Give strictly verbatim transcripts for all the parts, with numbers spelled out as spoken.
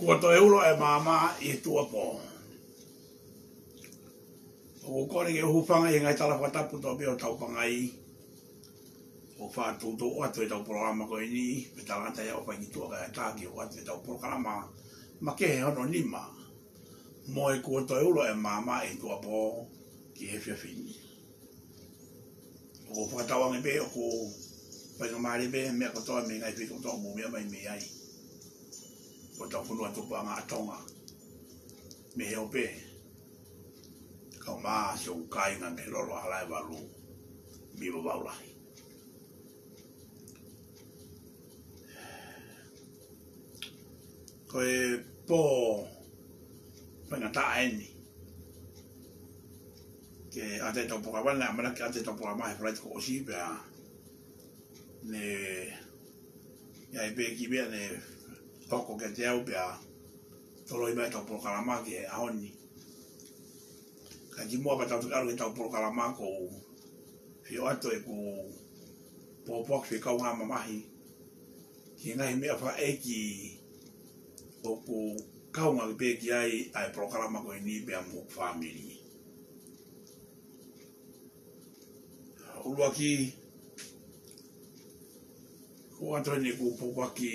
Ko e toe ulo e maama ʻi he tuʻuapō. ʻOku ou kole ke u hūfanga ʻi he ngaahi tala fakatapu kotoa pē ʻo Taupangai. ʻO fakatūtū atu ʻetau polokalama ko eni, pea talangata ia ʻo fai ki tuʻa kae ʻatā ke ʻoatu ʻetau polokalama makehe hono nima. Mo e Ko e toe ulo e maama ʻi he tuʻuapō ki he efiafi ni. ʻOku ou fakatauange pē ʻoku faingamālie pē meʻa kotoa mei he ngaahi feituʻu kotoa ʻoku mou meʻa mai mei ai. Ko hotau fonua tupuʻanga ʻa Tonga. Mei he ope. Kau mā siʻoku kāinga mei Lolo ʻAlaevalu. Mei Vavaʻu Lahi. Ko e pō faingataʻa eni. Ke ʻoatu ʻetau polokalama, naʻe ʻamanaki ke ʻoatu ʻetau polokalama he Falaite kuo ʻosi pea ne ʻi ai pē kiʻi meʻa ne hoko kiate au pea toloi mai ʻetau polokalama ki he ʻaho ni. Ka kimuʻa pea tau toki ʻalu ki heʻetau polokalama ʻoku ou fie ʻoatu ʻeku pōpoaki fakaʻuhinga mamahi ki he ngaahi meʻa fakaʻeiki ʻoku kaunga pē ki ai ʻa e polokalama ko eni pea mo hoku fāmili. ʻUluaki, ʻoku ʻoatu eni ʻeku pōpoaki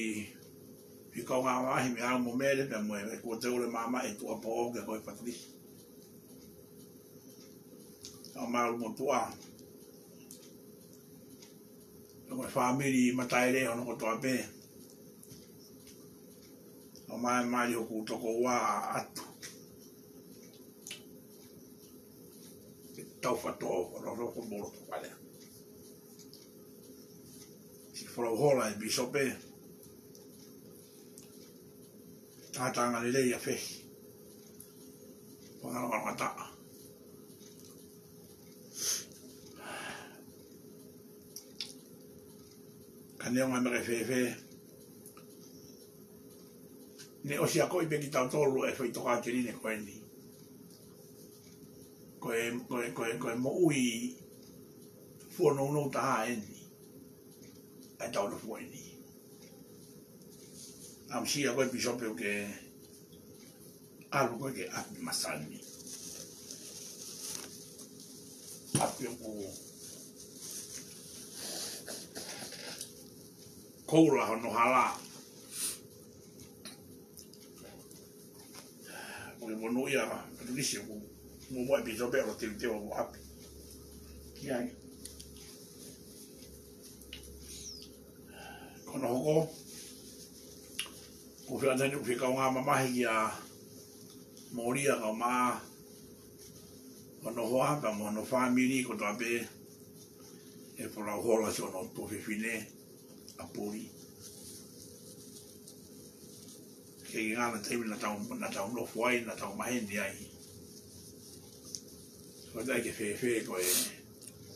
fakaʻuhinga mamahi mei Alu mo Mele pea mo e Ko e toe ulo e maama ʻi he tuʻuapō kia koe Patrice. ʻA mālō mo tuʻa. Pea mo e fāmili Mataele hono kotoa pē. ʻA mai mali hoku tokoua ʻAtu. Ke tau fato, fato ko molo to pale. Siʻi Folau Hola ʻe Pīsope. Tātānga lelei ʻa Fehi. Pangalongataʻa. Ka neongo e meʻa ke fēfē, ne ʻosi akoʻi pē kitautolu e faʻitoka teline ko eni. Ko e, ko e, ko e, ko e moʻui fua nounou taha eni ʻa e taʻu noa fua eni. ʻAmusia koe Pīsope ʻo ke ʻalu koe ki ʻapi masani. ʻApi ʻoku koula hono hala. ʻOku ke monūʻia, Patrice, ʻoku muʻomuʻa e Pīsope ʻo teuteu ʻo ʻapi ki ai. Ko hono hoko, ʻoku ou fie ʻoatu eni ʻeku fakaʻuhinga mamahi kia Molia kae ʻumaʻā hono hoa pea mo hono fāmili kotoa pē, ʻe Folau Hola siʻono tuofefine ʻa Puli. Ke ngana taimi naʻa tau, naʻa tau nofo ai, naʻa tau maheni ai. Ko e taʻe ke fēfē ko e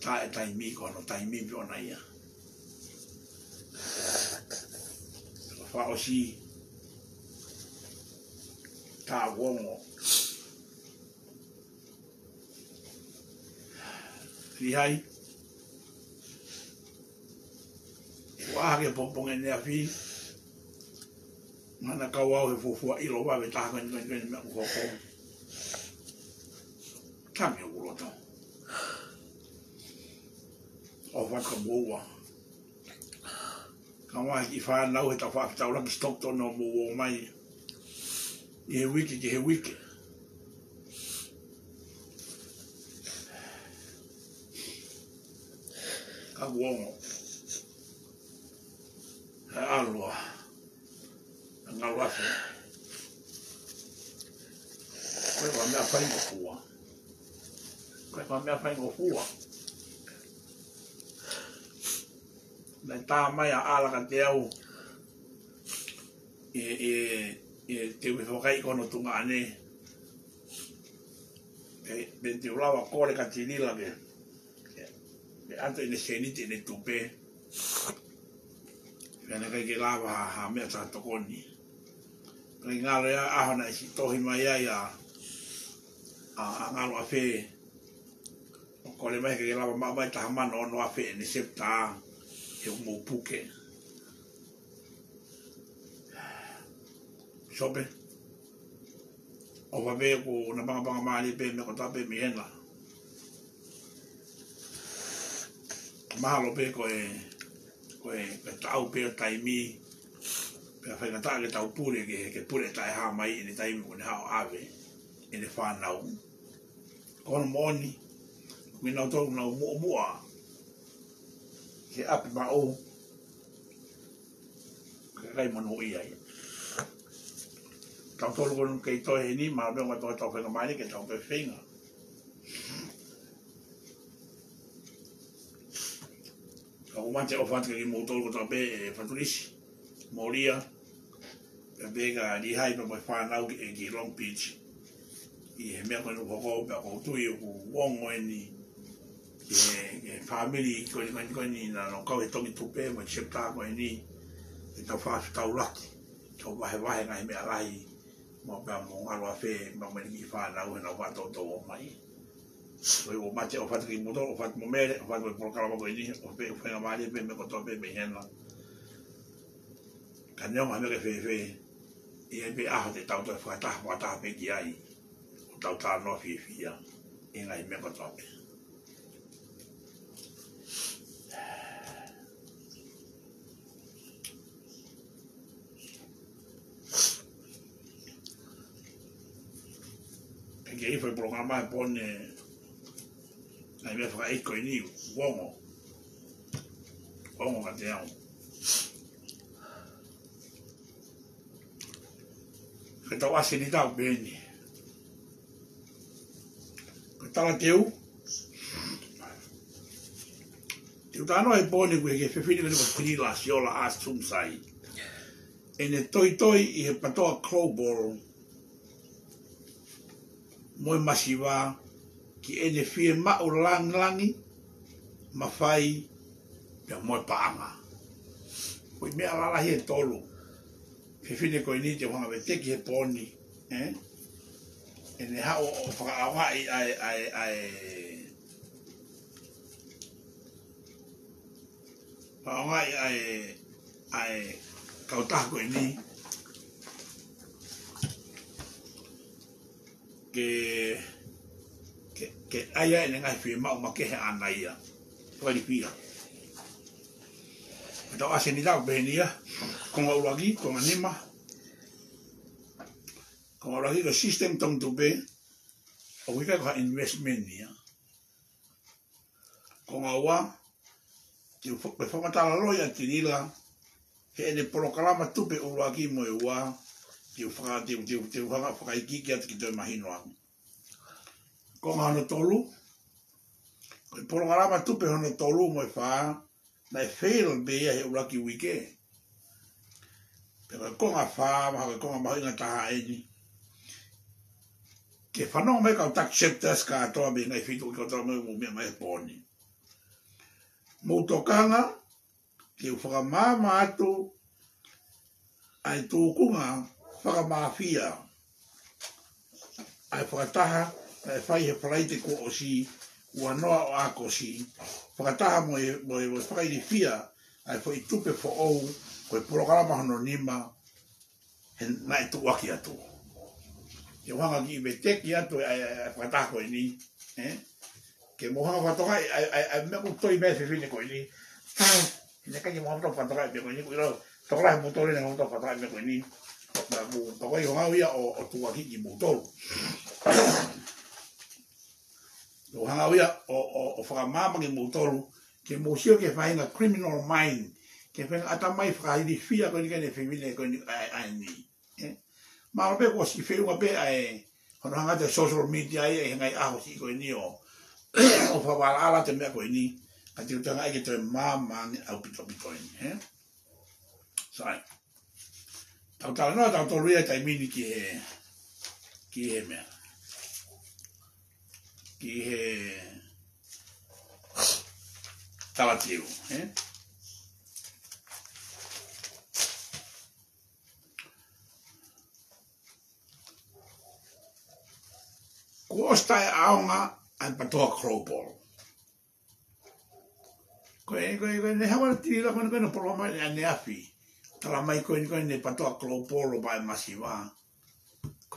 taʻe taimi ko hono taimi pē ʻona ia. Fakaʻosi taʻu ongo. Lihai. Ua hake pongipongi ʻaneafi. Mana kau au he fuofua ʻilo vave taha ko eni, ko eni, ko eni meʻa ʻoku hoko. Tangi ʻoku loto. ʻO fakamuʻomuʻa. Ka ʻoku ʻi ai e kiʻi fānau he tau fakafetaulaki Stockton ʻo mou ō mai ʻi he uike ki he uike. Ka kuo ongo e ʻalu ʻa Ngaluafe. Ko e meʻa faingofua. Ko e meʻa faingofua. Naʻe tā mai ʻa ʻAla kiate au ʻi, ʻi, ʻi te u fakaʻi ko hono tuongaʻane. Pea, pea te u lava kole kia Tilila pē. Pea ʻoatu ʻene sēniti ʻene tupe. Pea naʻe ʻikai ke lava ha, ha meʻa ta tokoni. Pea ngalo ia ʻaho naʻe siʻi tohi mai ai ʻa, ʻa, ʻa Ngaluafe. ʻO kole mai ke lava maʻu mai taha mano ono afe ʻene septa he ʻoku mou puke. Sope, ʻOfa pē kuo na pangapanga mālie pē meʻa kotoa pē mei hena. Mahalo pē ko e, ko e, ko e taʻu pē ʻo taimi, pea faingataʻa ke tau pule ke, ke pule taʻehāmai ʻi he taimi kuo ne haʻu ʻo ʻave ʻene fānau. Ko hono moʻoni, ko kinautolu ʻoku nau muʻomuʻa ki he ʻapi maʻu, ʻikai monūʻia ia. Tautolu ko eni kei toe heni, mahalo pē ʻoku ʻi ai ha toe faingamālie ke tau toe feinga. Ka ʻoku ou mate ʻofa atu kiate kimoutolu kotoa pē, ʻe Fatulisi, Molia, pea pehē kia Lihai pea mo e fānau ki, ki Long Beach. ʻI he meʻa ko eni ʻoku hoko, pea ʻoku ou tui ʻoku ongo eni ki he, ki he fāmili ko eni, ko eni, ko eni naʻa nau kau he Tongi Tupe mo e chapter ko eni, ke tau fafitaulaki, tau vahevahe ngaahi meʻa lahi, mo pea mo ngalo afe, mo e kiʻi fānau heʻenau faʻa toutou ō mai. Ko ia ʻoku ou mate ʻofa atu kiate kimoutolu, ʻofa atu mo Mele, ʻofa atu mo e polokalama ko eni, ʻofa pē, ʻofa faingamālie pē meʻa kotoa pē mei hena. Ka neongo ha meʻa ke fēfē, ʻe ʻi ai pē ʻaho te tau toe fakataha, fakataha pē ki ai, ʻo tau talanoa fiefia ʻi he ngaahi meʻa kotoa pē. Ke ke ifo e polokalama he pō ni, ngaahi meʻa fakaʻeiki ko eni, ʻoku ongo. Ongo kiate au. Ke tau ʻasi eni ʻo tau pehē ni. Ko e talateu, te u talanoa he pō ni ki he fefine ko eni ko Pilila Siola Asumsai. ʻEne toitoi ʻi he PTOA Global mo e masiva ki heʻene fiemaʻu lāngilangi, mafai, pea mo e paʻanga. Ko e meʻa lalahi ʻe tolu. Fefine ko eni te u hanga ʻo veteki he pō ni, ē? ʻEne haʻu ʻo fakaʻaongaʻi ʻa e, ʻa e, ʻa e, fakaʻaongaʻi ʻa e, ʻa e kautaha ko eni ke, ke, ke ʻai ʻene ngaahi fiemaʻu makehe ʻaʻana ia. Ko e lipia. Ke tau ʻasi eni ʻo tau pehē ni ia. Konga ʻuluaki, konga nima. Konga ʻuluaki ko e system Tongi Tupe, ʻoku ʻikai ko ha investment ia. Konga ua, te u fa-, fakamatala loi ʻa Pilila, heʻene polokalama tupe ʻuluaki mo e ua, te u faka-, te u, te u, te u hanga ʻo fakaikiiki atu ke toe mahino atu. Konga hono tolu, ko e polokalama tupe hono tolu mo e fā, naʻe fail pē ia he ʻuluaki uike. Pea ko e konga fā, mahalo ko e konga mahuʻinga taha eni. Ke fanongo mai kau taki chapters kātoa mei he ngaahi feituʻu kotoa mei he mou meʻa mai he pō ni. Mou tokanga, ke u fakamaama atu ʻa e tūkunga fakamāfia ʻa e fakataha naʻe fai he Falaite kuo ʻosi, ua noa ʻo ʻAokosi, fakataha mo e, mo e, mo e fakailifia ʻa e foʻi tupe foʻou, ko e polokalama hono nima, he naʻe tuʻuaki atu. Ke u hanga ʻo kiʻi veteki atu ʻa e, ʻa e, ʻa e fakataha ko eni, ē? Ke mou hanga ʻo fakatokangaʻi ʻa e, ʻa e, ʻa e meʻa ʻoku tō ʻi he fefine ko eni. He naʻe ʻikai ke mou hanga ʻo fakatokangaʻi meʻa ko eni, ʻoku ʻilo, tokolahi moutolu naʻe hanga ʻo fakatokangaʻi meʻa ko eni. Naʻa mou, ka ko e ʻuhinga ia ʻo, ʻo tuʻuaki kimoutolu. ʻO hanga ʻo ia ʻo, ʻo, ʻo fakamaama kimoutolu, ke mou sio ki he faʻahinga criminal mind, ki he faʻahinga ʻatamai fakailifia ko eni ʻa e fefine ko eni ʻa, ʻa eni. Ē? Mahalo pē kuo ʻosi feʻunga pē ʻa e, hono hanga atu e social media ia ʻi he ngaahi ʻaho siʻi ko eni ʻo, ʻo fakalaʻalaʻala atu e meʻa ko eni, ka te u talaange ke toe maama ange ʻaupito ʻaupito eni, ē? Sai. Tau talanoa tautolu ia he taimi ni ki he, ki he meʻa. Ki he talateu, ē? Kuo ʻosi taʻeʻaonga ʻa e PTOA Global. Ko e, ko e, ko e, ne hawala tila ko eni ko eni polokalama ʻaneafi. Talamai ko eni ko eni PTOA Global ʻo pā e masiva. Ko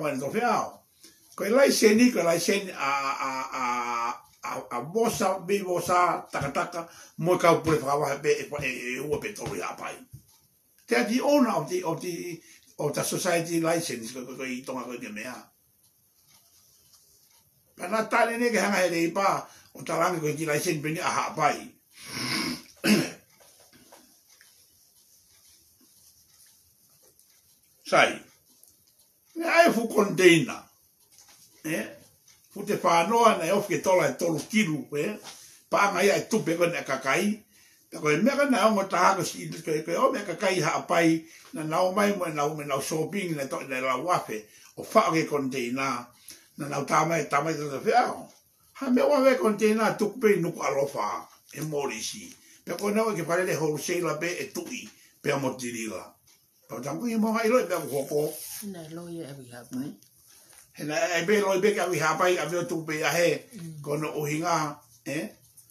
mai ʻe Tofeao. Ko e laiseni, ko e laiseni ʻa, ʻa, ʻa, ʻa, ʻa Vosa, Vei Vosa, Takataka, mo e kau pule fakavahe pē ʻe, ʻe, ʻe ua pe tolu ʻi Haʻapai. They are the owner of the, of the, of the society license, ko, ko, ko ʻi Tonga ko e meʻa. Pea naʻa tali ne ke hanga he Leipa ʻo talaange ko e kiʻi laiseni pē eni ʻa Haʻapai. Sai. Naʻe ʻi ai e fuʻu koniteina. ʻE? Fuʻu tefanoa naʻe ofi ke tola ʻe tolu kilu, ʻe? Paʻanga ia e tupe ko ena ʻa e kakai. Pea ko e meʻa ko ena ʻa e ongo taha ko e siʻi, ko e, ko e ʻomai ʻe he kakai Haʻapai, naʻa nau ō mai mo ʻenau, mo ʻenau shopping, naʻe toʻo ʻenau lau afe, ʻo faʻo ki he koniteina, naʻa nau tā mai, tā mai Tofeao. Ha meʻa ua he koniteina tuku pē ʻi Nukuʻalofa, ʻe Molisi. Pea ko ena ʻoku ʻikai ke fale le wholesaler pē ʻe Tuʻi, pea mo Tilila. Pea tangutu ʻi he mo ngai ʻilo e meʻa ʻoku hoko. Naʻe loi ʻe ʻAvi Haʻapai. Hmm? He naʻe ʻai pē loi pē ki ʻAvi Haʻapai, ʻave ʻo tuku pē ia he, mm, ko hono ʻuhinga, ē?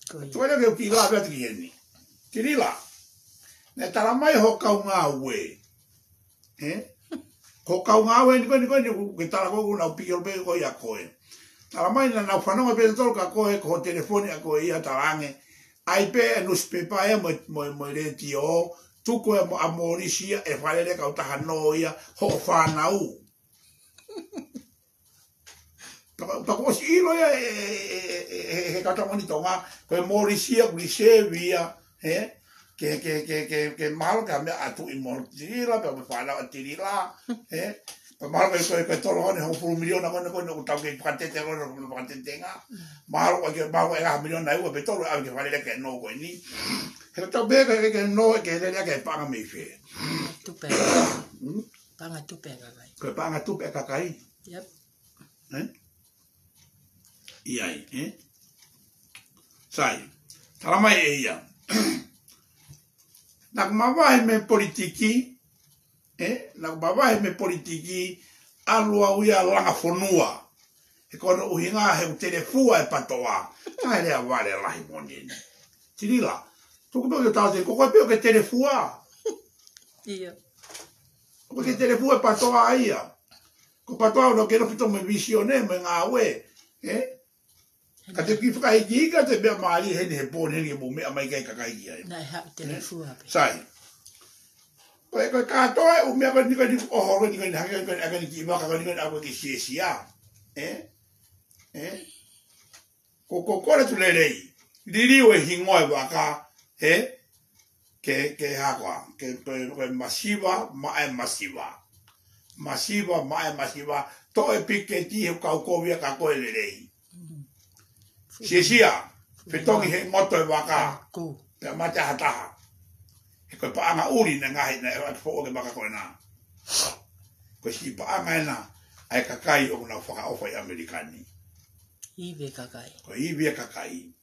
Ko ia. Tuku ʻena ke u kiʻi lave atu ki heni. Tilila. Naʻe tala mai ho kau ngāue. Ē? Ko e kau ngāue ni ko eni, ko eni, ke tala ko ē ʻoku nau piki ʻo pē ko ia ko ē. Tala mai naʻa nau fanongo pē tolu ka ko e, ko e telefoni ʻa ko ē ia talaange. ʻAi pē e nusipepa ia mo, mo, mo e letiō, tuku ē mo ʻa Molisi ia, ʻe fale le kautaha nō ia, hoʻo fānau. Pea, pea kuo ʻosi ʻilo ia ʻe, ʻe, ʻe, ʻe, ʻe he kautaha moʻoni Tonga, ko e Molisi ia, kuo ʻosi sevi ia, ē? Ke, ke, ke, ke, ke mahalo ke meʻa atu ʻi mo Tilila, pea mo e fānau ʻa Tilila, ē? Pea mahalo ke, ko e, ko e tolu ʻo ne hongofulu miliona ko ena ko ena ʻoku tau kei fakatete ko ena, ʻoku fakatete nga. Mahalo ke, mahalo ke ʻi ai ha miliona ʻe ua pe tolu ʻe ʻave ke fale le ke nō ko eni. He tau pehē ke, ke, ke nō, ke lele ke paʻanga mei fē. Tupe. Hmm? Paʻanga tupe ʻa e kakai. Ko e paʻanga tupe ʻa e kakai. Yep. Ē? ʻI ai, ē? Sai, tala mai ʻe ia. Naʻa ku mavahe mei he politiki, ē? Naʻa ku mavahe mei he politiki, ʻalu au ia langa fonua. He ko hono ʻuhinga he ʻoku telefua e PATOA. Naʻe lea vale lahi moʻoni eni. Tilila, tuku pē ke tau te, ko koe pē ʻoku ke telefua. Ia. ʻOku ke telefua e PATOA ia. Ko e PATOA ʻoku nau kei nofo ʻi Tonga mo e vīsone mo e ngāue. Ē? Ka te kiʻi fakaikiiki atu e meʻa mālie heni he pō ni heni ke mou meʻa mai ki ai kakai ki ai. Naʻe haʻu telefua pē. Sai. Ko e, ko e kātoa e ʻū meʻa ko eni ko eni ʻoho ko eni ko eni hangē ko eni ʻa e kiʻi vaka ko eni ko eni ʻa ko e kiʻi siesia. Ē? Ē? Ko, ko, kole tu lelei. Liliu e hingoa e vaka, ē? Ke, ke hā koā, ke, ke, ke masiva, maʻa e masiva. Masiva, maʻa e masiva, toʻo e piketi he kau kovi ʻa ka ko e lelei. Mm. Siesia, fetongi he ngoto e vaka. Ko. Pea mate ʻa ha taha. He ko e paʻanga ʻuli naʻe ngaohi naʻe ʻoatu foʻou ki he vaka ko ena. Ko e siʻi paʻanga ena, ʻa e kakai ʻoku nau fakaʻofa ʻi ʻAmelika ni. Ivi e kakai. Ko e ivi e kakai.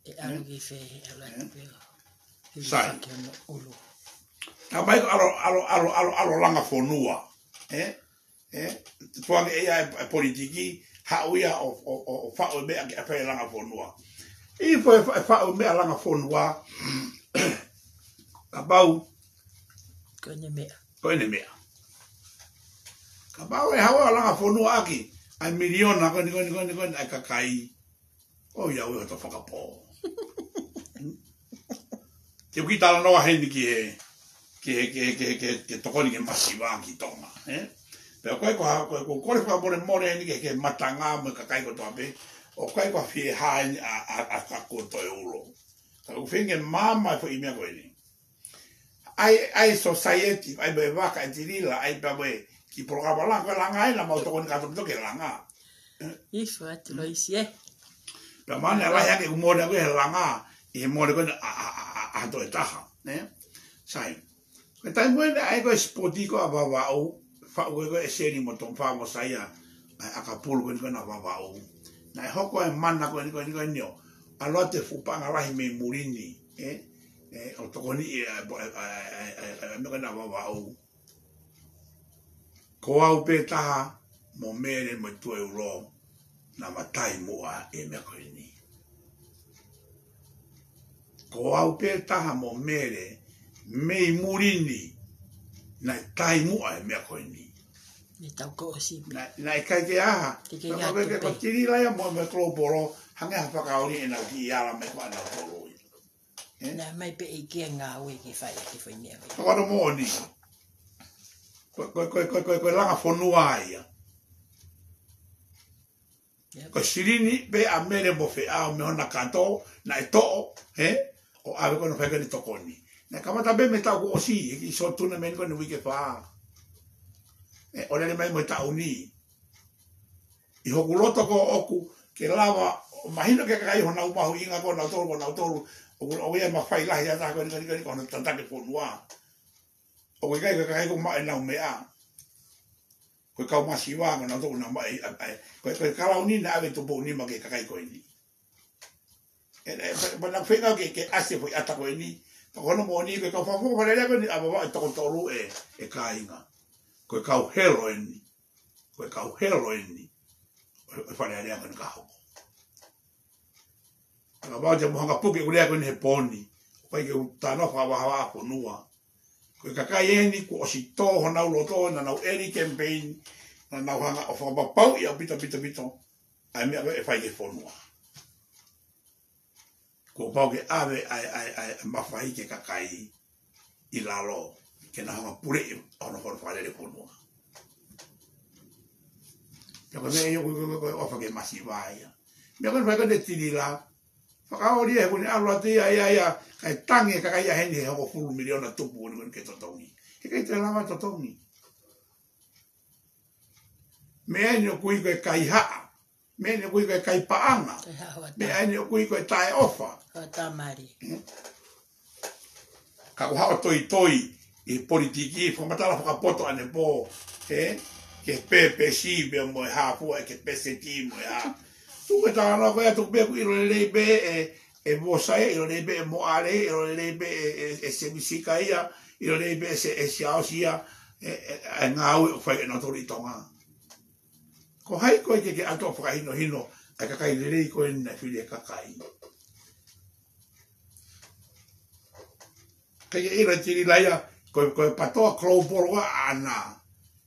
ʻE ʻalu ki fē, ʻe ʻalu atu pē ʻo. Sai. Hili hake hono ʻulu. Ka mai ko ʻalu, ʻalu, ʻalu, ʻalu, ʻalu langa fonua. Ē? Ē? Tuange ʻe ia e, e politiki, haʻu ia ʻo, ʻo, ʻo, ʻo faʻu e meʻa ke ʻafai langa fonua. ʻI fē e fa-, e faʻu meʻa langa fonua, kapau. Ko ʻene meʻa. Ko ʻene meʻa. Kapau ʻe haʻu ʻo langa fonua ʻaki, ʻa e miliona ko eni, ko eni, ko eni, ko eni, ʻa e kakai. ʻO ia ʻo e hoto fakapō. Te u kiʻi talanoa heni ki he, ki he, ki he, ki he, ki he, ki he tokoni ki he masiva ki Tonga, ē? Pea ko e, ko e, ko e, ko e kole fakamolemole eni ki he, ki he matanga mo e kakai kotoa pē, ʻoku ʻikai ko ha fie hā eni ʻa, ʻa, ʻa, ʻa Kloupolu. Ka ʻoku feinga ke maama e foʻi meʻa ko eni. ʻAi, ʻai society, ʻai mo e vaka ʻe Tilila, ʻai pea mo e kiʻi polokalama langa, ko e langa ē naʻa mau tokoni kātoa ke langa. ʻIfo atu Loisi ē. Pea mahalo naʻe lahi ange ʻeku mole ʻaku he langa, ʻi he mole ko ē ʻa, ʻa, ʻa, ʻa, ʻa e toe taha, nē? Sai. Ko e taimi ko ē naʻe ʻai ko ē sipoti ko ē ʻa Vavaʻu, faʻu ko ē ko ē ʻe Seni mo Tonga mo Saia, ʻa e ʻakapulu ko eni ko ē naʻa Vavaʻu. Naʻe hoko e mana ko eni ko eni ko eni ʻo ʻalu atu e fuʻu paʻanga lahi mei muli ni, ē? Ē, ʻo tokoniʻi e, e, e, e, e, e, meʻa ko ē naʻa Vavaʻu. Ko au pē taha mo Mele mo Tuʻeulo naʻa ma tai muʻa e meʻa ko eni. Ko au pē taha mo Mele mei muli ni naʻe tai muʻa e meʻa ko eni. Ne tau ko ʻosi pē. Naʻe, naʻe ʻikai ke ʻi ai ha. Ke ke Ka ngā ko e, ke tupe. Ko Tilila ia mo, mo Kloupolu, hangē ha fakaoli ʻenau kiʻi ala mai ko ʻenau tolu ia. Ē? Naʻe mai pē ʻEiki ʻo ngāue ke fai ʻaki e foʻi meʻa ko ē. Ko hono moʻoni. Ko, ko, ko, ko, ko, ko e langa fonua ia. Ia. Ko e silini pē ʻa Mele mo Feʻao mei hona kato, naʻe toʻo, ē? ʻO ʻave ko ē ʻo fai ko eni e tokoni. Naʻe kamata pē mei he taʻu kuo ʻosi, he kiʻi short tournament ko eni uike fā. Ē, ʻo lele mai mo e taʻu ni. ʻI hoku loto ko ʻoku ke lava, mahino ki he kakai honau mahuʻinga ko nautolu, ko nautolu, ʻoku, ʻoku ʻi ai e mafai lahi ʻa e taha ko eni, ko eni, ko eni, ko hono tataki e fonua. ʻOku ʻikai ko e kakai ko ē maʻu ʻenau meʻa. Ko e kau masiva ko nautolu naʻa maʻu, ʻa, ʻa, ko e, ko e kalauni naʻe ʻave tupu nima ki he kakai ko eni. ʻE, ʻe, pea, pea naʻa ku feinga ke, ke ʻasi e foʻi ʻata ko eni. Pea ko hono moʻoni ko e kau fakafofonga Fale Alea ko eni ʻa Vavaʻu ʻe toko tolu ʻe, ʻe kāinga. Ko e kau helo eni. Ko e kau helo eni. ʻO e, ʻo e Fale Alea ko eni ka hoko. Ka vau te mo hanga puke ʻeku lea ko eni he pō ni. ʻOku ʻikai ke u talanoa fakavahavaha fonua. Ko e kakai eni kuo ʻosi tō honau loto, naʻa nau ʻeli campaign, naʻa nau hanga ʻo fakapapauʻi ʻaupito, pito, pito. ʻA e meʻa ko ē ʻe fai ki he fonua. Kuo pau ke ʻave ʻa e, ʻa e, ʻa e, ʻa e mafai ki he kakai ʻi lalo, ke nau hanga puleʻi hono, hono fakalele fonua. Pea ko e meʻa ia ko e, ko e, ko e ʻofa ki he masiva ia. Meʻa ko ē naʻe fai ko ē ʻe Tilila, fakaoli ia he kuo ne ʻalu atu ia, ia, ia, kae tangi e kakai ia heni he hongofulu miliona tupu ko eni ko eni ke totongi. He ʻikai toe lava totongi. Meʻa eni ʻoku ui ko e kaihaʻa. Meʻa eni ʻoku ui ko e kaipaʻanga. Kaihaʻa hoʻatā. Meʻa eni ʻoku ui ko e taʻeʻofa. Hoʻatā mali. Hmm? Ka ko haʻo toitoi ʻi he politiki, fakamatala fakapoto ʻanepō, ē? Ki he pēpesi pea mo e hā fua ʻe ki he peseti mo e hā. Tuku e talanoa ko ia, tuku pē ʻoku ʻilo lelei pē ʻe, ʻe Vosa ia, ʻilo lelei pē ʻe Moʻale, ʻilo lelei pē ʻe, ʻe, ʻe Semisika ia, ʻilo lelei pē ʻe Se-, ʻe Siaosi ia, ʻe, ʻe, ʻa e ngāue ʻoku fai ʻe nautolu ʻi Tonga. Ko hai koe ke ke ʻalu ʻo fakahinohino ʻa e kakai lelei ko eni naʻe fili ʻe he kakai. Ke ke ʻilo ʻe Tilila ia, ko, ko e PATOA Kloupolu ʻaʻana,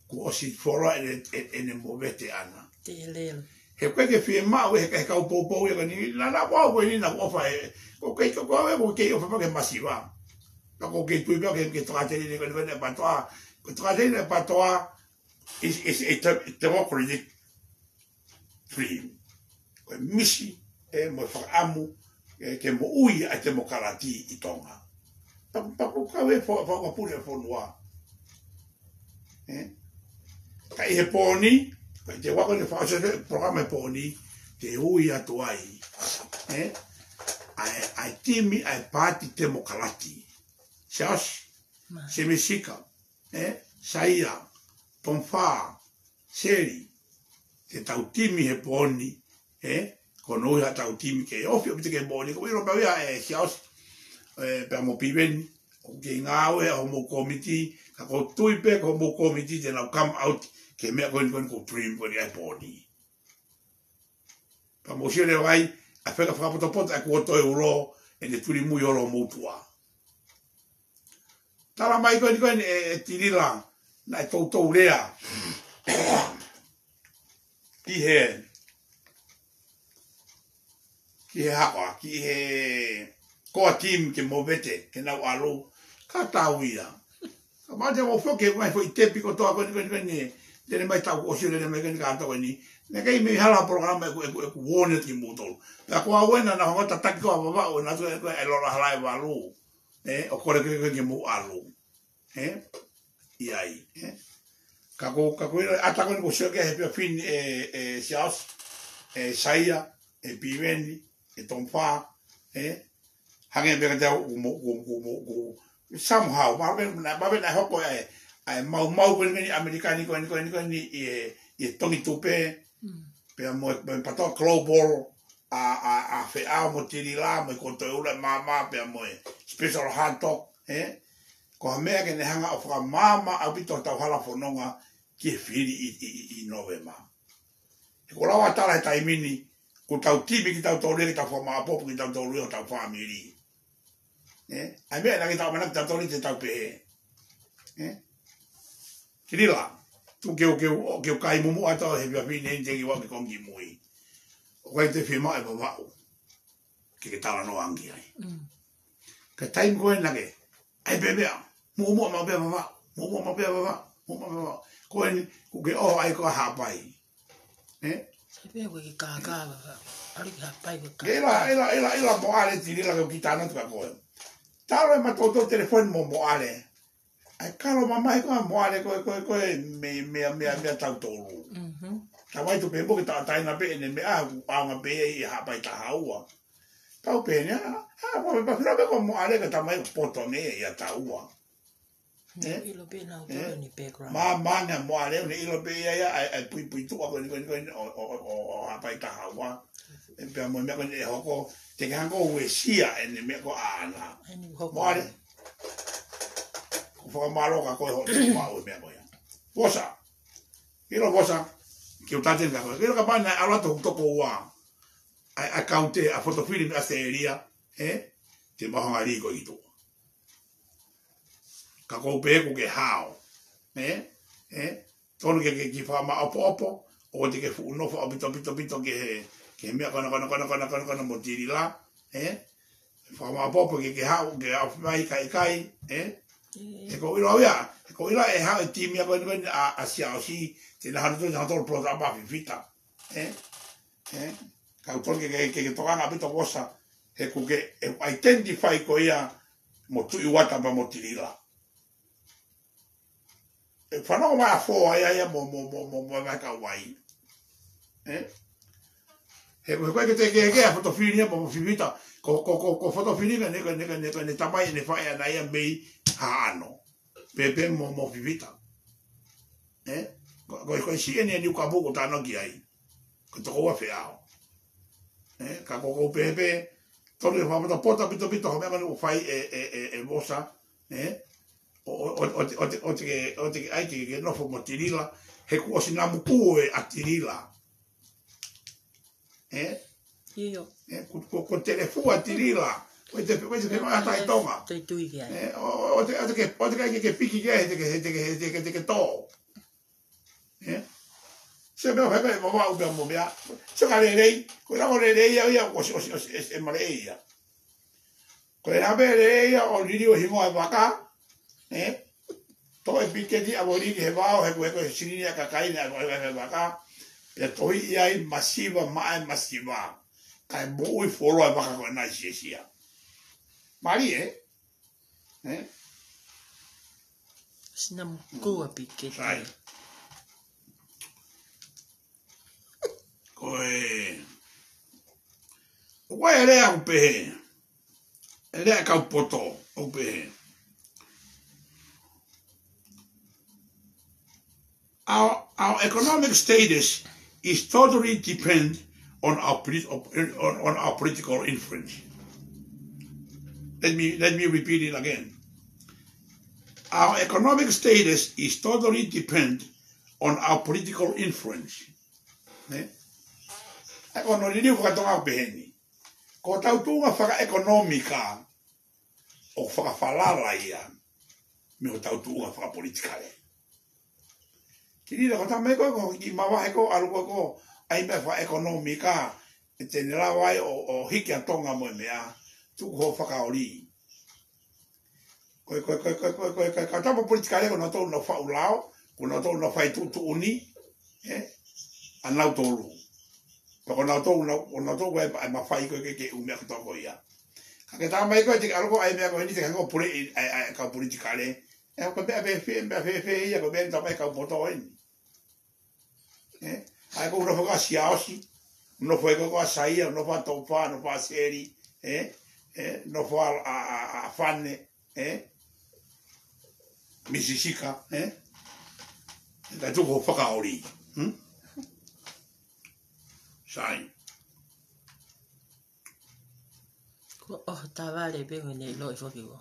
kuo ʻosi folo ʻene, ʻene, ʻene movete ʻana. Te lelo. He ko e ke fiemaʻu ʻe he, he kau poupou ia ko eni, naʻa, naʻa ʻoku ou ʻilo naʻa ku ʻofa ē, ko ke, ko, ko au ē, ko ke ʻofa pē ki he masiva. Ka ko ke tui pē ke, ke tokāteline ko eni, ko eni PATOA, ko e tokāteline PATOA, is, is a de-, democratic dream. Ko e misi, ē, mo e fakaʻamu, ē, ke moʻui ʻa e temokalati ʻi Tonga. Paku, paku kau e fo-, fo-, fakapule e fonua. Ē? Ka ʻi he pō ni, ko e te wako ni fakaʻosi e polokalama he pō ni, te ui atu ai. Ē? ʻA e, ʻa e timi, ʻa e Paati Temokalati. Siaosi, Semisika, ē, Saia, Tonga, Seli, te tau timi he pō ni, ē, ko hono ui haʻatau timi ke ofi ʻaupito ki he pō ni, ko e ʻilo pē ia ʻe Siaosi, ē, pea mo Piveni, ʻoku ke ngāue ʻa hoʻomou kōmiti, ka ʻoku ou tui pē ko hoʻomou kōmiti te nau come out ki he meʻa ko eni ko eni ʻoku ou dream ko eni ʻa e pō ni. Pea mou sio leva ai, ʻa e feinga fakapotopoto ʻa e kuo toe ulo, ʻene tuli mui ʻo lo mou tua. Tala mai ko eni ko eni ʻe, ʻe Tilila, naʻe toutou lea. Ki he, ki he hako, ki he core team ke movete, ke nau ʻalu, ka tau ia. Ka mate mo foke mai foʻi tepi kotoa ko eni, ko eni, ko eni, Lele mai taʻu kuo ʻosi, lele mai ko eni kātoa ko eni. Naʻe ʻikai mei hala polokalama ʻeku, ʻeku, ʻeku warn atu kimoutolu. Pea ko au ē naʻa nau hanga tataki ko ē ʻa Vavaʻu ʻo nau atu ē ko ē ʻa e Lola Halaevalu. Ē, ʻo kole ke, ke, ke mou ʻalu. Ē? ʻI ai, ē? Ka ko, ka ko ʻilo ʻa e ʻata ko eni kuo sio ki ai he efiafi ni ē, ē Siaosi, ē Saia, ē Piveni, ē Tonga, ē? Hangē pē kiate au ʻoku mo, ʻoku, ʻoku, ʻoku, ʻoku, somehow, mahalo pē, mahalo pē naʻe hoko ʻa e, ʻa e maumau ko eni ko eni ʻAmelika ni ko eni ko eni ko eni ʻi he, ʻi he Tongi Tupe, pea mo e, mo e PATOA Global, ʻa, ʻa, ʻa Feʻao mo Tilila, mo e Kotoeula Māmā, pea mo e Special Hunt Dog, ē? Ko ha meʻa ke ne hanga ʻo fakamaama ʻaupito hotau hala fononga ki he fili ʻi, ʻi, ʻi, ʻi Nōvema. He ko e lau ʻa e tala he taimi ni, ko ʻetau timi kitautolu ia ke tau fakamaʻopoʻopo kitautolu ia hotau fāmili. Ē? ʻA e meʻa naʻa ke tau mana kitautolu ia te tau pehē. Ē? Tilila, tuku ke u, ke u, ke u kai mumu atu he efiafi ni ʻi he teʻeki ke u aʻu ki he konga kimui. ʻOku ʻikai te u fiemaʻu ʻe Vavaʻu ke ke talanoa ange ai. Ka taimi ko ē naʻa ke, ʻai pē meʻa, muʻomuʻa maʻu pē ʻa Vavaʻu, muʻomuʻa maʻu pē ʻa Vavaʻu, muʻomuʻa maʻu pē ʻa Vavaʻu. Ko eni, kuo ke ʻoho ai ko ē ʻo hapai. Ē? Sai pē ʻoku ʻikai ke kākā Vavaʻu, ʻalu ki hapai ko e kākā. ʻIla, ʻila, ʻila, ʻila Moale Tilila ke u kiʻi talanoa atu kia koe. Talu e maʻu toutou telefoni mo Moale. ʻAi kalo mamahi ko ē ʻa Moale ko ē, ko ē, ko ē, mei, mei, mei, mei tautolu. Tamai tu pē mo ke ta, taina pē ʻene meʻa, ʻoku ʻaonga pē ia ʻi Haʻapai taha ua. Tau pehē ni, ʻa, ʻa, mo me pafila pē ko Moale ka tamai ʻoku poto mei ia taua. Ē? ʻIlo pē nautolu ʻi he background. Māmani ʻa Moale, ʻoku ne ʻilo pē ia, ia, ʻa e, ʻa e puipuituʻa ko eni, ko eni, ko eni, ʻo, ʻo, ʻo, ʻo, ʻo Haʻapai taha ua. Ē, pea mo e meʻa ko eni ʻe hoko, te ke hanga ʻo uesia ʻene meʻa ko ē ʻaʻana. Moale. Ko e fakamālō kia koe hoʻo tuku maʻu e meʻa ko ia. Vosa. ʻIlo Vosa. Ke u tataki atu kia koe. ʻIlo kapau naʻe ʻalu atu hoku tokoua. ʻA e, ʻa e kaute, ʻa e fotofilimi ʻAositelēlia. Ē? Te mau hanga lī koe ki tuʻa. Ka ʻoku ou pehē kuo ke hao. Ē? Ē? Tonu ke, ke, ke fakamaʻopoʻopo, ʻoua te ke fuʻu nofo ʻaupito, pito, pito ki he, ki he meʻa ko ena, ko ena, ko ena mo Tilila, ē? Fakamaʻopoʻopo ke, ke haʻu, ke haʻu mai ka ʻikai, ē? He ʻoku ou ʻilo au ia, he ʻoku ou ʻilo ʻe haʻu e timi ia ko eni, ko eni ʻa, ʻa Siaosi, te nau hanga atu, hanga atu ʻo plot ʻa Fifita, ē? Ē? Ka ʻoku tonu ke, ke, ke, ke tokanga ʻaupito Vosa, he kuo ke, ʻe identify koe ia mo Tuʻi Uata pea mo Tilila. ʻE fanongo mai ʻa Foa ia ia mo, mo, mo, mo, mo, mai ka wai. Ē? He, he ko e ke te ke, ke ʻa fotofilimi ia mo, mo Fifita. Ko, ko, ko, ko fotofilimi ʻene, ko ʻene, ko ʻene, ko ʻene tamai ʻene faʻē ʻana ia mei Haʻano. Pea pea mo, mo Fifita. Ē? Ko, ko, ko e siʻi ʻeni ʻa Niukapu ʻoku ou talanoa ki ai. Ko e tokoua Feʻao. Ē? Ka ʻoku ou pehē pē, tonu ke fakapotopoto ʻaupito, pito, pito, ha meʻa ko eni ʻoku fai ʻe, ʻe, ʻe, ʻe Vosa. Ē? ʻO, ʻo, ʻo, ʻo te, ʻo te, ʻo te ke, ʻo te ke ʻai ke, ke nofo mo Tilila, he kuo ʻosi namu kū ē ʻa Tilila. Ē? ʻIo. Ē, ko, ko, ko telefua Tilila. Ko e te, ko e te, ko e te, ko e te, Ē, ʻo, ʻo te, ʻo te ke, ʻo te ke, ke, ke piki ke, he te ke, he te ke, he te ke, te ke tō. Ē? Se meʻa ʻoku ʻikai ke Vavaʻu pea mo meʻa. Se ka lelei, ko e lako lelei ia, ia, ʻosi, ʻosi, ʻosi, ʻosi, ʻe male ia. Ko e lave lelei ia ʻo liliu e hingoa e vaka. Ē? Toʻo e piketi ʻa Voli ki he vao, he ko e, ko e silini ʻa e kakai naʻe ʻave ʻa e vaka. Pea tohiʻi ai masiva maʻa e masiva. Kae moʻui fuoloa e vaka ko ena ʻi Siasia. Mālie, ē? Ē? Sina mukua piketi. Sai. Ko e, ko e lea ʻoku pehē. E lea ʻa e kau poto ʻoku pehē. Our, our economic status is totally depend on our polit-, on, on our political influence. Let me, let me repeat it again. Our economic status is totally depend on our political influence. Nē? ʻA ia ko hono liliu fakatonga ʻoku pehē ni. Ko hotau tuʻunga fakaʻekonōmika ʻoku fakafalala ia mei hotau tuʻunga fakapolitikale. Tilila, ko e taimi ko ē ʻoku ke mavahe ko ē ʻalu ko ē ʻo ʻai meʻa fakaʻekonōmika, ʻe te ne lava ai ʻo, ʻo hiki ʻa Tonga mo e meʻa, tuku hoʻo fakaoli. Ko e, ko e, ko e, ko e, ko e, ko e, ko e, ka tapa politikale ko nautolu nau faʻu lao, Ko nautolu naʻa fai tuʻutuʻuni, ē? ʻA nautolu. Pea ko nautolu, nau, ko nautolu ko e, e mafai ko e ke, ke ʻū meʻa kotoa ko ia. Ka ke tā mai ko e te ke ʻalu ko e meʻa ko eni te ke hanga ʻo puleʻi, ʻa e, ʻa e kau politikale. Ē, ko e meʻa fēfē, meʻa fēfē ia, ko e meʻa tā mai kau poto eni. Ē? ʻA e ko e nofo ko ā Siaosi, nofo e ko ā Saia, nofo ʻa Tofa, nofo ʻa Seli, ē? Ē, nofo ʻa, ʻa, ʻa, ʻa Fane, ē? Misisika, ē? Ka tuku ho fakaoli. Hmm? Sai. Ko ʻoho tavale pē ko ʻene ʻiloʻi foki ʻo.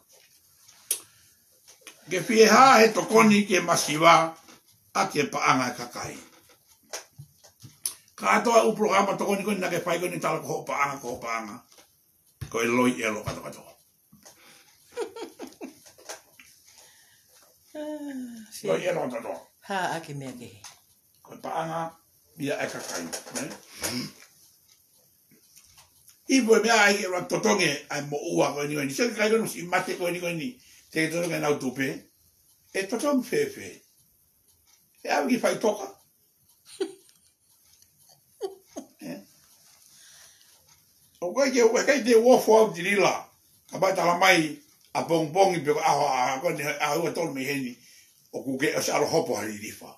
Ke fie hā he tokoni ke masiva ʻaki e paʻanga e kakai. Kātoa ʻū polokalama tokoni ko eni naʻa ke fai ko eni tala ko hoʻo paʻanga, ko hoʻo paʻanga. Ko e loi ʻelo kātoa kātoa. Loi ʻelo kātoa kātoa. Hā ʻaki meʻa kehe. Ko e paʻanga ia e kakai, ē? ʻI he meʻa ai ke ʻoua totongi ʻa e moʻua ko eni ko eni. Sio ki he kakai ko eni ʻosi mate ko eni ko eni. Te ke totongi ʻenau tupe. ʻE totongi fēfē? ʻE ʻave ki faʻitoka. Ē? ʻOku ʻikai ke, ʻoku ʻikai te u ofo au Tilila. Kapau ʻe tala mai ʻapongipongi pe ko e ʻaho, ʻaho ko eni, ʻaho ua tolu mei heni, ʻoku ke ʻosi ʻalu ʻo hopo ha lilifa.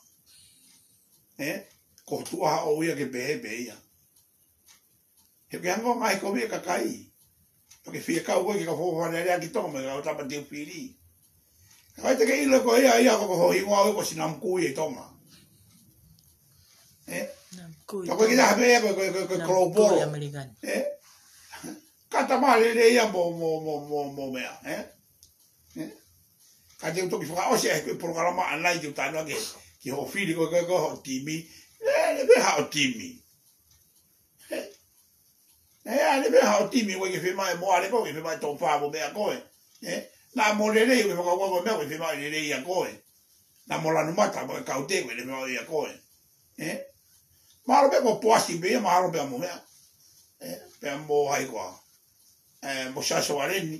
Ē? Ko e tuʻa ʻoʻou ia ke pehē pē ia. He ke hanga ʻo ngaahi kovi e kakai. Pea ke fie kau koe ke ka fofo lelea ki Tonga mo e kau tapa te u fili. Ka ʻikai te ke ʻilo ko ia, ia ko ho hingoa ʻoku ʻosi Namukui ʻi Tonga. Ē? Namukui. Ka ko e kita Tonga. Hapea ko, ko, ko, ko Namukui Kolopolo. American. Ē? Ka tama lelei ia mo, mo, mo, mo, mo meʻa, ē? Ē? Ka te u toki fakaʻosi ʻa e ko e polokalama ʻanai te u tānaki ki hoʻo fili ko, ko, ko hoʻo timi. Ē, ʻe pehē haʻo timi. Ē, ʻe ʻai pē haʻo timi, ʻoku ke fiemaʻu e Moale ko, ke fiemaʻu e Tofa mo meʻa ko ē. Ē, naʻa mo lelei, ʻoku ke fakaʻuhinga ko e meʻa, ʻoku ke fiemaʻu e lelei ia ko ē. Naʻa mo Lanumata, mo e Kaute, ʻoku ke fiemaʻu ia ko ē. Ē, mahalo pē ko Poasi pē ia, mahalo pē mo meʻa. Ē, pea mo hai koā. Ē, mo Siaosi Valeni.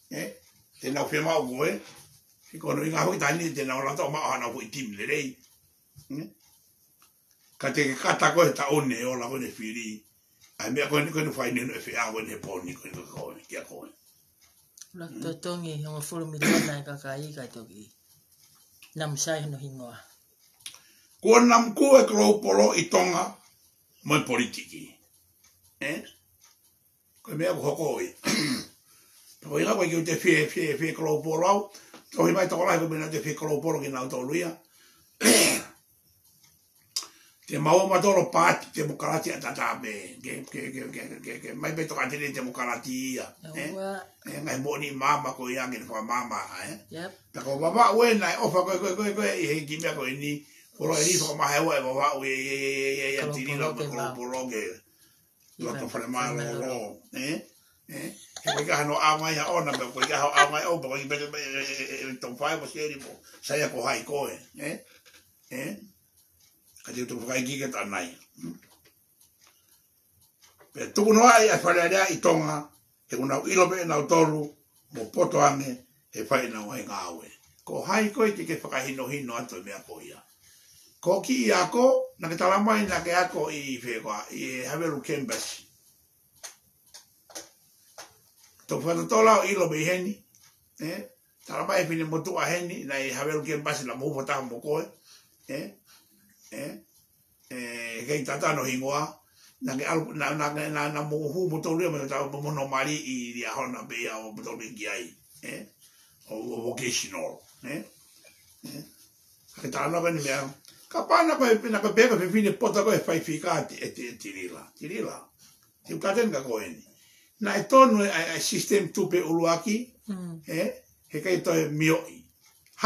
Ē, te nau fiemaʻu koe. He ko hono ʻuhinga hoki taimi ni te nau lava ʻo maʻu haʻanau foʻi timi lelei. Ē? Ka te ke kata koe he taʻu ni ʻo lava ko eni fili. ʻA e meʻa ko eni ko eni fai ni no e fea ko eni he pō ni ko eni ko eni kia ko eni. Ula totongi hongofulu miliona e kakai ka toki. Namu sai hono hingoa. Kuo namu kū e Kolopolo ʻi Tonga mo e politiki. Ē? Ko e meʻa ʻoku hoko ʻi. Ko e ʻuhinga ko e ke u te fie, fie, fie Kolopolo au. Tohi mai tokolahi ko e meʻa naʻa te fie Kolopolo kinautolu ia. Te mau ō mautolu paati temokalati ʻataʻatā pē. Ke, ke, ke, ke, ke, ke, mai pē tokatele temokalati ia. Ē? Aua. Ē, ngaahi moʻoni māmā ko ia ke ne fakamāmā, ē? Yep. Pea ko Vavaʻu ē naʻe ʻofa ko ē, ko ē, ko ē, ko ē, ʻi he kiʻi meʻa ko eni. Ko e loi ʻe lima ko e maha ua ʻe Vavaʻu, ē, ē, ē, ē, ē, ʻa Kolopolo Tilila mo e ke mau. Kolopolo ke. Loto fale mālōlō, ē? Ē? He ko e ka hano ʻaonga ia ʻona, pe ko e ka hano ʻaonga ia ʻo, pe ko e pete, pe, e, e, e, e, Tofa mo Seli mo, Saia ko hai koe, ē? Ē? Ka te u toki fakaikiiki atu ʻanai. Pea tuku noa ai ʻa e Fale Alea ʻi Tonga, he ʻoku nau ʻilo pē ʻe nautolu, mo poto ange, he fai ʻenau ngaahi ngāue. Ko hai koe te ke fakahinohino atu e meʻa ko ia. Ko e kiʻi ako, naʻa ke tala mai naʻa ke ako ʻi fē koā, ʻi Havelu Kemipasi. Toki fakatotolo ʻo ʻilo mei heni, ē? Tala mai finemotuʻa heni, naʻe ʻi Havelu Kemipasi naʻa mo hūfanga mo koe, ē? Ē? Ē, kei tata no hingoa, naʻa ke ʻalu, naʻa, naʻa, naʻa, naʻa mo hū mo tolu ia, mo tau mo no mali ʻi, ʻi ʻaho na pē ia ʻo mo tolu ki ai, ē? ʻO, ʻo vocational, ē? Ē? Ka ke talanoa ko eni meʻa. Kapau naʻa ko e, naʻa ko e pē ko e fefine poto ko e fai fika ʻa Ti-, ʻe Ti-, Tilila. Tilila. Te u tala atu eni kia koe eni. Naʻe tonu e, ʻa e, ʻa e system tupe ʻuluaki, mm, ē? He ʻikai toe mioʻi.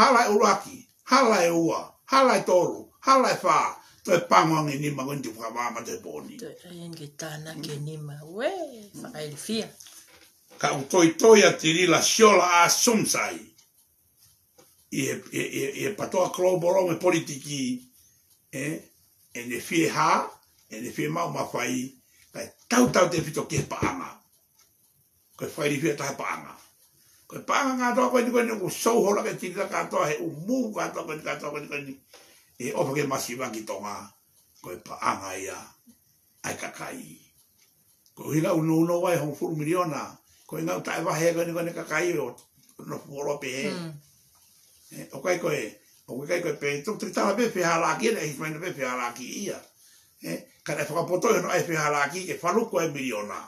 Hala e ʻuluaki, hala e ua, hala e tolu, hala e fā, toe pango ange nima ko eni te u fakamāmā atu he pō ni. Toe, ʻai ange ke tānaki e nima. Uē, fakailifia. Ka ʻoku toitoi ʻa Tilila Siola ʻa Sumsai. ʻI he, ʻi he, ʻi he, ʻi he patoa Kolopolo mo e politiki, ē, ʻene fie hā, ʻene fiemaʻu mafai, kae tautautefito ki he paʻanga. Ko e fakailifia taha paʻanga. Ko e paʻanga kātoa ko eni ko eni ʻoku sou hola ke Tilila kātoa he ʻū move kātoa ko eni kātoa ko eni ko eni. ʻi he ʻofa ke masiva ki Tonga, ko e paʻanga ia ʻa e kakai. Ko e ʻuhinga ʻoku nounou ai hongofulu miliona, ko e ʻuhinga ʻoku taʻevahe ko eni ko eni kakai ʻo nofo fuoloa pehē. Mm. ʻE, ʻoku ʻikai ko e, ʻoku ʻikai ko e pē, toki, toki tala pē fehālaaki ʻena, ʻe hiki mai pē fehālaaki ia. ʻE, ka naʻe fakapoto ʻi hono ʻai fehālaaki ke faluku e miliona.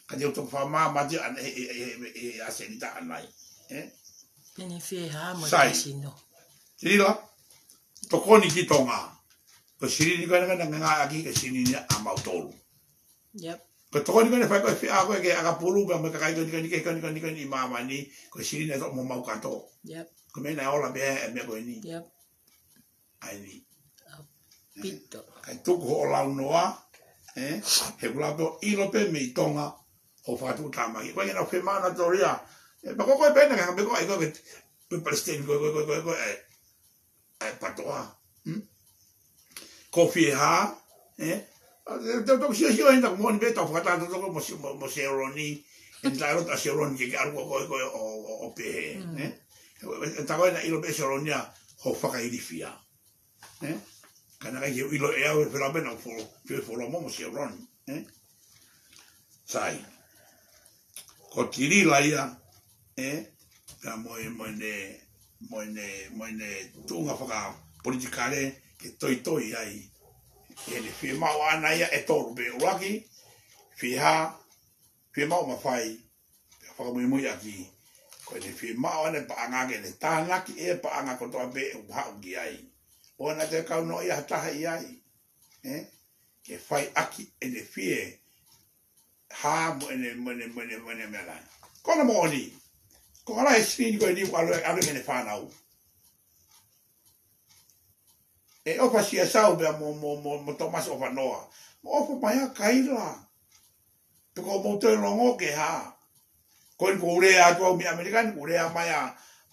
Ka te u toki fakamāmātia ʻana, ʻe, ʻe, ʻe, ʻe, ʻe, ʻa Senita ʻanai. ʻE? Pene fie hā mo Sai. Kasino. Tilila, tokoni ki Tonga. Ko e silini ko ena naʻe ngāueʻaki ko e silini ʻa mautolu. Yep. Ko e tokoni ko ena fai ko e fie hā ko e ke ʻakapulu pea mo e kakai ko eni ko eni ke ko eni ko eni ko eni ʻi māmani, ko e silini ʻe toʻo mo mau kato. Yep. Ko e meʻa naʻe ola pē ʻa e meʻa ko eni. Yep. ʻAi ni. ʻAupito. Kae tuku hoʻo launoa, ʻe, he kula pē ʻilo pē mei Tonga, ʻo fakatuʻutāmaki. Ko e ʻenau femana toria, ʻe, pea ko koe pē naʻa ke hanga pē ko ʻai ko e, ko e palesiteni ko e, ko e, ko e, ko e, ko e, ʻe, ʻe, PATOA. Hmm? Ko fie hā, ʻe? ʻA, te, te, te, sio, sio, ʻe, ta moʻoni pē, tau fakatātā toko mo si-, mo, mo Seloni, ʻe, ta ʻalu ʻa Seloni ke, ke ʻalu ko e, ko e, ʻo, ʻo, ʻo pehē, Mm. ʻe? ʻE, ʻe, ta ko ena ʻilo pē Seloni ia, ho fakailifia. ʻE? Ka naʻe ʻikai ke ʻilo ʻe au ʻe fela pē naʻa folo, fie folo mo, mo Seloni, ʻe? Sai. Ko Tilila ia, ʻe? Ka mo e, mo ʻene, mo ʻene, mo ʻene tuʻunga fakapolitikale ke toitoi ai. ʻEne fiemaʻu ʻana ia ʻe tolu pē ʻuluaki, fie hā, fiemaʻu mafai, pea fakamuimuiʻaki. Ko ʻene fiemaʻu ʻana e paʻanga ke ne tānaki e paʻanga kotoa pē ʻoku haʻu ki ai. ʻOua naʻa toe kaunoa ia ha taha ʻi ai. ʻE? Ke fai ʻaki ʻene fie hā mo ʻene, mo ʻene, mo ʻene, mo ʻene meʻa lahi. Ko hono moʻoni. Ko e hala e silini ko eni ʻoku ʻalu, ʻalu ki heʻene fānau. ʻE ʻOfa Siasau pea mo, mo, mo, mo Thomas ʻOfanoa. Mo ʻofa mai ʻa Kaila. Pe ko mou toe longo ke hā. Ko eni ʻoku ou lea atu au mei ʻAmelika ni, ʻoku ou lea mai ʻa,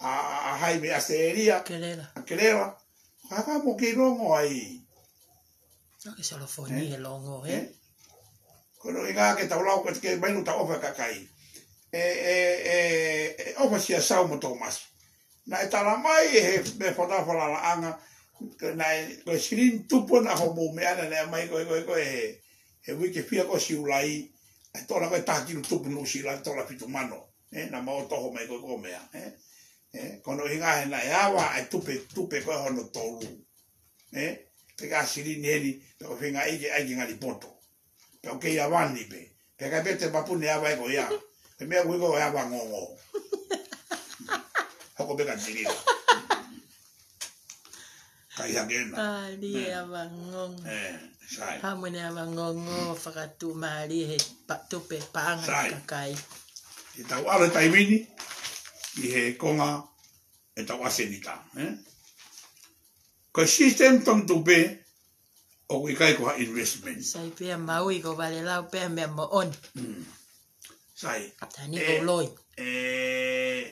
ʻa, ʻa, ʻa hai mei ʻAositelēlia. Kelela. ʻA Kelela. Ka ka mo kei longo ai. ʻOku ke solofoni ʻE? he longo, ʻE? ʻe? Ko hono ʻuhinga ke tau lau, ko e ke mai nu tau ʻofa kakai. ʻE, ʻe, ʻe, ʻe ʻOfa Siasau mo Thomas. Naʻe tala mai ʻe he, mei he fata falalaʻanga, ko e naʻe, ko e silini tupu naʻa hoʻomou meʻa naʻe, naʻe mai ko e, ko e, ko e he, he uike fiha ko Siulai, ʻe tola ko e taha kilu tupu Nuʻusila, tola fitu mano. ʻE, naʻa mau toho mai ko e, ko e meʻa, ʻe? ʻE, ko hono ʻuhinga he naʻe ava e tupe, tupe ko e hono tolu. ʻE, pea ka silini heni, pea ko e feinga ʻi ke ʻai ki Ngalipoto. Pea ʻoku kei ava ni pē. Pea ka pē te mapu ne ava ʻe ko ia. Ko e meʻa ʻoku ui ko e ava ngongo. Hoko pē ka Tilila. Kai hake ena. ʻAi, ʻe ʻe. ava ngongo. ʻE, sai. Hā mo ʻene ava ngongo, fakatuʻumālie he pa-, tupe paʻanga Sai. kakai. ʻE tau ʻalu he taimi ni, ʻi he konga ʻetau ʻa Senita, ʻe? Ko e system tonu tupe, ʻoku ʻikai ko ha investment. Sai pea maui ko vale lau pea meʻa moʻoni. Mm. Sai. Tani ʻE, ko loi. ʻE,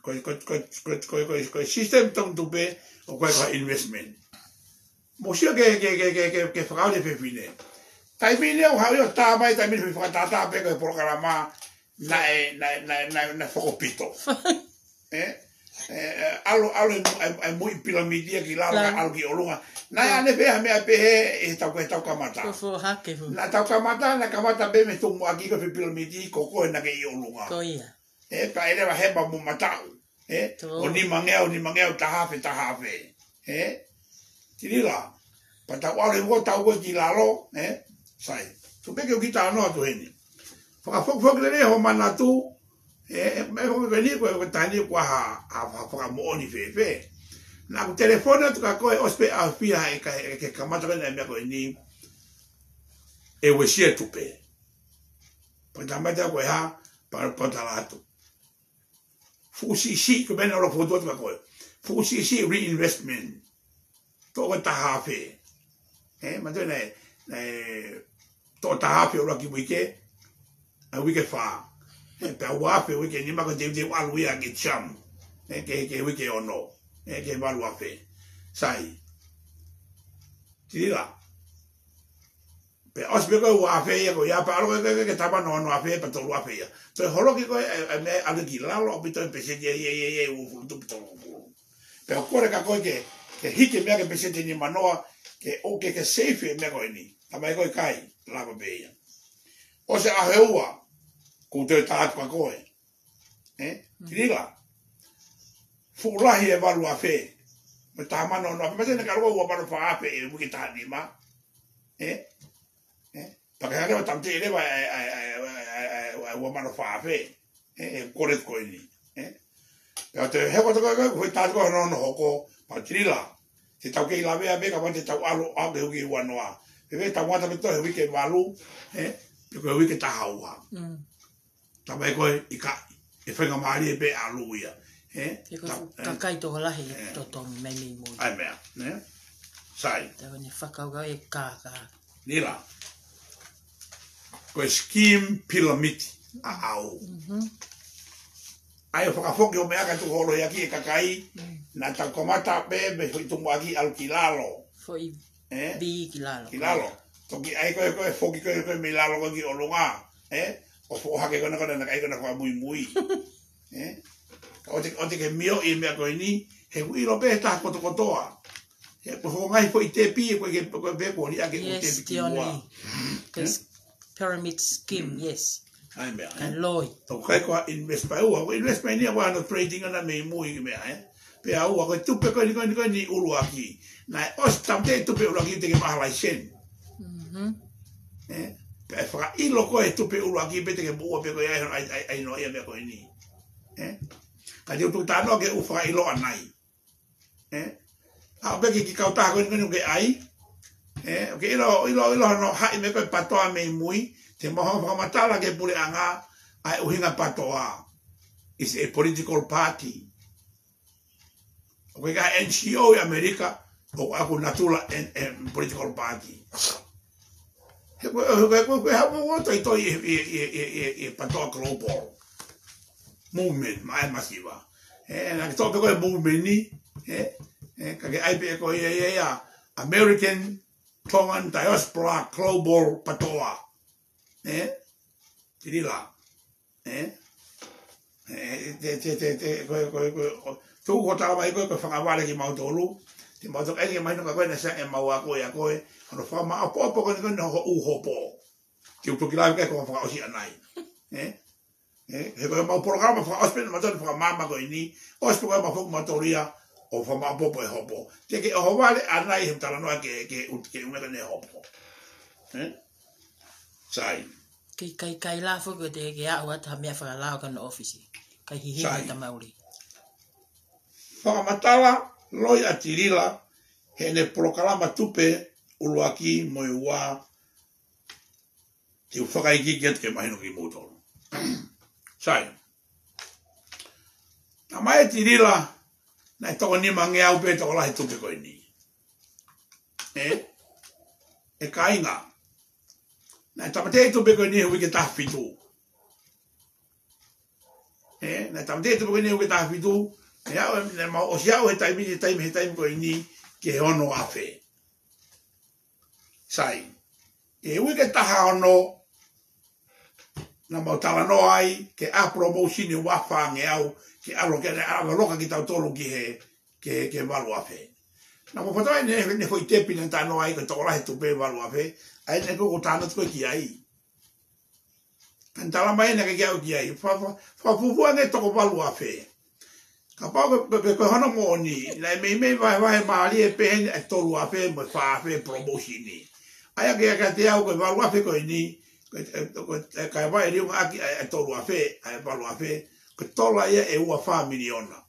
ko, ko, ko e system tonu tupe, ʻoku ʻikai ko ha investment. Mou sio ke, ke, ke, ke, ke, ke fakaoli fefine. Taimi ni ʻoku haʻu ʻo tā mai, taimi ni fakatātā pē ko e polokalama, naʻe, naʻe, naʻe, naʻe, naʻe fokopito. ʻE? ʻE, ʻe, ʻalu, ʻalu e mu-, e, e muiʻi pilamidi ia ki lalo, Lalo. ʻalu ki ʻolunga. Naʻe ʻa ne pehē ha meʻa pehē ʻe tau, ʻe tau kamata. Ko fo hake fu. Naʻa tau kamata, naʻe kamata pē mei he tumuʻaki ko e fie pilamidi ko koe naʻa ke ʻi ʻolunga. Ko ia. ʻE, pea ʻe leva hema mo mataʻu. ʻE, Tō. ʻo nimangeau, nimangeau, taha afe, taha afe. ʻE, Tilila. Pea tau ʻalu he mo tau ko e ki lalo, ʻe, sai. Tuku pē ke u kiʻi talanoa atu heni. Fakafokifoki lelei ho manatu, ʻe, ʻe, meʻa ko eni ko e, ko e taimi ni ko e hā, ʻa, ʻa fakamoʻoni fēfē. Naʻa ku telefoni atu kia koe ʻosi pē ʻaho fiha ʻe ka, ʻe ke kamata ko eni meʻa ko eni. ʻE uesia tupe. Pea tamata ko e hā, pea, pea tala atu. Fuʻu siʻisiʻi, ko e meʻa naʻa ku fokotuʻu atu kia koe. Fuʻu siʻisiʻi reinvestment. Toʻo ko e taha afe. ʻE, manatuʻi naʻe, naʻe, toʻo taha afe ʻuluaki uike, ʻa uike fā. ʻE, pea ua afe uike nima ko e teuteu ʻalu ia ke jump. ʻE, ke, ke uike ono. ʻE, ke valu afe. Sai. Tilila. Pea ʻosi pē ko e ua afe ia ko ia, pea ʻalu ko e, ko e, ko e tama noa noa afe, pea tolu afe ia. Toe holoki ko e, ʻe, ʻe, meʻa ʻalu ki lalo ʻaupito e peseti ia, ia, ia, ia, uofulu tupu tolungofulu. Pea u kole kia koe ke, ke hiki e meʻa ki he peseti nimanoa, ke ʻoua ke, ke seifi e meʻa ko eni. Talamai ko e kai, lava pē ia. ʻOsi e ʻaho ʻe ua, kuo u toe tā atu kia koe. Ē? Tilila. Fuʻu lahi e valu afe. Mo e taha mano ono afe. Mate na ka loko ua mano fā afe e uike taha nima. Ē? Ē? Pea ka hanga leva tamte leva e, e, e, ua mano fā afe. Ē, e kole ko eni. Ē? Pea te he ko te ko, ko, ko, tā ko hono, hono hoko. Pea Tilila. Te tau kei lavea pē ka mate tau ʻalu, ʻalu ke uike ua noa. Pea pē tau ngata pē toe uike valu. Ē? Pe ko e uike taha ua. Mm. Talamai ko e ʻikai, ʻe faingamālie pē ʻalu ia. Ē? He ko e Ta-, fu-, ē? Kakai tokolahi ʻe Ē. Totongi mai mei mui. ʻAi meʻa, nē? Sai. Tau ne fakakaukau e kākā. Tilila. Ko e scheme pyramid ʻaʻau. Mhm. ʻAi ʻo fakafoki ʻo meʻa ka tuku holo ia ki he kakai, Mm. naʻa tau kamata pē, mei he foʻi tumuʻaki ʻalu ki lalo. Foʻi Ē? Bī ki lalo. Ki lalo. Toki ʻai ko e, ko e foki ko e, ko e mei lalo ko e ki ʻolunga. Ē? ʻO foʻohake ko ena ko ena ka ʻai ko ena fakamuimui. Ē? Ka ʻoua te, ʻoua te ke mioʻi e meʻa ko eni, he ʻoku ʻilo pē he taha kotokotoa. He ko e foʻi ngaahi foʻi tepi, ko e ke, ko e pē ko ni ake ko e Yes, tepi ki muʻa. Ē? Ko e pyramid scheme, yes. ʻAi meʻa, Ka ē? Loi. Tau kai ko e invest mai ua, ko e invest mai ni a ua no trading ana mei mui ki meʻa, ē? Pea ua, ko e tupe ko eni, ko eni, ko eni ʻuluaki. Naʻe ʻosi tamte e tupe ʻuluaki te ke maha laisen. Mhm. Ē? Pea ʻe fakaʻilo ko e tupe ʻuluaki pē te ke moʻua pē ko ia ʻai, ʻai, ʻai, ʻai noa ia meʻa ko eni. Ē? Ka te u tuku talanoa ke u fakaʻilo anai. Ē? ʻA ʻo peki ki kautaha ko eni ko eni ʻoku ke ʻai. Ē? ʻOku ke ʻilo, ʻilo, ʻilo hono haʻi meʻa ko e patoa mei mui. Te mau hanga fakamatala ki he puleʻanga ʻa e ʻuhinga patoa. It's a political party. ʻOku ʻikai ha N G O ʻi ʻAmelika, ʻoku ʻaku natula en, en political party. He ko e, he ko e, ko e, ko e hamo ua toi toi e, e, e patoa global movement, mai masiva. Ē, naʻa ke tō pē ko e movement ni, ē, ē, ka ke ʻai pē ko ia, ia, ia, American, Tongan, Diaspora, Global, patoa. Ē, Tilila. Ē? Ē, te, te, te, te, ko e, ko e, ko e, ko e, tuku ko talamai ko e, ko e fakavale kimautolu, te mau toki ʻai ke mahino ka ko e na sa e mau ako ia ko e, hono fakamaʻopoʻopo ko eni ko eni ho u hopo. Te u toki lave ke ko fakaʻosi anai. Ē? Ē, he ko e mau polokalama fakaʻosi pē na mau tonu fakamama ko eni, ʻosi pē ko e mau foki mau tolia, ʻo fakamaʻopoʻopo e hopo. Te ke ʻohovale anai he talanoa ke, ke, ke umeka ne hopo. Ē? Sai. Ke kai kai la foki ʻo te ke aʻu atu ha meʻa fakalao ka no ʻōfisi. Kai hihi Sai. Mai tamauli. Fakamatala, loi ʻa Tilila, heʻene polokalama tupe, ʻuluaki mo e ua, te u fakaikiiki atu ke mahino kimoutolu. Sai. Talamai ʻe Tilila, naʻe toko nimangeau pē tokolahi tupe ko eni. Ē? ʻE kāinga. Naʻe tāmateʻi tupe ko eni he uike taha fitu. Ē? Naʻe tāmateʻi tupe ko eni he uike taha fitu. Naʻe aʻu, naʻe mau ʻosi aʻu he taimi, he taimi, he taimi ko eni, ki he ono afe. Sai. ʻI he uike taha ono, naʻa mau talanoa ai, ke ʻai promotion ʻe ua fāngeau, ke ʻalu ke ne ʻalu loka kitautolu ki he, ke, ke valu afe. Naʻa mau fakaʻai ne, ne foʻi tepi naʻe talanoa ai, ko e tokolahi tupe valu afe, ʻa ē naʻe ko e talanoa ko ē ki ai. Ka ne talamai naʻe ʻikai ke aʻu ki ai, fa, fa, fakafuofua ange toko valu afe. Kapau ko, ko, ko, ko hono moʻoni, naʻe meimei vahevahe mālie pē heni ʻa e tolu afe mo e fā afe promotion ni. ʻA ia ke, ke te au ko e valu afe ko eni, ko, ko, ko, kae vahe liunga ʻaki ʻa e, ʻa e tolu afe, ʻa e valu afe, ko e tola ia ʻe ua fā miliona.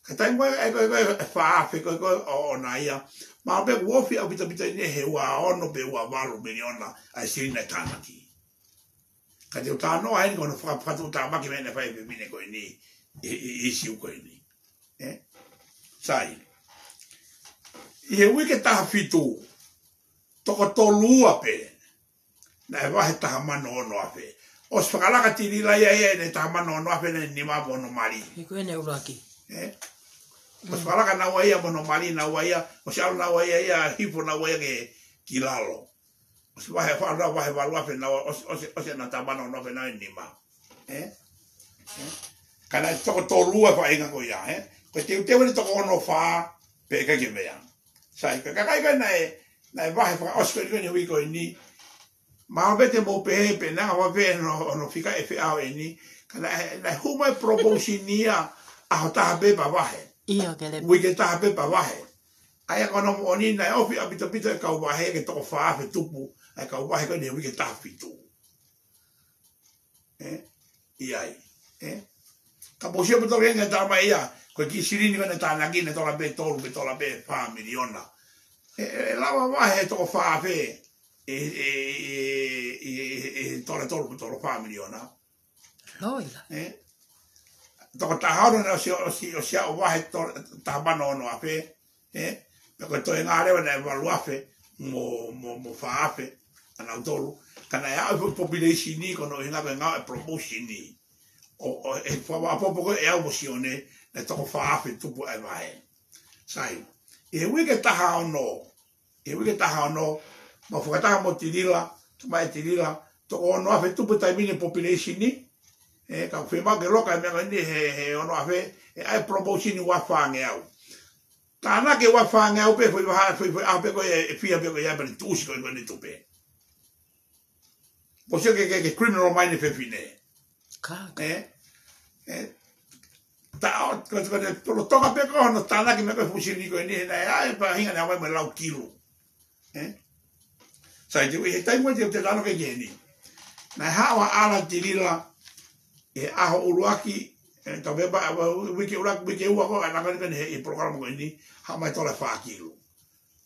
Ka taimi ko ē, ko, ko, ko e fā afe, ko, ko, ʻo, ʻona ia. Mahalo pē kuo ofi ʻaupito pito eni he ua ono pe ua valu miliona, ʻa e silini naʻe tānaki. Ka te u talanoa heni ko hono faka-, fakatuʻutāmaki meʻa naʻe fai ʻe he fefine ko eni, ʻi, ʻi, ʻi he ʻīsiu ko eni. Ē? Sai. ʻI he uike taha fitu, toko tolu ua pē, naʻe vahe taha mano ono afe. ʻOsi fakalaka Tilila ia ia ʻene taha mano ono afe naʻe nima mo hono mali. He ko ʻene ʻuluaki. Ē? ʻOsi fakalaka naua ia mo hono mali naua ia, ʻosi ʻalu naua ia ia, hifo naua ia ke ki lalo. ʻOsi vahe, faʻa vahe valu afe naua, ʻosi, ʻosi, ʻosi ʻena taha mano ono afe naʻe nima. Ē? Ē? Ka naʻe toko tolu ua faʻahinga ko ia, ē? Ko e teuteu eni toko ono fā, pea ʻikai ke meʻa. Sai, ka, ka kai kai naʻe, naʻe vahe fakaʻosi ko eni ko eni he uike ko eni. Mahalo pē te mou pehē pē naʻa ngā vahe hono, hono fika ʻe feʻao eni. Ka naʻe, naʻe hū mai promotion ia ʻaho taha pē pea vahe. ʻIo, ke le- Uike taha pē pea vahe. ʻA ia ko hono moʻoni naʻe ofi ʻaupito ʻaupito e kau vahe ke toko fā afe tupu ʻa e kau vahe ko eni he uike taha fitu. ʻE? ʻI ai. ʻE? Ka ʻoku ou sio pē tolu ʻi he ngaahi tama ia, ko e kiʻi silini ko ē naʻe tānaki naʻe tola pē tolu, pē tola pē fā miliona. ʻE, ʻe, ʻe lava vahe toko fā afe, ʻe, ʻe, ʻe, ʻe, ʻe, ʻe tola tolu, pē tola fā miliona. Loi la. ʻE? Toko taha ono naʻe ʻosi, ʻosi, ʻosi ʻaʻu vahe tola, taha mano ono afe, ʻE? Pea ko e toenga leva naʻe valu afe mo, mo, mo fā afe ʻa nautolu. Ka naʻe aʻu e population ni ko hono ʻuhinga ko e ngāue promotion ni. ʻO, ʻo, ʻe fakapopo ko ē ʻe au mo Sione, naʻe toko fā afe tupu ʻa e vahe. Sai. ʻI he uike taha ono, ʻi he uike taha ono, mau fakataha mo Tilila, tama e Tilila, toko ono afe tupu taimi ni e population ni. ʻE, ka fiemaʻu ke loka e meʻa ko eni he, he ono afe, ʻe ʻai promotion ni ua fā ngeau. Tānaki ua fā ngeau pē, foʻi vaha, foʻi, foʻi ʻaho pē ko ē, ʻe fiha pē ko ia pea ne tuʻusi ko ē ko eni tupe. Mou sio ke, ke, ke criminal mai ʻene fefine. Ka, ka. ʻE? ʻE? Ta o, ko, ko, ko, lolotonga pē ko hono tānaki mai ko ē fuʻu silini ko eni, he naʻe ʻai e faʻahinga naʻe ʻomai mo e lau kilu. ʻE? Sai, te u ʻi he taimi ko ē te u te tano ke keni. Naʻe haʻu ʻa ʻAla Tilila, ʻi he ʻaho ʻuluaki, ʻe, tau pē pea, ʻa, uike ʻuluaki, uike ua ko ē, ʻa e laka ni ko eni he, ʻi he polokalama ko eni, haʻu mai tola fā kilu.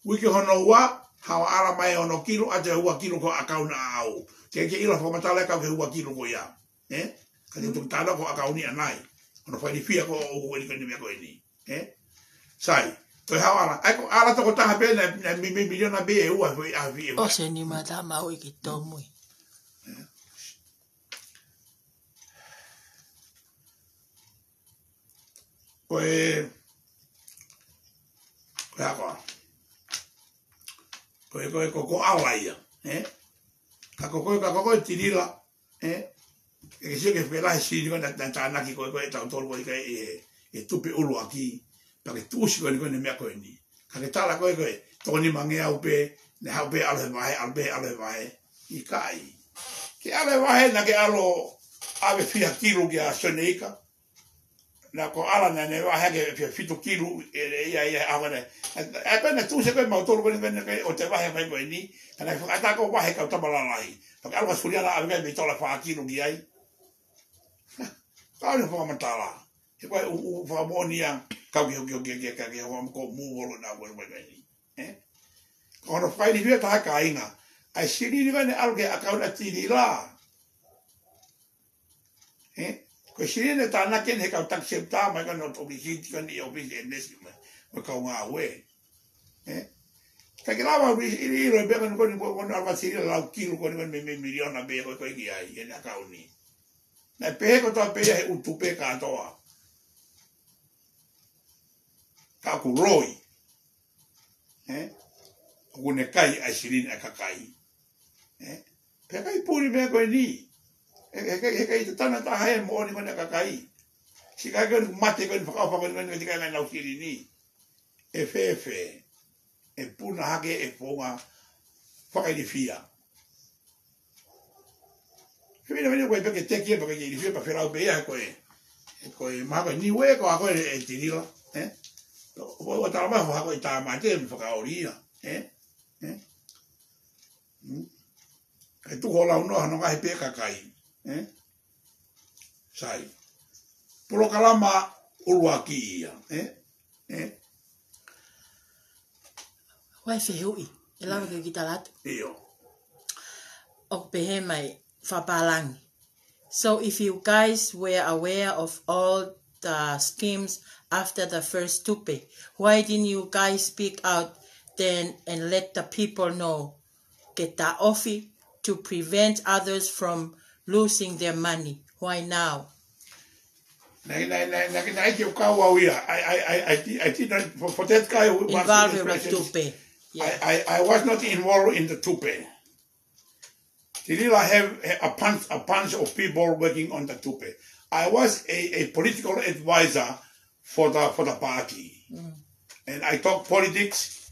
Uike hono ua, haʻu ʻa ʻAla mai ono kilu, ʻoatu e ua kilu ko e ʻakauni ʻaʻau. Ke, ke ʻilo fakamatala e kau ki he ua kilu ko ia. ʻE? Ka te u tuku tano ko e ʻakauni ʻanai. Hono fakailifia ko ē ʻoku ʻi ai ko eni meʻa ko eni. ʻE? Sai, toe haʻu ʻa ʻAla. ʻAi ko ʻAla toko taha pē naʻe, naʻe mi, mi, miliona pē ʻe ua, foʻi ʻaho fiha. ʻOsi e nima tama ʻo iki tōmui. Ko e, ko e hā koā. Ko e, ko e, ko, ko ʻAla ia, ʻe? Ka ko koe, ka ko koe Tilila, ʻe? ʻE ke sio ki he fekelahi silini ko ē naʻe, naʻe tānaki ko ē, ko ē ʻe tautolu ko ē ʻi he, ʻi he tupe ʻuluaki, pea ke tuʻusi ko eni ko eni meʻa ko eni. Ka ke tala ko ē ko ē, toko nima ngeau pē, naʻe haʻu pē ʻalu he vahe, ʻalu pē ʻalu he vahe. ʻIkai. Ke ʻalu he vahe naʻa ke ʻalu ʻave fiha kilu kia Soneika. Naʻa ko ʻAla naʻa ne vahe hake fiha fitu kilu, ʻe, ʻe, ia, ia, ʻa, ko ē. ʻA, ʻa, ko ē naʻe tuʻusi ko ē mautolu ko eni, ko eni, ko ē, ʻo te vahe mai ko eni, ka naʻe fakaʻatā ko ē vahe kau tama lalahi. Pea ke ʻalu ka suliana ʻave kai mei tola fā kilu ki ai. Ka ʻoku ne fakamatala. He ko e ʻū, ʻū fakamoʻoni ia, kau ki, ki, ki, ki, ki, ki, ʻo mo ko mou olo na ko eni, ko eni. ʻE? Ko hono fakailifia taha kāinga. ʻAi silini ko ē naʻe ʻalu ki he ʻakauni ʻa Tilila. ʻE? Ko e silini naʻe tānaki eni he kau taki septa mai ko ē ʻo tō visiti ko eni ʻi ʻōfisi ʻa e nesi mai. Mo e kau ngāue. ʻE? Ka ke lava ʻo ʻi, ʻi, ʻi, ʻilo e meʻa ko eni ko eni ko eni ʻalu ʻa Tilila lau kilu ko eni ko eni mei, mei miliona pē ko ē ko ē ki ai, ʻene ʻakauni. Naʻe pehē kotoa pē ia he ʻū tupe kātoa. Ka ʻoku loi. ʻE? ʻOku ne kai ʻa e silini ʻa e kakai. ʻE? Pea kai puli meʻa ko eni. ʻE, ʻe kai, ʻe kai tatana taha e moʻoni ko eni ʻa e kakai. Siʻi kakai ko eni mate ko eni fakaʻofa ko eni ko eni kai ngai nau silini. ʻE fēfē. ʻE puna hake e founga fakailifia. He mena mena ko e peke teki e peke ilifia pa felau pē ia ko e. Ko e maha ko e Niue ko ako e, e Tilila, ʻe? ʻO, ʻo, ʻo tala mai ho hako ʻi Tāmate mo fakaoli ia, ʻe? ʻE? Hmm? Kae tuku ho lau noa hono ngaahi pē kakai, ʻe? Sai. Polokalama ʻuluaki ia, ʻe? ʻE? Wai fehuʻi, ʻe lava ke kita latu. ʻIo. ʻOku pehē mai, fakapālangi. So if you guys were aware of all the schemes after the first tupe, why didn't you guys speak out then and let the people know? Ke taʻofi to prevent others from losing their money. Why now? Naʻe, naʻe, naʻe, naʻe, naʻe ʻikai ke u kau au ia. I, I, I, I did, I did not, for, for that guy who was involved in the with tupe. Yeah. I, I, I was not involved in the tupe. Tilila have a, a bunch, a bunch of people working on the tupe. I was a, a political advisor for the, for the party. Mm. And I talk politics,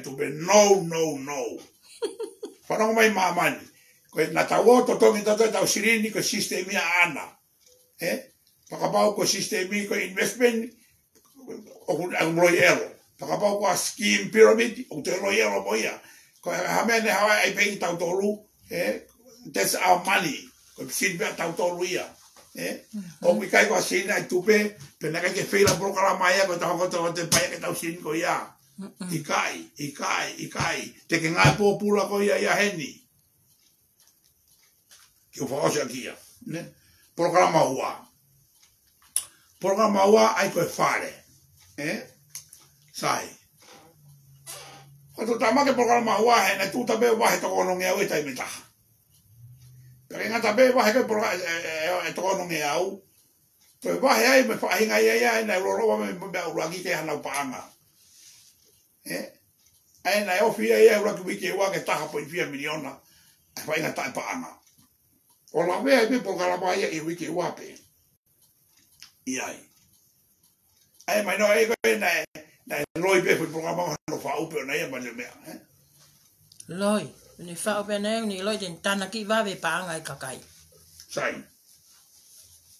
ʻe tupe. No, no, no. Fanongo mai māmani. Ko e naʻa tau ō totongi tautolu ʻetau silini ko e sisitemi ʻaʻana. Ē? Fakapapau ko e sisitemi ko e investment, ʻoku, ʻoku loi ʻelo. Fakapapau ko e scheme pyramid, ʻoku toe loi ʻelo mo ia. Ko e hā e meʻa naʻe haʻu ai pē kitautolu, ē? That's our money. Ko e silini pē ʻatautolu ia. Ē? ʻOku ʻikai ko e silini ʻa e tupe, pea naʻe ʻikai ke feila polokalama ia, ko e tau ko tau te pai ke tau silini ko ia. ʻIkai, ʻikai, ʻikai. Te ke ngāue pōpula ko ia ia heni. Ke u fakaʻosi ʻaki ia. Ne? Polokalama ua. Polokalama ua ʻa ia ko e fale. Ē? Sai. Ko e tuʻu tāmaki polokalama ua he naʻe tuʻu tape vahe toko ono ngeau he taimi ʻe taha. Pea ke ngata pē vahe ko e poloka-, ē, ē, ē, ē, toko ono ngeau. Ko e vahe ai mo e faʻahinga ia ia, ʻa ia naʻe loloa mo e, mo e ʻuluaki ke hanau paʻanga. Ē? ʻA ia naʻe ofi ia ia ʻuluaki uike ua ki he taha poini fiha miliona, ʻa e faʻahinga taʻepaʻanga. ʻO lave ai pē polokalama ia ʻi he uike ua pē. ʻI ai. ʻA ia mai noa ʻe ko e naʻe, naʻe loi pē foʻi polokalama hano faʻu pē ʻona ia mai le meʻa, ē? Loi, ne faʻu pē ʻona ia, ne loi te ne tānaki vave paʻanga e kakai. Sai.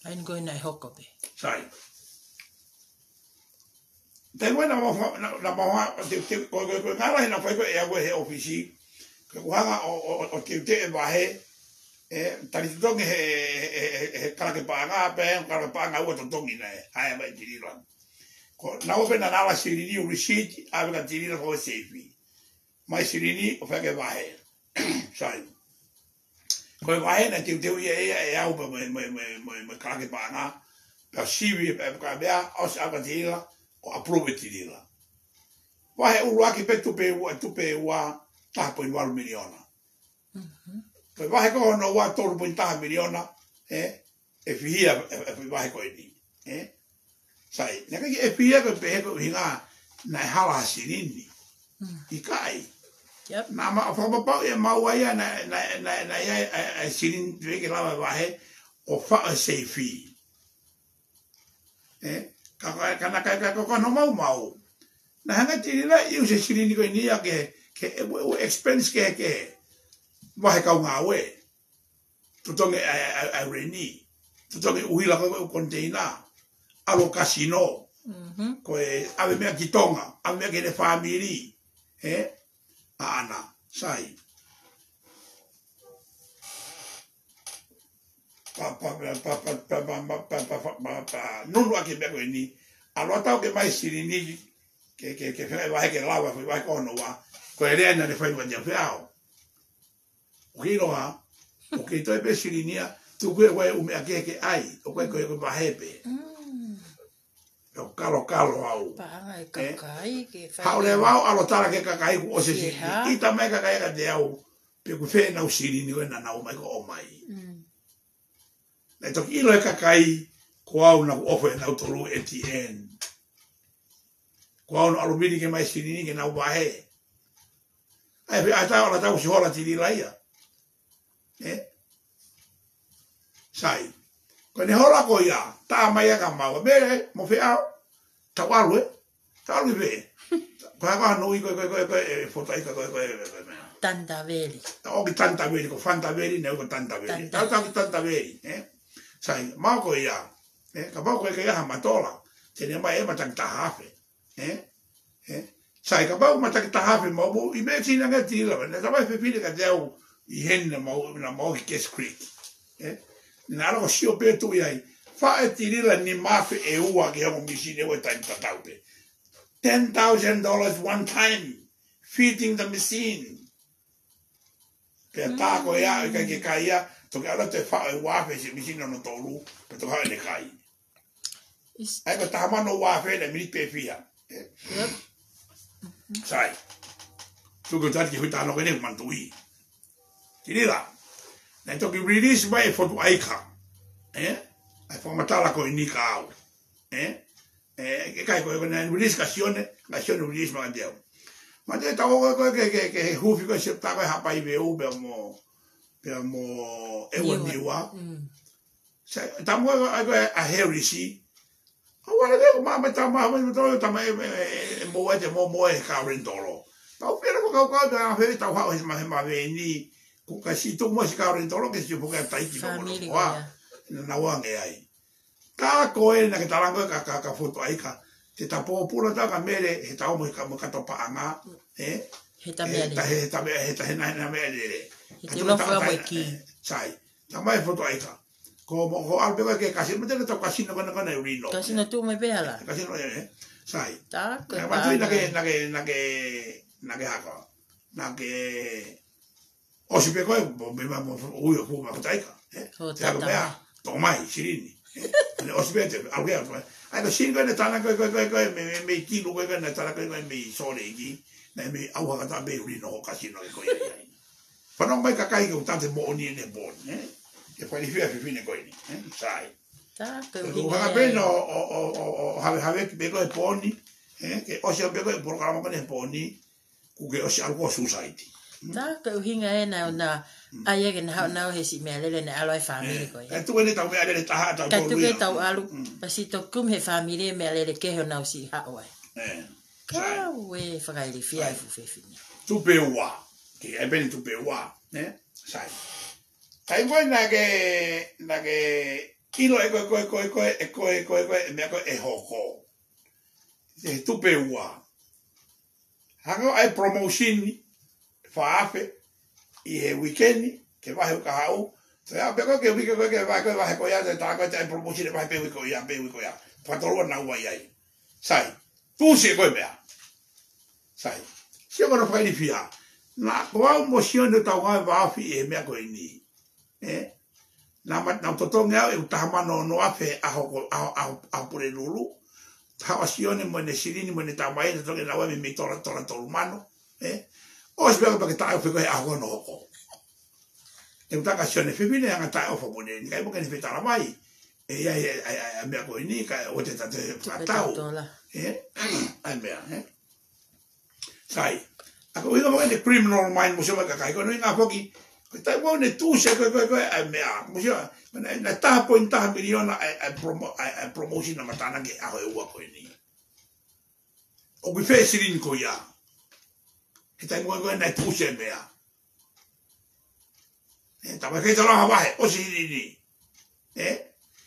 ʻA ia ko e naʻe hoko pē. Sai. Te ue na mafa-, na, na mafa-, te, te, ko, ko, ko e ngāue naʻe fai ko ē ʻe au he ʻōfisi. Ko e kuhanga ʻo, ʻo, ʻo, ʻo te, te e vahe, ē, tali totongi he, he, he, he, he kalake paʻanga, pea kalake paʻanga ua totongi naʻe, ʻa ia mai Tilila. Ko, naʻa ʻoua pē naʻa ala silini ʻo receipt, ʻave kia Tilila ko e seifi. Mai silini, ʻo fai ke vahe. Sai. Ko e vahe naʻe teuteu ia ʻe, ʻe au mo e, mo e, mo e, mo e, mo e kalake paʻanga. Pea sivi, pea, pea, pea, ʻosi ʻave kia Tilila, ʻo approve ʻe Tilila. Vahe ʻuluaki pē tupe ua, tupe ua, taha poini valu miliona. Mhm. Ko e vahe ko hono ua, tolu poini taha miliona, ē, ʻe fihia e, e, e vahe ko eni, ē? Sai, naʻe ʻikai ke fihia ko e pehē ko e ʻuhinga naʻe hala ha silini. Mm. ʻIkai. Yep. Naʻa ma, fakapapauʻi ʻe maua ia naʻe, naʻe, naʻe, naʻe ʻi ai e, e silini pē ke lava vahe ʻo faʻo e seifi. Ē? Ka, ka, ka naʻe ʻikai, ka, ka, ka no mau mau. Naʻe hanga ʻe Tilila ʻo ʻiusi e silini ko eni ia ke, ke, ʻe, ʻe, ʻe expense ke, ke vahe kau ngāue. Totongi ʻa e, ʻa e, ʻa e reni. Totongi ʻuhila ko e container. ʻAlu kasino. Mhm. Ko e ʻave meʻa ki Tonga, ʻave meʻa ki heʻene fāmili. Ē? ʻAʻana, sai. Pa, pa, pa, nunu ʻaki e meʻa ko eni. ʻAlu ʻo tau ke mai silini ke, ke, ke fai e vahe ke lava, fai e vahe ko hono ua. Ko e lea naʻe fai ʻe Tiafeao. ʻOku ke ʻiloa, ʻoku ke toe pē silini ia, tuku ē ko e ʻū meʻa kehe ke ʻai, ʻoku ʻikai ko e, ko e vahe pē. Mm. ʻOku kalokalo au. Paʻanga e kakai ke fai. Haʻu leva au ʻo ʻalu ʻo tala ki he kakai kuo ʻosi e silini. ʻIta mai e kakai kiate au, pe ʻoku fē ʻenau silini ko ē naʻa nau ō mai ko ē ʻomai. Mm. Naʻe toki ʻilo ʻe he kakai, ko au naʻa ku ʻofa ʻia nautolu ʻi he ʻAi Tī Eni. Ko au naʻa ku ʻalu vili ke mai silini ke nau vahe. ʻAi pē ʻa e tau, ʻalu ʻo tau ʻosi hola Tilila ia. Ē? Sai. Ko ʻene hola ko ia, tā mai ia kia maua. Mele, mo fē au, tau ʻalu ē. Tau ʻalu ki fē. Ko e hā ko hono ui ko e, ko e, ko e, ko e, e foto ʻaika ko e, ko e, ko e, ko e meʻa. Tantaveli. ʻOku ʻikai Tantaveli, ko Fantaveli, naʻe ui ko Tantaveli. Tanta- Tau tau ki Tantaveli, ē? Sai, maʻu ko ia. Ē, kapau ko e kei ʻaha matola. Te ne mai e mataki taha afe. Ē? Ē? Sai, kapau mataki taha afe maʻu, mou imagine ange Tilila, naʻe tau mai fefine kiate au ʻi heni naʻa mau, naʻa mau ki Cass Creek. Ē? Naʻa ku ʻalu ʻo sio pē tuʻu ai. Faʻo ʻe Tilila nima afe ʻe ua ki he ongo misini ʻe ua taimi tatau pē. Ten thousand dollars one time, feeding the machine. Pea tā ko ia, ʻikai ke kai ia, toki ʻalu atu ʻo faʻo e ua afe siʻi misini hono tolu, pea toki haʻu ʻene kai. Is- ʻAi ko e taha mano ua afe naʻe miniti pē fiha. Ē? Yep. Sai. Tuku tati ki he hui tano ko eni manatuʻi. Tilila. Naʻe toki release mai e fotu ʻaika. Ē? ʻAi fakamatala ko eni kia au. Ē? Ē, ʻikai ko e, ko e naʻe release kia Sione, kia Sione release mai kiate au. Manatuʻi tau ko e, ko e, ke, ke, ke hufi ko e septa ko e Haʻapai Veu pea mo, pea mo ʻEua Niua. Niua. Mm. Sai, tau mo e, ko e, ʻa Harris. Ko wala ke ko ma, ma tau ma, ma tau tau ma e, e, e, e mo e te mo, mo e car rental. Tau pera ko kau kau tau he tau haʻu he ma, he ma veni. Ko ka si tu mo si car rental ke si puka tai ki mo Fāmili ko ia. Naʻa nau ange ai. Ka ko e naʻa ke talango ka, ka, ka fotu ʻaika. Te ta pōpula ta ka Mele, he tau mo ka, mo ka to paʻanga. Ē? He ta mea lele. He ta, he ta mea, he ta he na, he na mea lele. He te ula fua mo e ki. Sai. Ta mai fotu ʻaika. Ko mo, ko ʻalu pē ko e ke kasino, mo te ke tau kasino kana kana e Reno. Kasino tu mai pē hala. Kasino, ē, ē. Sai. Ta ko e manatuʻi naʻa ke, naʻa ke, naʻa ke, naʻa ke hako. Naʻa ke ʻosi pē ko e, mo, mo, mo, mo, ui ʻo fu ma fotu ʻaika. Ē? Ko e hako tata. Mea, tō mai, silini. Ē? Naʻe ʻosi pē te, ʻalu ke ʻalu mai. ʻAi ko silini ko e naʻe tana ko e, ko e, ko e, ko e, mei, mei, mei Kinu ko e, ko e naʻe tana ko e, ko e, mei Sōleki. Naʻe mei ʻauha ka ta pē Reno ho kasino ke ko ia. Fanongo mai kakai ke u tate moʻoni ʻene pōni, ē? Ke fai fia fifine ko eni, ē? Sai. Ta ke ʻuhinga pē ʻo, ʻo, ʻo, ʻo, ʻo, havehave ki pē ko e pōni, ē? Ke ʻosi pē ko e polokalama ko eni pōni, kuo ke ʻosi ʻalu ko suicide. Ta ke ʻuhinga ē naʻa, naʻa, ʻai ke na haʻu naʻa he siʻi mea lele naʻe ʻalu ai fāmili ko ia. Ē, tuku eni tau mea lele taha, tau tolu ia. Ka tuku e tau ʻalu, pasi tokumi he fāmili e mea lele ke honau siʻi haʻu ai. Ē. Ka ue fakailifia e fuʻu fefine. Tupe ua. Ke ʻai pē eni tupe ua. Ē? Sai. Kai koe naʻa ke, naʻa ke ʻilo ʻe koe, koe, koe, koe, ʻe koe, koe, koe, ʻe meʻa ko ē ʻe hoko. He tupe ua. Hanga ʻai promotion fā afe ʻi he weekend, ke vahe ʻo ka haʻu. Te a pe koe ke weekend koe ke vahe, koe vahe ko ia, te tā koe te ʻai promotion ʻe vahe pē weekend ko ia, pē weekend ko ia. Fakatolua naʻa ua ʻi ai. Sai, tusi e ko e meʻa. Sai, sio ko hono fakailifia. Naʻa ko au mo Sione tau ngāue vāofi ʻi he meʻa ko eni. Ē? Naʻa ma, naʻa totongi au ʻe ʻū taha mano ono afe ʻaho ko, ʻaho, ʻaho, ʻaho Pulelulu. Taha ʻa Sione mo ʻene silini mo ʻene tamai, ʻe toki lau ai mei tola, tola tolu mano. Ē? ʻOsi pea ke taʻeʻofa ko e ʻaho ko ē ʻoku hoko. ʻE uta ka Sione fefine anga taʻeʻofa mo ʻene, ni kai mo ke ne fetalamai. ʻE, ʻa, ʻa, ʻa, ʻa, meʻa ko eni, ka, ʻo te tate fakatau. Ē? ʻA e meʻa, ē? Sai. ʻA ko e ʻuhinga mo e criminal mind, mou sio mai kakai, ko e ʻuhinga foki, ko e taimi ʻoku ne tuʻusi ko e, ko e, ko e, ʻa e meʻa, mou sio, naʻe, naʻe taha poini taha miliona ʻa e, ʻa e promo-, ʻa e, ʻa e promotion naʻe matānaki he ʻaho ʻe ua ko eni. ʻOku ʻi fē silini ko ia? He taimi ʻoku, ko e naʻe tuʻusi e meʻa. Ē, tā mai ke tala ha vahe, ʻosi silini. Ē?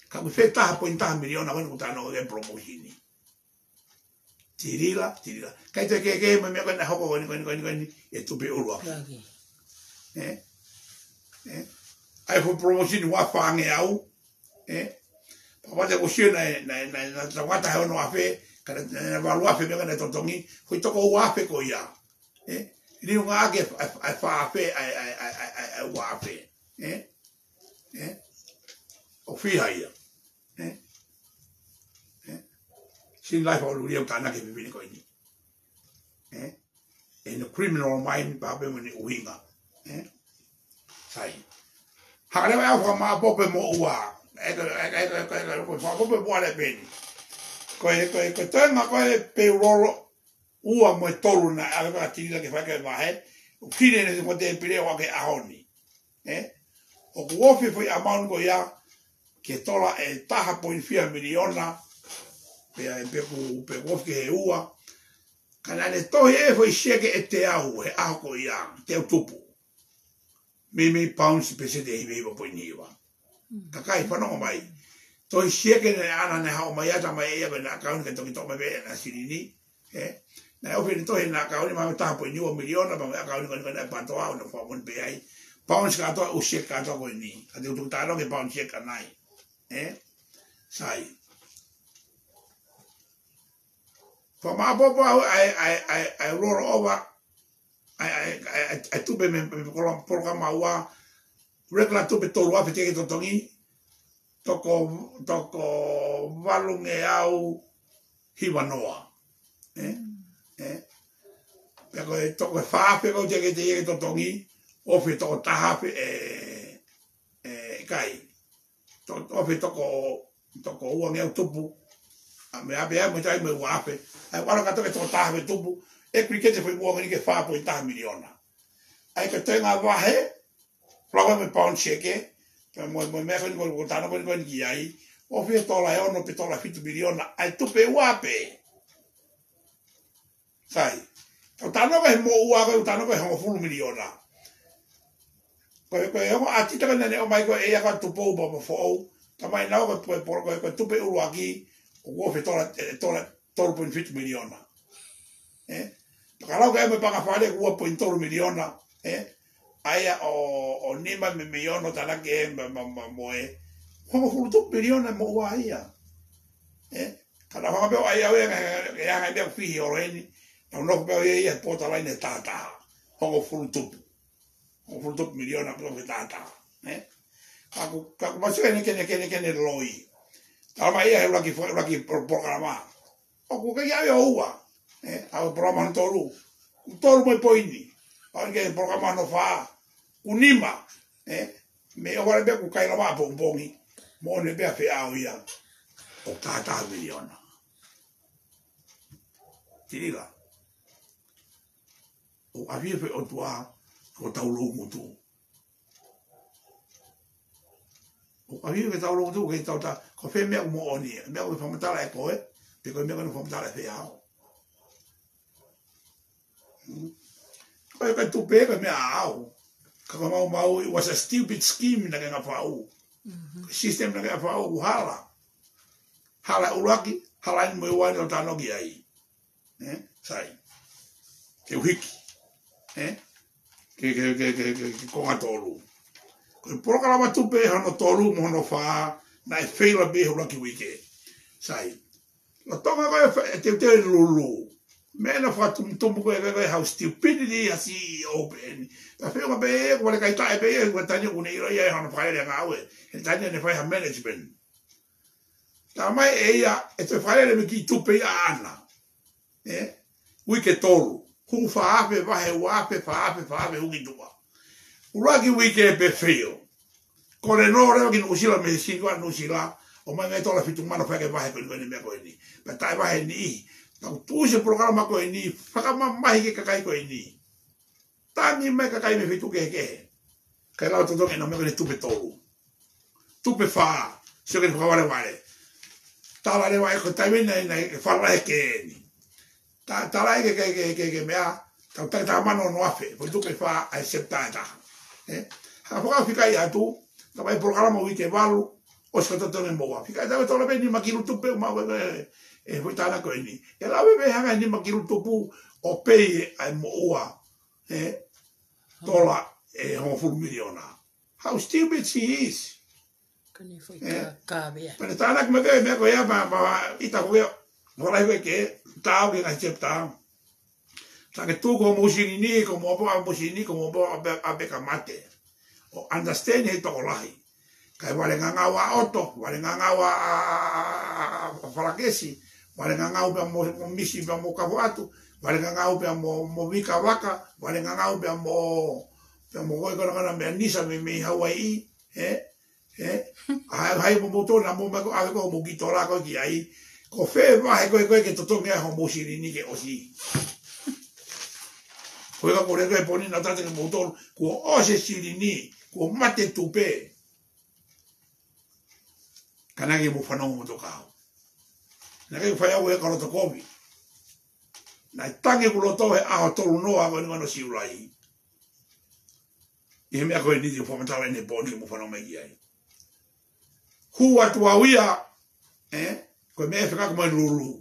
Ka ʻoku ʻi fē taha poini taha miliona ko eni ʻoku talanoa ki he promotion ni. Tilila, tilila. Kai te ke ke mo e meʻa ko ena hoko ko eni, ko eni, ko eni, ko eni, ʻe tupe ʻuluaki. Ē? Ē? ʻA e fuʻu promotion ua fāngeau. Ē? Pea mate ko Sione naʻe, naʻe, naʻe, naʻe tangata he ono afe, ka naʻe, naʻe, naʻe valu afe meʻa ko ena totongi, foʻi toko ua afe ko ia. Ē? Liunga ake ʻa e, ʻa e, ʻa e fā afe, ʻa e, ʻa e, ʻa e, ʻa e, ʻa e ua afe. Ē? Ē? ʻOku fiha ia. Ē? Ē? Sin life ʻo lulia uta na ke fefine ko eni. Ē? ʻE no criminal mind pea pehē mo ʻene ʻuhinga. Ē? Sai. Haka leva ʻe au fakamaʻopoʻopo mo ua. ʻE ko, ʻe, ʻe, ʻe, ʻe, ʻe, ko e fakamaʻopoʻopo mo ua le peni. Ko e, ko e, ko e toenga ko e peulolo ua mo e tolu naʻe ʻave ʻe Tilila ke fai ki he vahe. ʻOku kine ne mo te pile ʻo aʻu ki he ʻaho ni. Ē? ʻOku ofi foʻi amount ko ia, ki he tola ʻe taha poini fiha miliona, pea, pea ʻoku, pea ʻoku ofi ki he ua. Ka naʻa ne tohi e foʻi sieke ʻe teau he ʻaho ko ia, teau tupu. Meimei paunisi peseti ʻe hiva hiva poini hiva. Kakai fanongo mai. Tohi sieke naʻe ʻana naʻe haʻu mai ʻa e tamai ʻe ia ko ʻene ʻakauni ke toki toʻo mai pē ʻena silini. Ē? Naʻe ofi ʻene tohi ʻena ʻakauni mai taha poini ua miliona, pea mo e ʻakauni ko eni ko ena ʻe PATOA, ʻo ne fua moni pē ai. Paunisi kātoa, ʻū sieke kātoa ko eni. Ka te u tuku talanoa ki he paunisi sieke ʻanai. Ē? Sai. Fakamaʻopoʻopo au ʻa e, ʻa e, ʻa e, ʻa e rollover, ʻa e, ʻa e, ʻa e, ʻa e tupe mei, mei he polokalama, polokalama ua, regular tupe tolu afe teʻeki totongi, toko, toko valungeau hiva noa. Ē? Ē? Pea ko e toko fā afe ko ē teʻeki, teʻeki totongi, ofi toko taha afe ʻe, ʻe ʻikai. To-, ofi toko, toko uangeau tupu. ʻA, meʻa pē ia mo e taʻu mo e ua afe. ʻA e ʻalu kātoa ki he toko taha afe tupu. ʻE aggregate foʻi ua ngeni ki he fā poini taha miliona. ʻA ia ko e toenga vahe, fua mo e paunisi sieke, pea mo, mo e meʻa ko eni ko, ko e talanoa ko eni ko eni ki ai, ofi he tola ʻe ono pe tola fitu miliona, ʻa e tupe ua pē. Sai. Tau talanoa ki he moʻua ko ē, tau talanoa ki he hongofulu miliona. Ko e, ko e ongo ʻatita ko ē naʻa ne ʻomai ko ē ʻe ia ko Tupou Papa Foʻou. Tamai naʻa ko e, ko e, ko e, ko e tupe ʻuluaki, ʻoku ofi he tola, ʻe, tola tolu poini fitu miliona. Ē? Pea ka lau ki ai mo e paʻanga fale ʻoku ua poini tolu miliona. Ē? ʻA ia ʻo, ʻo nima mei, mei ono tānaki ē ma, ma, ma, mo e. Hongofulu tupu miliona moʻua ia. Ē? Ka naʻa hanga pē ʻo ʻai au ia, ʻe, ʻe, ʻe anga ia ʻoku fihi ʻo eni. Naʻa nofo pē au ia he borderline ʻe taha taha. Hongofulu tupu. Hongofulu tupu miliona pē ʻoku taha taha. Ē? Ka ʻoku, ka ʻoku masiʻi ʻene, ke ne, ke ne, ke ne loi. Tala mai ia he ʻuluaki fo-, ʻuluaki pro-, polokalama. ʻOku ʻikai ke ʻave ʻo ua. Ē, ʻave polokalama hono tolu. Tolu mo e poini. ʻAve ke polokalama hono fā. ʻOku nima. Ē, mei ʻoku ʻalu pē ʻoku kai lava ʻapongipongi. Mo ne pea feʻao ia. ʻOku taha taha miliona. Tilila. ʻOku ʻafio pē ʻOtua, ko e tau lou ngutu. ʻOku ʻafio ke tau lou ngutu, ke tau ta, ko fē meʻa ʻoku moʻoni, meʻa ʻoku fakamatala ʻe koe, pe ko e meʻa ʻoku fakamatala ʻe feʻao. Hmm. Ko e, ko e tupe, ko e meʻa ʻaʻau. Ka ko maumau, it was a stupid scheme naʻa ke ngafau. Mhm. Ko e system naʻa ke ngafau, ʻoku hala. Hala ʻuluaki, hala eni mo e ua eni ʻoku talanoa ki ai. Ē, sai. Ke uhiki. Ē? Ke, ke, ke, ke, ke, ke konga tolu. Ko e polokalama tupe hono tolu mo hono fā, naʻe feila pē he ʻuluaki uike. Sai. Lolotonga ko e fa-, e teuteu e lulu. Meʻa naʻe fakatumutumu ko e, ko e, ko e how stupidity a C E O pē eni. Pea feʻunga pē, ko e vale kai taʻe pē, ko e tani ʻoku ne ʻilo ia ʻe hono fai le ngāue. He tani ne fai ha management. Talamai ʻe ia, ʻe toe fakalele mo e kiʻi tupe ia ʻaʻana. Ē? Uike tolu. Hū fā afe, vahe ua afe, fā afe, fā afe, hū ki tuʻa. ʻUluaki uike pē fail. Kole noa leva ki Nuʻusila mei he sini ko ē ʻa Nuʻusila, ʻomai e tola fitu mano fai e vahe ko eni, ko eni meʻa ko eni. Pea taʻe vahe ni. Tau tuʻusi e polokalama ko eni, fakamamahi ki he kakai ko eni. Tangi mai e kakai mei he feituʻu kehekehe. Kae lau totongi ʻenau meʻa ko eni tupe tolu. Tupe fā, sio ki he fakavalevale. Tala leva ʻe ko e taimi ni, naʻe falala he ke eni. Ta, tala ʻe ke, ke, ke, ke, ke meʻa, tau taki taha mano ono afe, ko e tupe fā ʻa e septa ʻe taha. Ē? Ha fakaʻuhinga atu, talamai polokalama uike valu, ʻosi ko e totongi moua. Fika ʻe taha tola pē nima kilu tupe, ma, e, e, e, foʻi tānaki ko eni. ʻE lava pē hanga nima kilu tupe, ʻo pei ʻa e moua. Ē? Tola ʻe hongofulu miliona. How stupid she is. Ko eni foʻi Ē? Ka, ka vea. Pea ne tānaki mai pē meʻa ko ia, ma, ma, ʻita ko ia, hola iwe ke, tau ke ngai septa. Ta ke tuku hoʻomou silini, ko mo po a mo silini, ko mo po a pe, a pe ka mate. ʻO understand he tokolahi. Kae vale ngangau ʻa ʻOto, vale ngangau ʻa, ʻa, ʻa, ʻa, ʻa Falakesi, vale ngangau pea mo, mo Misi pea mo Kafoatu, vale ngangau pea mo, mo Vika Vaka, vale ngangau pea mo, pea mo ko e kona kona meʻa Nisa mei, mei Hauaiʻi, ē? Ē? ʻA e, ʻa e mo moutolu naʻa mou mai ko ʻave ko hoʻomou kiʻi tola ko ē ki ai. Ko fē vahe ko ē ko ē ke totongi ai hoʻomou silini ke ʻosi. Ko e ka ko e ko e pō ni naʻa tau tala kia moutolu, kuo ʻosi e silini, kuo mate tupe. Ka naʻe ʻikai ke mou fanongo mo tokau. Naʻe ʻikai ke fai au e ka loto kovi. Naʻe tangi ʻeku loto he ʻaho tolu noa ko eni mano Siulai. ʻI he meʻa ko eni te u fakamatala ʻeni he pō ni ke mou fanongo mai ki ai. Hū atu au ia, ē, ko e meʻa ʻe fekau ko mai Lulu.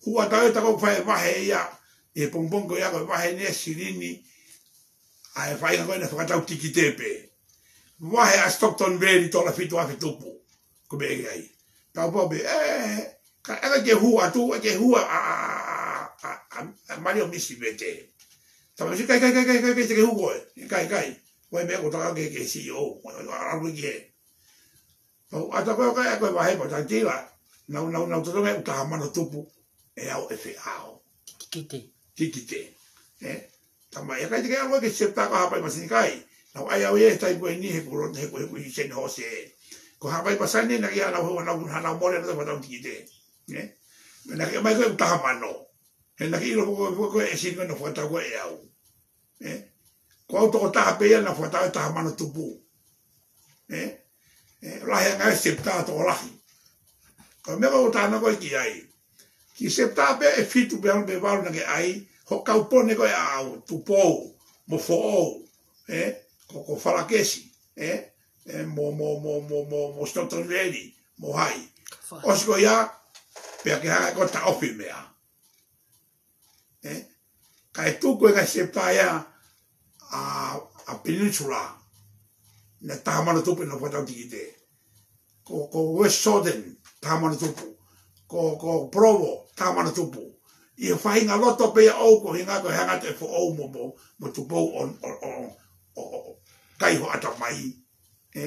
Hū atu au ia ta ko fai vahe ia, ʻi he pongipongi ko ia ko e vahe ni e silini, ʻa e faʻahinga ko ē naʻe fakatau tikite pē. Vahe ʻa Stockton Valley tola fitu afe tupu. Ko e meʻa ia ai. Tau pau pē, ē, ka ʻe ke hū atu, ʻe ke hū ʻa, ʻa, ʻa, ʻa, ʻa Mario Misi Vete. Tama si kai, kai, kai, kai, kai, kai, te ke hū koe. ʻIkai, ʻikai. Ko e meʻa ko e taka ke, ke C E O. Ko e, ko e, ʻalu ki he. Pau, ʻata ko e, ko e, ko e vahe pau tantila. Nau, nau, nau totongi ʻe ʻū taha mano tupu. ʻE au ʻe feʻao. Tikite. Tikite. Ē? Tama ia kai te ke au ke septa ko Haʻapai Masini kai. Nau ʻai au ia he taimi ko eni he kulo, he ku, he ku i seni hose. Ko Haʻapai Masini naʻe ʻi ai hanau, hanau, hanau mole naʻa fakatau tikite. Ē? Meʻa naʻe ʻomai ko e ʻū taha mano. He naʻe ʻilo ko, ko, ko e sini ko ē naʻe fakatau ko ē ʻe au. Ē? Ko au tokotaha pē ia naʻe fakatau ʻe taha mano tupu. Ē? Ē, lahi ange e septa tokolahi. Ko e meʻa ko ē ʻoku ou talanoa ko ē ki ai. Ki septa pē ʻe fitu pē ʻalu pē valu naʻe ʻai, hoʻo kaupone ko ē ʻa au, Tupou, mo Foʻou, ē? Ko, ko Falakesi, ē? Ē, mo, mo, mo Stockton Valley, mo hai. Ka fai. ʻOsi ko ia, pea ke hanga ko e taʻofi meʻa. Ē? Kae tuku e ngaahi septa ia ʻa, ʻa Peninsula. Naʻe taha mano tupu naʻe fakatau tikite. Ko, ko West Shorten, taha mano tupu. Ko, ko Provo, taha mano tupu. ʻI he faʻahinga loto pē ia ʻoku hinga ko e hanga atu ʻe Foʻou mo, mo, mo Tupou ʻo, ʻo, ʻo, ʻo, ʻo, ʻo kai ho ʻatamai. Ē?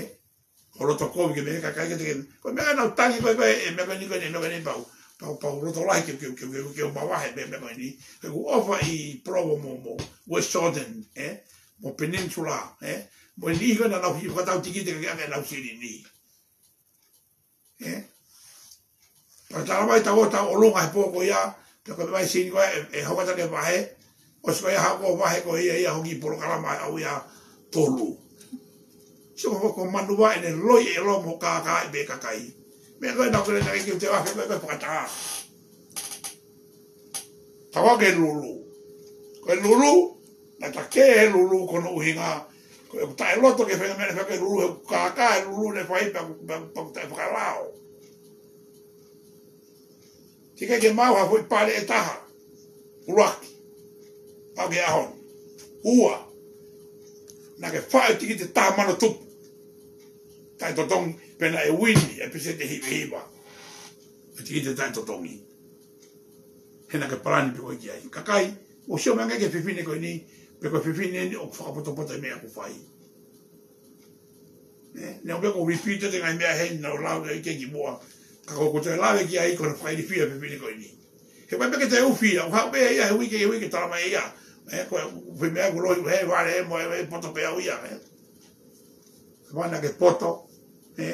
Ko loto kovi ke meʻa ka kai ke te ke. Ko e meʻa naʻa nau tangi ko ē, ko e, e meʻa ko eni ko eni, meʻa ko eni pau. Pau, pau loto lahi ke, ke, ke, ke, ke mavahe meʻa, meʻa ko eni. He ʻoku ou ʻofa ʻi Provo mo, mo West Shorten, ē? Mo Peninsula, ē? Mo e niʻihi ko ē naʻa nau hiki fakatau tikite ke ʻave ʻenau silini. Ē? Pea talamai tau ō tau ʻolunga he pō ko ia, pea ko e vahe sini ko ē, ʻe, ʻe hoko atu ke vahe, ʻosi ko ia hoko vahe ko ia, ia hoki polokalama au ia tolu. Sio ko, ko Manuva ʻene loi ʻe lomo kākā ʻi pē kakai. Meʻa ko ē naʻa ku lea naʻe ke te vahe ko ē fakataha. Tau ō ke Lulu. Ko e Lulu, naʻe ta ke he Lulu ko hono ʻuhinga, ko e taʻe loto ke fenga mene feke Lulu, he kākā e Lulu ne fai pea, pea, pea taʻe fakalao. Ke ke, ke maʻu ha foʻi pale ʻe taha. ʻUluaki. Pau ke ʻaho ni. Ua. Naʻa ke faʻo e tikite taha mano tupu. Taʻe totongi, pea naʻe uini, ʻe pēseti hiva hiva. E tikite taʻe totongi. He naʻa ke palani pē koe ki ai. Kakai, ʻo sio meʻa ke fefine ko eni, pe ko e fefine ni ʻoku fakapotopoto e meʻa ʻoku fai. Ē, ne ʻo pē ko repeat e ngaahi meʻa heni naʻa ku lau ki ai ki muʻa. Ka ko ʻeku toe lave ki ai ko hono fakailifia e fefine ko eni. He ʻoku ʻikai pē ke toe ʻufi ia, ʻoku haʻu pē ia he uike, he uike talamai ia. Ē, ko e fefine ʻoku lohi, he vale, ē, mo e, e poto pē au ia, ē. Kapau naʻa ke poto, ē,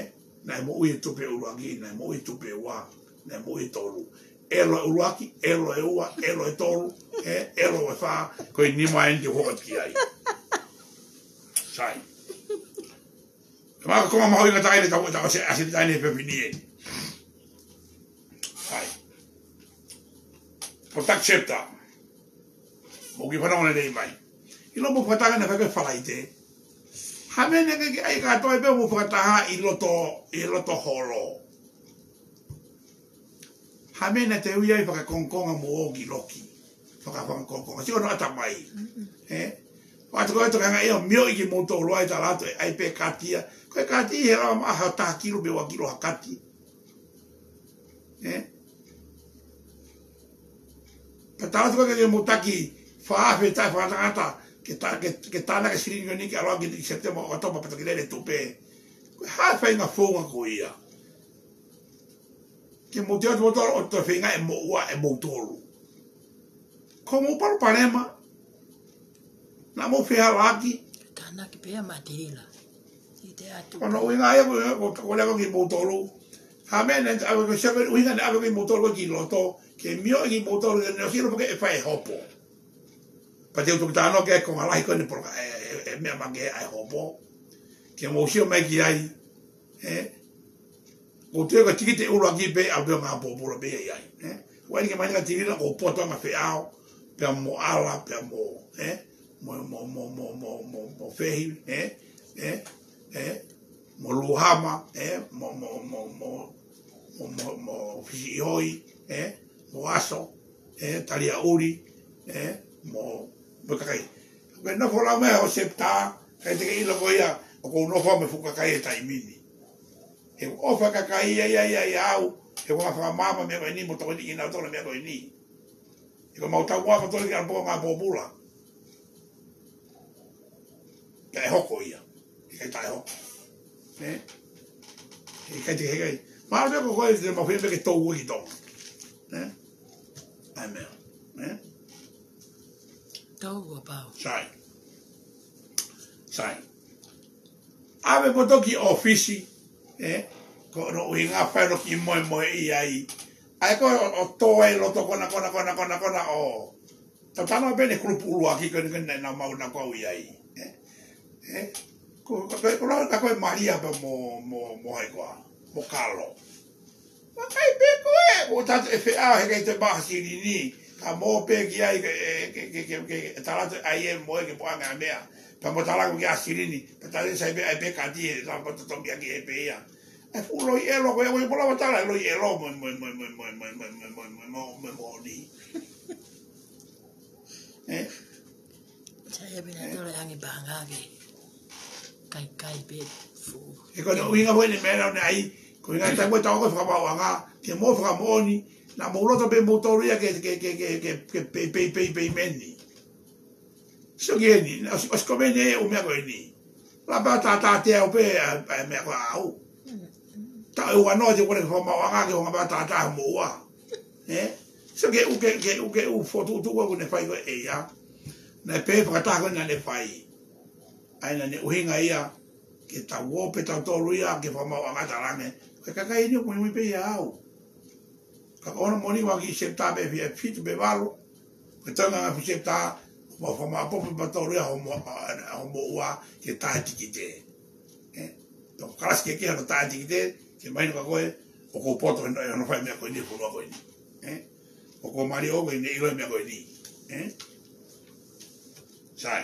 naʻe moʻui e tupe ʻuluaki, naʻe moʻui e tupe ua, naʻe moʻui e tolu. ʻElo e ʻuluaki, ʻelo e ua, ʻelo e tolu, ē, ʻelo e fā, ko e nima eni te u hoko atu ki ai. Sai. Ka ko e konga mahuʻinga taha eni ʻetau, ʻetau ʻasi, ʻasi atu eni he fefine eni. Sai. Ko e taha chapter. Mou kiʻi fanongo lelei mai. ʻIlo mou fakatanga naʻe fai ko e Falaite. Hā e meʻa naʻe ʻikai ke ʻai kātoa pē mou fakataha ʻi loto, ʻi loto holo. Hā e meʻa naʻa te ui ai fakakongokonga mo ō ki loki. Faka-, fakakongokonga. Sio hono ʻatamai. Ē? Fakatoko e toka hanga ia mioʻi kimoutolu ai tala atu ʻe ʻai pē kati ia. Ko e kati he lava maʻa ha taha kilu pe ua kilu ha kati. Ē? Pea tala atu ko e ke mou taki fā afe taʻe fakangatangata ke ta-, ke, ke tānaki e silini ko eni ke ʻalu ki he Sepitema, ʻOkatopa pea toki lele tupe. Ko e hā e faʻahinga founga ko ia. Ke mou tui atu moutolu ʻoku toe feinga ʻe moʻua ʻe moutolu. Ko hoʻomou palopalema. Naʻa mou fehālaaki. Tānaki pē ia Matilila. ʻI te atu. Ko hono ʻuhinga ia ko, ko, ko lea ko kimoutolu. Hā e meʻa naʻe, ʻave ko e sia ko e ʻuhinga naʻe ʻave kimoutolu ki loto. Ke mioʻi kimoutolu ke ne ʻosi ʻilo pē ke ʻe fai e hopo. Pea te u toki talanoa ki he konga lahi ko eni poloka-, e, e, e meʻa makehe ʻa e hopo. Ke mou sio mai ki ai. Ē? Ko e tui ko e tikite ʻuluaki pē ʻalu pē ʻo ngāue pōpula pē ia ʻi ai. Ē? Ko eni ke mai ni ka tilila ko e poto ʻa e feʻao. Pea mo ʻAla, pea mo, ē? Mo, mo, mo fehi, ē? Ē? Ē? Mo Luhama, ē? Mo, mo, mo, mo, mo, mo, mo Fisiʻihoi, ē? Mo Aso, ē? Taliaʻuli, ē? Mo, mo e kakai. Ko e nofo lau mai ʻo Sepitema, ʻikai te ke ʻilo ko ia, ʻoku ou nofo mo e fuʻu kakai he taimi ni. He ʻoku ʻofa e kakai ia, ia, ia, ia au, he ʻoku ou fakamāmā e meʻa ko eni, mo tokoniʻi kinautolu e meʻa ko eni. He ko ʻemau taumuʻa ko e tokoni ki he ʻalu pē ʻo ngāue pōpula. Kae hoko ia. ʻIkai taʻe hoko. Ē? ʻIkai te ke hekai. Mahalo pē ko koe te mau fie pē ke tau ua ki Tonga. Ē? ʻAi meʻa. Ē? Tau ua pau. Sai. Sai. ʻAve poto ki ʻōfisi, ē, ko hono ʻuhinga fai hono kiʻi moemoeʻi ai. ʻAi ko ē ʻo, ʻo tō ai loto kona, kona, kona, kona, kona ʻo. Tau talanoa pē ʻene kulupu ʻuluaki ko eni ko eni naʻa mau na kau ʻi ai. Ē, ē, ko, ko, ko, ko, ko, ko Malia pea mo, mo, mo hai koā, mo Kalo. Vakai pē ko ē, ʻo tatu e feʻao he ʻikai te maha silini, ka mo pē ki ai ke, ke, ke, ke, ke, tala atu ʻa e mo e ke puʻanga meʻa. Pea mo tala ko ki a silini, pea tala sai pē ai pē kati e, tala mo totongi ake e pē ia. E fuʻu loi ʻelo ko ē, ko e mo lava tala loi ʻelo, mo, mo, mo ni. Ē? Sai e pina tole ange pahanga ke. Kai, kai pē fuʻu. He ko hono ʻuhinga ko eni meʻa naʻa ne ʻai, ko e ʻuhinga taimi ko ē tau ko e fakamaauʻanga, ke mo fakamoʻoni, naʻa mou loto pē moutolu ia ke, ke, ke, ke, ke, ke pei, pei, pei, pei meni. Sio ki heni, naʻe ʻosi, ʻosi ko meni e ʻū meʻa ko eni. Lava pē tātāteau pē, ʻa, ʻa e meʻa ko au. Taʻu ʻe ua noa te u kole ke fakamaauʻanga ke u hanga pē ʻo tātā moʻua. Ē? Sio ki he ʻū, ki he, ki he ʻū, ki he ʻū fokotuʻutuʻu ʻoku ne fai ko ē ia. Naʻe pehē fakataha ko ē naʻa ne fai. ʻA ia naʻa ne ʻuhinga ia, ke tau ō pē tautolu ia, ke fakamaauʻanga talange. Ko e kakai eni ʻoku muimui pē ia au. Ka ko hono moʻoni ʻoku ʻi ai e kiʻi sepitā pē fitu pe valu. Ko e toenga e kiʻi sepitā, ʻoku mau fakamaʻopoʻopo pē tautolu ia hoʻomo-, hoʻomoʻua ke tā e tikite. Ē? Tau kalasi ke ke hano tā e tikite, ke mahino kia koe, ʻoku ou poto he hono fai e meʻa ko eni, fonua ko eni. Ē? ʻOku ou mali ʻo ko eni, ʻilo e meʻa ko eni. Ē? Sai.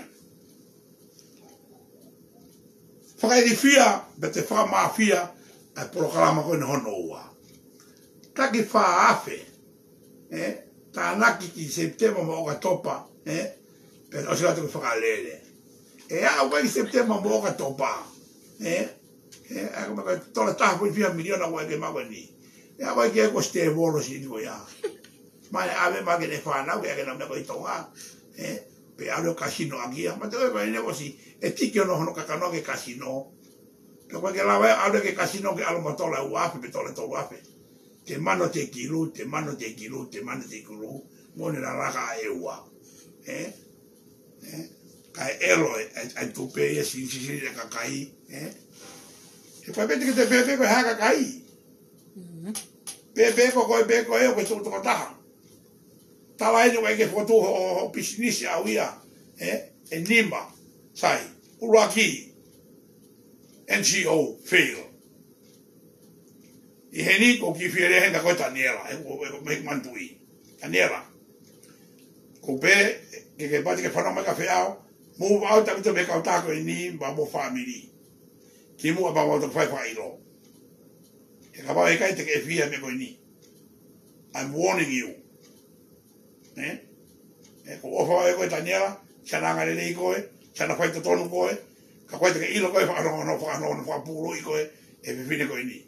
Fakailifia, pea te fakamafia, ʻa e polokalama ko eni hono ua. Taki fā afe, ē, tānaki ki Sepitema mo ʻOkatopa, ē, pea ʻosi atu ki fakalele. ʻE aʻu ki Sepitema mo ʻOkatopa, ē, ē, ʻa ko e meʻa ko e tola taha poini fiha miliona ko ē ke maʻu eni. ʻE aʻu ki he ko Stevolo si ni ko ia. Mai ʻave mai ke ne fānau, ke ake na meʻa ko ē ʻi Tonga, ē, pe ʻalu ʻo kasino ʻaki ia. Mate ʻoe ko eni ʻosi, ʻe tiki hono, hono kakano ke kasino. Pea ko e ke lava ʻalu ki he kasino ke ʻalu mo tola ua afe, pe tola tolu afe. Te mano te kilu, te mano te kilu, te mano te kilu, mo ne lalaka ʻa e ua. Ē? Ē? Kae ʻelo ē, ʻa e, ʻa e tupe ia sinisini ʻa e kakai, ē? He pea pē te ke te pēpē ko e hā kakai. Pēpē ko koe pē ko e ʻo ke tuʻu tokotaha. Tala eni ʻoku ʻikai ke fokotuʻu ho, ho, ho pisinisi ʻaʻau ia, ē? ʻE nima, sai, ʻuluaki, N G O, fail. ʻI heni ʻoku ou kiʻi fie lea heni kia koe Taniela, ē, ʻo, ʻo, ʻo, mei Manatuʻi. Taniela. ʻOku pehē, ke, ke pati ke fanongo mai ka feʻao, move out ʻaupito mei he kautaha ko eni, pea mo e fāmili. Kimuʻa pea mo e fai fakaʻilo. He kapau ʻe ʻikai te ke fie meʻa ko eni. I'm warning you. Ē? Ē, ʻoku ou ʻofa ʻe koe Taniela, siana angalelei koe, siana faitotonu koe, ka ko e te ke ʻilo koe, fakahanohano, fakahanohano, fakapūloʻi koe, ʻe he fefine ko eni.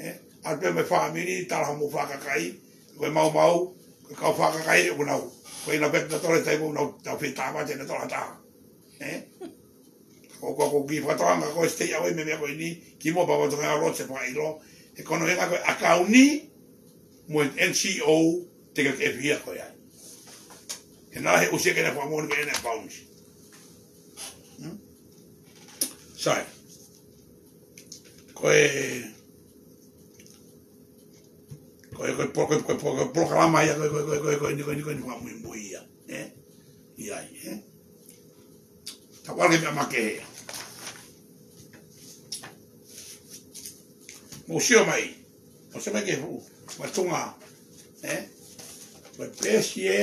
Ē? ʻAlu pē mo e fāmili, tala homou fakakai, ko e maumau, ko e kau fakakai, ʻoku nau, ko e ina pē totolo tai ʻoku nau, tau fie tāmate na tola taha. Ē? Ko, ko, ko ki fakatoanga ko e state ʻaʻau ē mei meʻa ko eni, kimuʻa pea ʻoku tau ngāue ʻo se fakaʻilo, he ko hono ʻuhinga ko e ʻakauni, mo e N G O, te ke ke fie ko ia. He naʻe ʻosi ke na fakamoʻoni ke na bounce. Hmm? Sai. Ko e, ko e, ko e, ko e, ko e, ko e, ko e polokalama ia, ko e, ko e, ko e, ko e, ko e, ko e, ko e, ko e fakamuimui ia. Ē? ʻI ai, ē? Tau ʻalu ki he meʻa makehe. Mou sio mai. Mou sio mai ki he fuʻu. Matunga. Ē? Ko e peesi ē.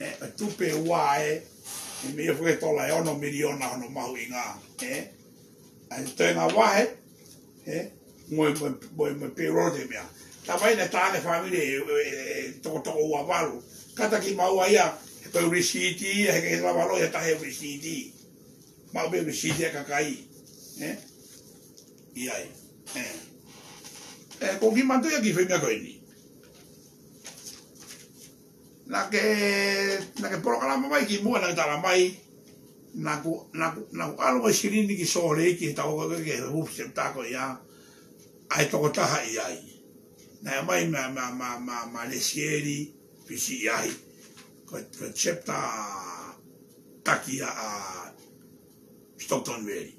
Ē, ʻa e tupe ua ē. ʻE meimei ʻoku ʻi ai e tola ʻe ono miliona hono mahuʻinga. Ē? ʻA e toenga vahe, ē, mo e, mo e, mo e, mo e payroll te meʻa. Talamai naʻe tā ange fāmili ʻe, ʻe, ʻe, ʻe toko, toko ua valu. Kātaki maua ia, he ko e lisiti ia, he ʻikai lava ʻo ʻai ha taha e lisiti. Maʻu pē lisiti ʻa e kakai. Ē? ʻI ai. Ē. Ē, ʻoku ou kiʻi manatuʻi ʻa e kiʻi foʻi meʻa ko eni. Naʻa ke, naʻa ke polokalama mai kimuʻa naʻa ke talamai, naʻa ku, naʻa ku, naʻa ku ʻalu mo e silini ki Sōleki he taʻu ko ē ki he hupu se tako ia, ʻa e tokotaha ʻi ai. Naʻe ʻomai ma, ma, ma, ma, ma Lesieli Fisi ʻi ai, ko, ko e chapter taki ia ʻa Stockton Valley.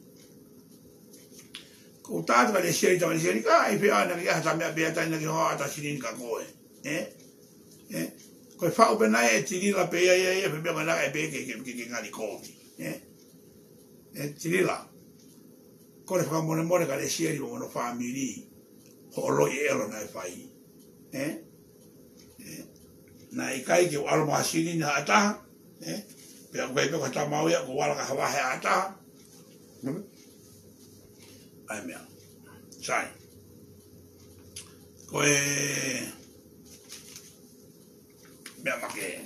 Ko u tā atu kia Lesieli, tā Lesieli, ka ʻi fē ʻa naʻa ke ʻai ha meʻa pē ʻa tai naʻa ke hoa ʻa ta silini kia koe. Ē? Ē? Ko e faʻu pē naʻe ʻe tilila pē ia, ia, ia, pē meʻa ko ē naʻe pē ke, ke, ke, ke ngali kovi. Ē? Ē, tilila. Ko e fakamolemole kia Lesieli mo hono fāmili. Hoʻo loi ʻelo naʻe fai. Ē? Ē? Naʻe ʻikai ke u ʻalu mo ha silini ha taha. Ē? Pea ko e pē ko e tamau ia, ko e vala ka havahe ha taha. ʻAi meʻa. Sai. Ko e meʻa makehe.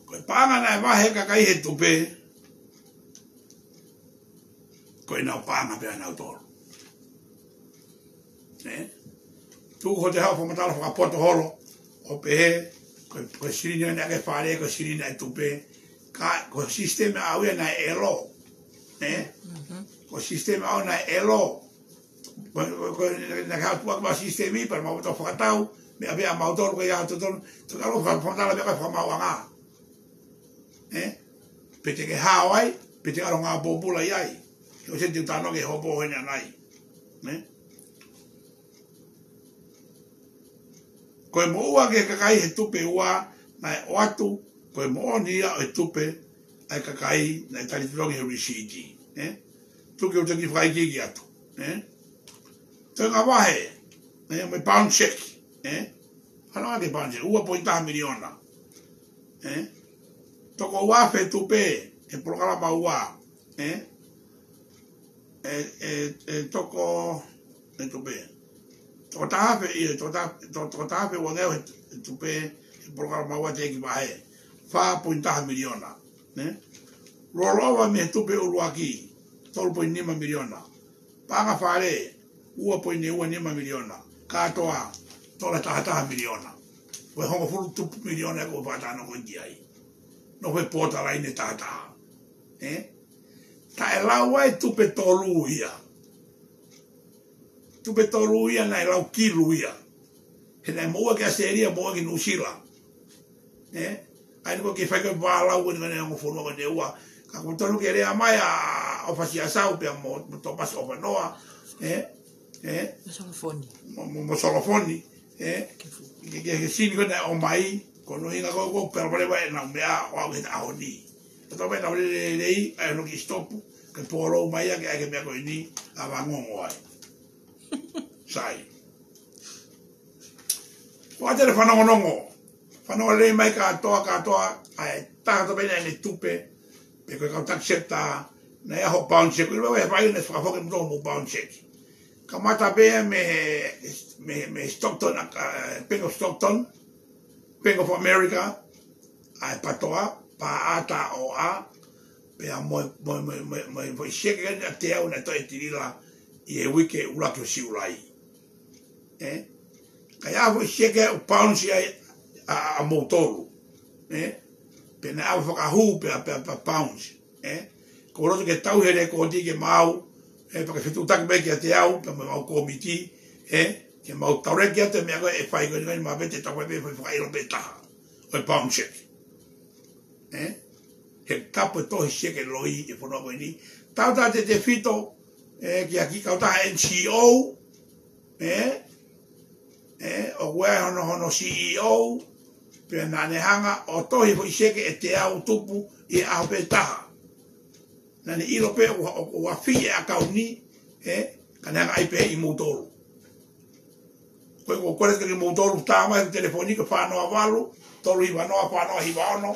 Ko e paʻanga naʻe vahe ʻe he kakai he tupe, ko ʻenau paʻanga pē ʻanautolu. Ē? Tuku hoʻo te haʻu fakamatala fakapoto holo, ʻo pehē, ko, ko e silini naʻa ke fale, ko e silini ʻa e tupe, ka, ko e sisitemi ʻaʻau ia naʻe ʻelo. Ē? Ko e sisitemi ʻaʻau naʻe ʻelo. Ko, ko, ko, naʻa ke haʻu tuʻa ki he sisitemi, pea mau tau fakatau, meʻa pē ʻa mautolu, ko ia totonu, tau ʻalu fakamatala meʻa ko e fakamauʻanga. Ē? Pe te ke hao ai, pe te ke ʻalu ngāue pōpula ʻi ai. He ʻoku se te u tano ke hopo heni anai. Ē? Ko e moʻua ki he kakai he tupe ua, naʻe ʻoatu, ko e moʻoni ia ʻo e tupe, ʻa e kakai, naʻe talitali ʻi he lisiti. Ē? Tuku ke u toki fakaikiiki atu. Ē? Toenga vahe, ē, mo e bounce check, ē? Hano ake bounce check, ua poini taha miliona. Ē? Toko ua afe tupe, he polokalama ua, ē? Ē, ē, ē, toko, ē, tupe. Toko taha afe, ʻio, toko taha, to-, toko taha afe ua ngeau he, he tupe, he polokalama ua teʻeki vahe. Fā poini taha miliona, ē? Rollover mei he tupe ʻuluaki, tolu poini nima miliona. Paʻanga fale, ua poini ua nima miliona. Kātoa, tola taha taha miliona. Ko e hongofulu tupu miliona ʻoku fakatalanoaʻaki ai. Nofo he pōtalaine tahataha. Ē? Taʻe lau ai tupe tolu ia. Tupe tolu ia naʻe lau kilu ia. He naʻe moʻua ki ʻAositelēlia, moʻua ki Nuʻusila. Ē? ʻA ia ko e kiʻi fai ko e vālau ko eni ko eni ʻa e ongo fonua ko eni ʻe ua. Ka ʻoku tonu ke lea mai ʻa ʻOfasi ʻAsau pea mo, mo Tōmasi ʻOfanoa. Ē? Ē? Mo Solofoni. Mo, mo, mo Solofoni. Ē? Ke fu- Ke, ke, ke sini ko ena ʻo mai, ko hono ʻuhinga ko, ko e palopalema ʻenau meʻa ʻo aʻu ki he ʻaho ni. Ka tau mai nau lele lelei, ʻa e hono kiʻi sitopu, ke pōlou mai ʻa e, ʻa e meʻa ko eni, ʻa e vangongo ai. Sai. Ko ʻatele fanongonongo. Fanongo lelei mai kātoa, kātoa, ʻa e taha tō pē ʻene tupe, pe ko e kau taki SEPTA, naʻe ʻi ai hoʻo pound check, ʻilo ʻe he fai ne fakafoki mo hoʻomou pound check. Kamata pē mei, mei, mei Stockton, ʻa, Bank of Stockton, Bank of America, ʻa e PATOA, Paʻata ʻo ʻA, pea mo, mo, mo, mo, mo, mo e foʻi sieke ʻe teau naʻe toʻo ʻe Tilila ʻi he uike ʻuluaki ʻo Siulai. Ē? Ka ʻi ai ha foʻi sieke ʻoku pounds ai ʻa, ʻa, ʻa moutolu. Ē? Pea naʻe ʻave fakahū pea, pea, pea pounds. Ē? ʻOku ou loto ke tau he lēkooti ke mau, ē, pea ke fetuʻutaki mai kiate au, pea mo ʻemau kōmiti, ē, ke mau tau lele ki atu e meʻa ko ē ʻe fai ko eni, ko eni ma pete tau fai pē foʻi fakaʻilo pē taha. ʻO e pound check. Ē? He tapu e tohi sieke loi ʻi he fonua ko eni. Tau tā te te fito, ē, ki ha kiʻi kautaha NGO, ē, ē, ʻoku ʻi ai hono, hono CEO, pea naʻa ne hanga ʻo tohi foʻi sieke ʻe teau tupu ʻi he ʻaho pē taha. Naʻa ne ʻilo pē ʻoku, ʻoku, ʻoku afi e ʻakauni, ē, ka ne hanga ʻai pē ʻe moutolu. Ko e, ko e kole ke moutolu tā mai he telefoni ko e fā noa valu, tolu hiva noa, fā noa hiva ono,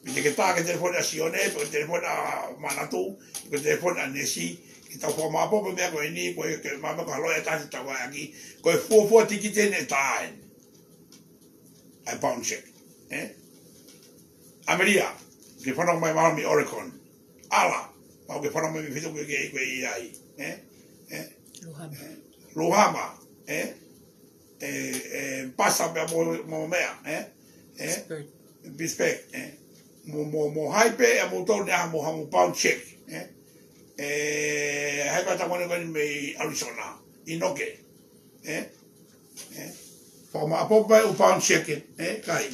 pe te ke tā ki he telefoni ʻa Sione, pe ko e telefoni ʻa Manatu, pe ko e telefoni ʻa Nesi, ke tau fakamāʻopoʻopo e meʻa ko eni, ko e ke mama ka loe ʻe taha te tau ʻai ʻaki, ko e fuofua tikite ne tā eni. ʻA e pound check, ē? ʻAmelia, ke fanongo mai mahalo mei Oregon. ʻAla, mahalo ke fanongo mai mei he feituʻu ko ē ʻoku ke ʻi ai, ē? Ē? Luhama. Ē? Luhama, ē? Ē, ē, Pasa pea mo, mo meʻa, ē? Ē? Pittsburgh. Pittsburgh, ē? Mo, mo, mo hai pē ʻa moutolu ne ʻai haʻamou, haʻamou pound check, ē? Ē, hai pē ʻa e tangata ko eni mei Arizona, ʻInoke. Ē? Ē? Fakamāʻopoʻopo e ʻū pound check, ē? Kai.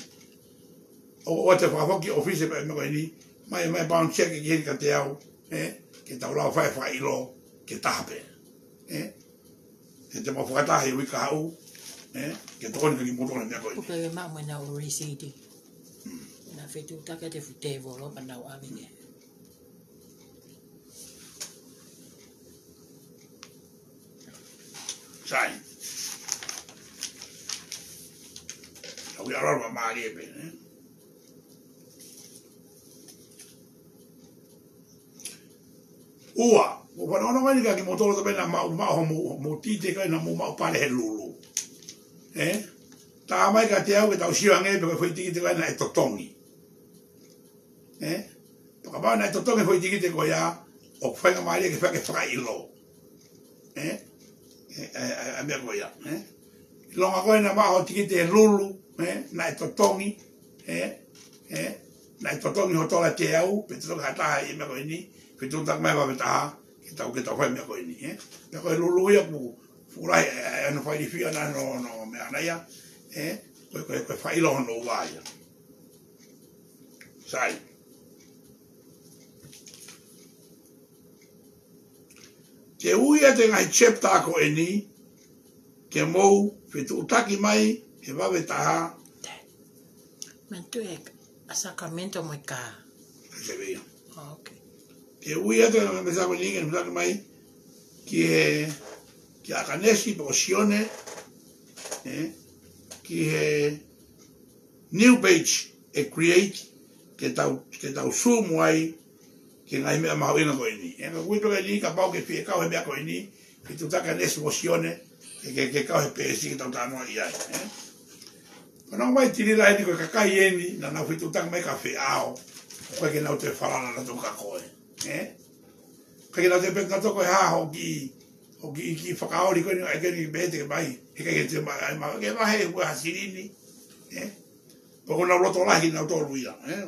ʻO, ʻoua te fakafoki ʻōfisi pē meʻa ko eni, mai, mai pound check ki heni kiate au, ē? Ke tau lava fai fakaʻilo, ke taha pē. Ē? He te mau fakataha he uike kahaʻu, ē? Ke tokoni kia kimoutolu he meʻa ko eni. Kupe ke maʻu mo ʻenau receipt. Hmm. Naʻa fetuʻutaki ʻa e fuʻu tēvolo pea nau ʻave ke. Sai. Ka ui ʻalu ʻalu mālie pē, ē? Ua, ʻoku ou fanongonongo eni kia kimoutolu tō pē naʻa mou maʻu, mou, mou tikite ka naʻa mou maʻu pale he Lulu. Ē? Tā mai kiate au ke tau sio ange pe ko e foʻi tikite ko ē naʻe totongi. Ē? Pea kapau naʻe totongi e foʻi tikite ko ia, ʻoku faingamālie ke fai ke fakaʻilo. Ē? Ē, ē, ē, ē, meʻa ko ia, ē? ʻIlonga ko ē naʻa maʻu hoʻo tikite he Lulu, ē? Naʻe totongi, ē? Ē? Naʻe totongi ho tola teau, pe totongi ha taha ʻi he meʻa ko eni, fetuʻutaki mai vave taha, ke tau, ke tau fai meʻa ko eni, ē? Meʻa ko e Lulu ia ʻoku fuʻu lahi, ē, ē, hono fakaʻilifia naʻa hono, hono meʻa ʻana ia, ē? Ko e, ko e, ko e fakaʻilo hono ua ia. Sai. Te u ui atu e ngaahi chapter ko eni, ke mou fetuʻutaki mai, he vave taha. Manatu e, ʻa Sacramento mo e kā. Ka se vea. Oh, ok. Te u ui atu e ngaahi chapter ko eni, ke fetuʻutaki mai, ki he, ki ʻAkanesi, pe ko Sione, ē, ki he, new page ʻe create, ke tau, ke tau Zoom ai, ki he ngaahi meʻa mahuʻinga ko eni. Ē, ka ui pē ko eni, kapau ʻoku ke fie kau he meʻa ko eni, fetuʻutaki ʻa Nesi mo Sione, ke, ke, ke kau he peesi ke tau talanoa ai, ē. Ko e ʻuhinga mai Tilila eni ko e kakai eni, naʻa nau fetuʻutaki mai ka feʻao, ʻoku ʻikai ke nau toe falala nautolu kia koe, ē. ʻIkai ke nau toe pehē nautolu ko e hā hoʻo kiʻi, hoʻo kiʻi, kiʻi fakaoli ko eni, ʻai ke ni pehē te ke mai, he ʻikai ke te mai, ʻai mai, ke mai he ua ha silini, ē. Pea ko ʻenau loto lahi nautolu ia, ē?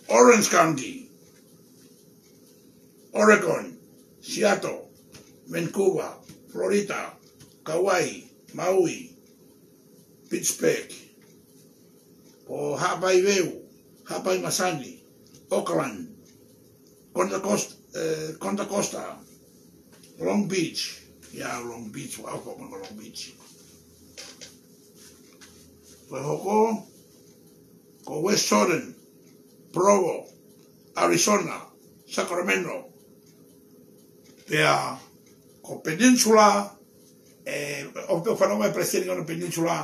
Orange County, Oregon, Seattle, Vancouver, Florida, Kauai, Maui, Pittsburgh, ko Haʻapai Veu, Haʻapai Masani, Oakland, Contra Costa, eh, Contra Costa, Long Beach, ia Long Beach, ua ʻofa mo Long Beach. Ko e hoko, ko West Jordan, Provo, Arizona, Sacramento, pea ko Peninsula, ē, ʻo pē fanongo mai Palesiteni ko ena Peninsula,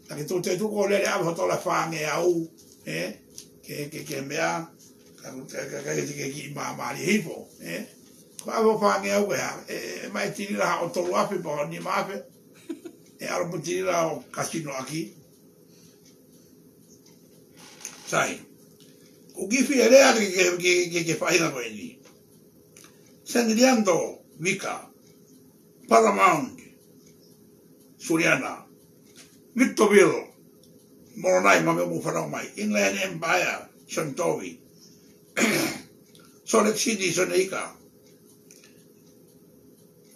naʻa ke tuʻu te tuʻu ko lele ʻave hoto la fāngeau, ē, ke, ke, ke meʻa, ka, ka, ka, ka, ke, ke, ke māmālie hifo, ē. Ko ʻave fāngeau ko ia, ē, ē, mai tili la ʻo tolu afe, pea ʻo nima afe, ē, ʻalu mo tili la ʻo kasino ʻaki. Sai. Ko e kiʻi fie lea ke, ke, ke, ke, ke faʻahinga ko eni. San Leandro, Vika, Paramount, Suliana, Victorville, Molonai, ma me mu fanau mai, Inland Empire, Santovi, Salt Lake City, Soneika,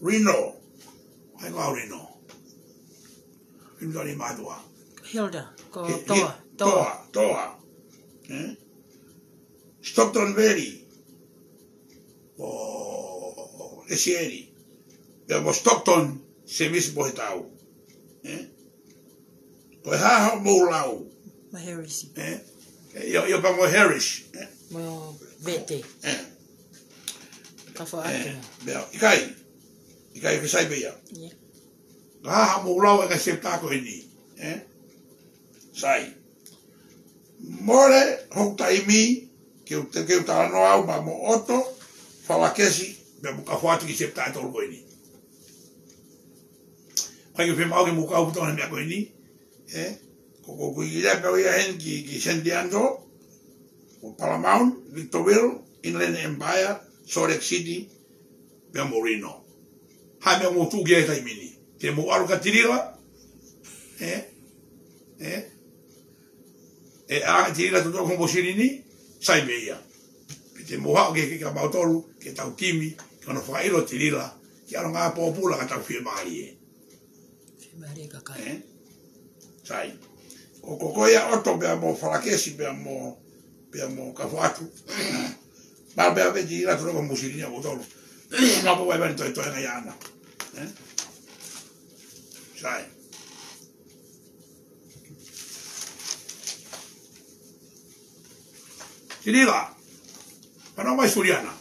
Reno, ai ko Reno, Reno ni mātua. Hilda, ko He- Toa, He- Toa. Toa, Toa. Eh? Stockton Valley, ʻo Lesieli, pea mo Stockton, Semisi mo Hetau. Eh? Ko e hā hoʻomou lau? Mo Harris. Eh? Eh, ʻio, ʻio pea mo Harris. Eh? Mo Vete. Eh. Ka fo Eh, atu. Pea, ʻikai. ʻIkai ke sai pē ia. Ia. Ka hā hoʻomou lau e ka septa ko eni. Eh? Sai. Mole hoku taimi, ke u, ke u talanoa au pea mo ʻOto, Falakesi, pea mo ka fo atu ki septa e tolu ko eni. Kai ke fiemaʻu ke mou kau ʻi he meʻa ko eni, eh? Ko, ko, ko ia pea ia heni ki, ki San Leandro, ko Paramount, Victorville, Inland Empire, Salt Lake City, pea mo Reno. Hā e meʻa ʻoku mou tuʻu ki ai he taimi ni? Te mou ʻalu ka tilila, eh? Eh? ʻE ʻa tilila totonu ko mo silini, sai pē ia. Pe te mou haʻu ke, ke ka mautolu, ke tau kimi, ke ono fakaʻilo tilila, ke ʻalu ngā pōpula ka tau fiemālie. Fiemālie kakai. Eh? Sai. Ko, ko, ko ia ʻOto pea mo Falakesi pea mo, pea mo ka fo atu. Pea pea pea tilila totonu ko mo silini ʻa moutolu. Nā pō vai vai toe toe ngai ana. Eh? Sai. Tilila. Fanau mai Suliana.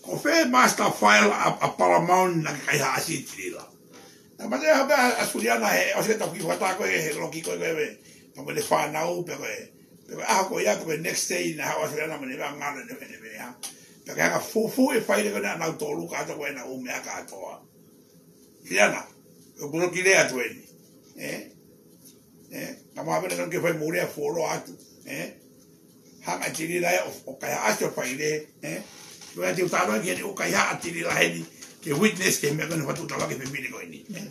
Ko fē master file ʻa, ʻa Paramount naʻa ke kaihaʻasi tilila? Naʻa mate ha pea ʻa Suliana he, ʻosi ke tau ki fata ko e, he loki ko e, ko e, pea mo e fānau, pea ko e, pea ko e, ʻaho ko ia, pea ko e next day, naʻa haʻu ʻa Suliana mo ne ngalo ne, ne, ne, ha. Pea ke hanga fufu e file ko ena nautolu kātoa ko ena ʻū meʻa kātoa. Suliana, ko e kulo ki lea atu eni. Eh? Eh? Ka mā pena kanu ke fai mou lea fuoloa atu. Eh? Hanga tilila ʻo, ʻo kaihaʻasi ʻo file, eh? Ko ia te u talanoa ki heni ʻo kaihaʻa tilila heni, ke witness ke meʻa ko ena fatu tala ke fefine ko eni. Eh?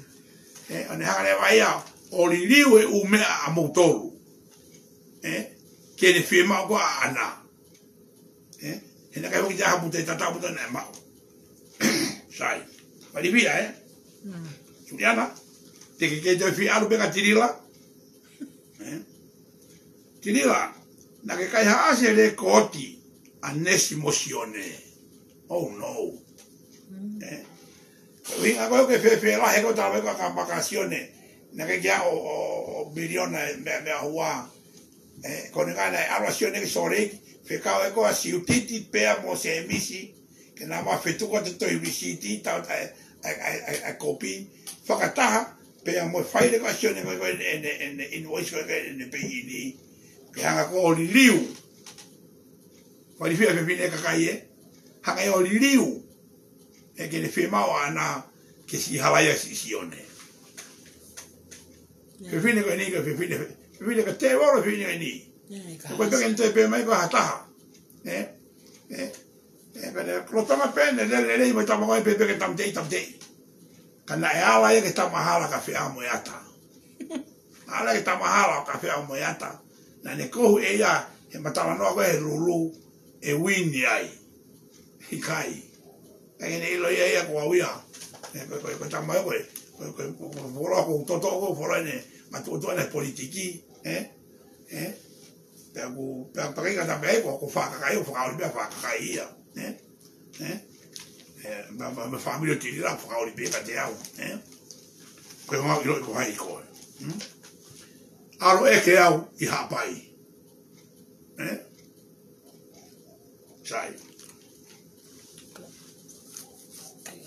Eh, ʻo ne hanga leva ia, ʻo liliu e ʻū meʻa ʻa moutolu. Eh? Ke ne fiemaʻu ko ā ʻana. Eh? He naʻe ʻikai foki te aha puta e tata puta naʻe maʻu. Sai. Palifia, eh? Mm. Suliana, te ke ke te fie ʻalu pē ka tilila. Eh? Tilila, naʻa ke kaihaʻasi e lekooti ʻa Nesi mo Sione. Oh no. Mm. Eh? Ko e ʻuhinga ko ē ke fēfē lahi ko e tala mai ko ē ka maka Sione. Naʻa ke kia ʻo, ʻo, ʻo miliona e meʻa, meʻa hua. Eh, ko e ʻuhinga naʻe ʻalu ʻa Sione ki Salt Lake, fekau ʻe koe ʻa Siutiti pea mo Semisi, ke nau ō ʻo fetuku atu e tohi lisiti, tau ʻai, ʻai, ʻai, ʻai, ʻai kopi, fakataha, pea mo e file ko ē ʻa Sione ko ē, ko ē ʻene, ʻene, ʻene invoice ko ē, ko ē ʻene pei ni, ke hanga ko ē ʻo liliu. Palifia fefine kakai ē, hanga ʻo liliu, ʻe ke ne fiemaʻu ʻana ke siʻi halaia siʻi Sione. Ia. Fefine ko eni ka fefine, fefine ka tēvolo fefine ko eni. Ia, ka Ko e hasi. Peke ni te pē mai ko ha taha. Eh? Eh? Eh, pene, lolotonga pē ʻene lele, lele, mai tama ko ē pē, peke tamtei, tamtei. Ka naʻe ala ia ke tama hala ka fea mo e ata. Ala ke tamahala ʻo Kafeʻau mo e ata. Naʻa ne kohu ʻe ia he matalanoa ko ē he lulu ʻe uini ai. ʻIkai. ʻIkai ke ne ʻilo ia ia ko au ia. Ē, ko, ko, ko tama ko ē. Ko, ko, ko, ko, fuoloa ko toto ko fuoloa ne matuʻotuʻa ne politiki. Ē? Ē? Pea ku, pea pakaika ta pea ko, ko fakakai, ko fakaoli pea fakakai ia. Ē? Ē? Ē, ma, ma, ma fāmili ʻo Tilila fakaoli pē ka te au. Ē? Ko e ngau ʻilo ko hai ko ē. Hmm? ʻAlu ʻeke au ʻi Haʻapai. Ē? Sai.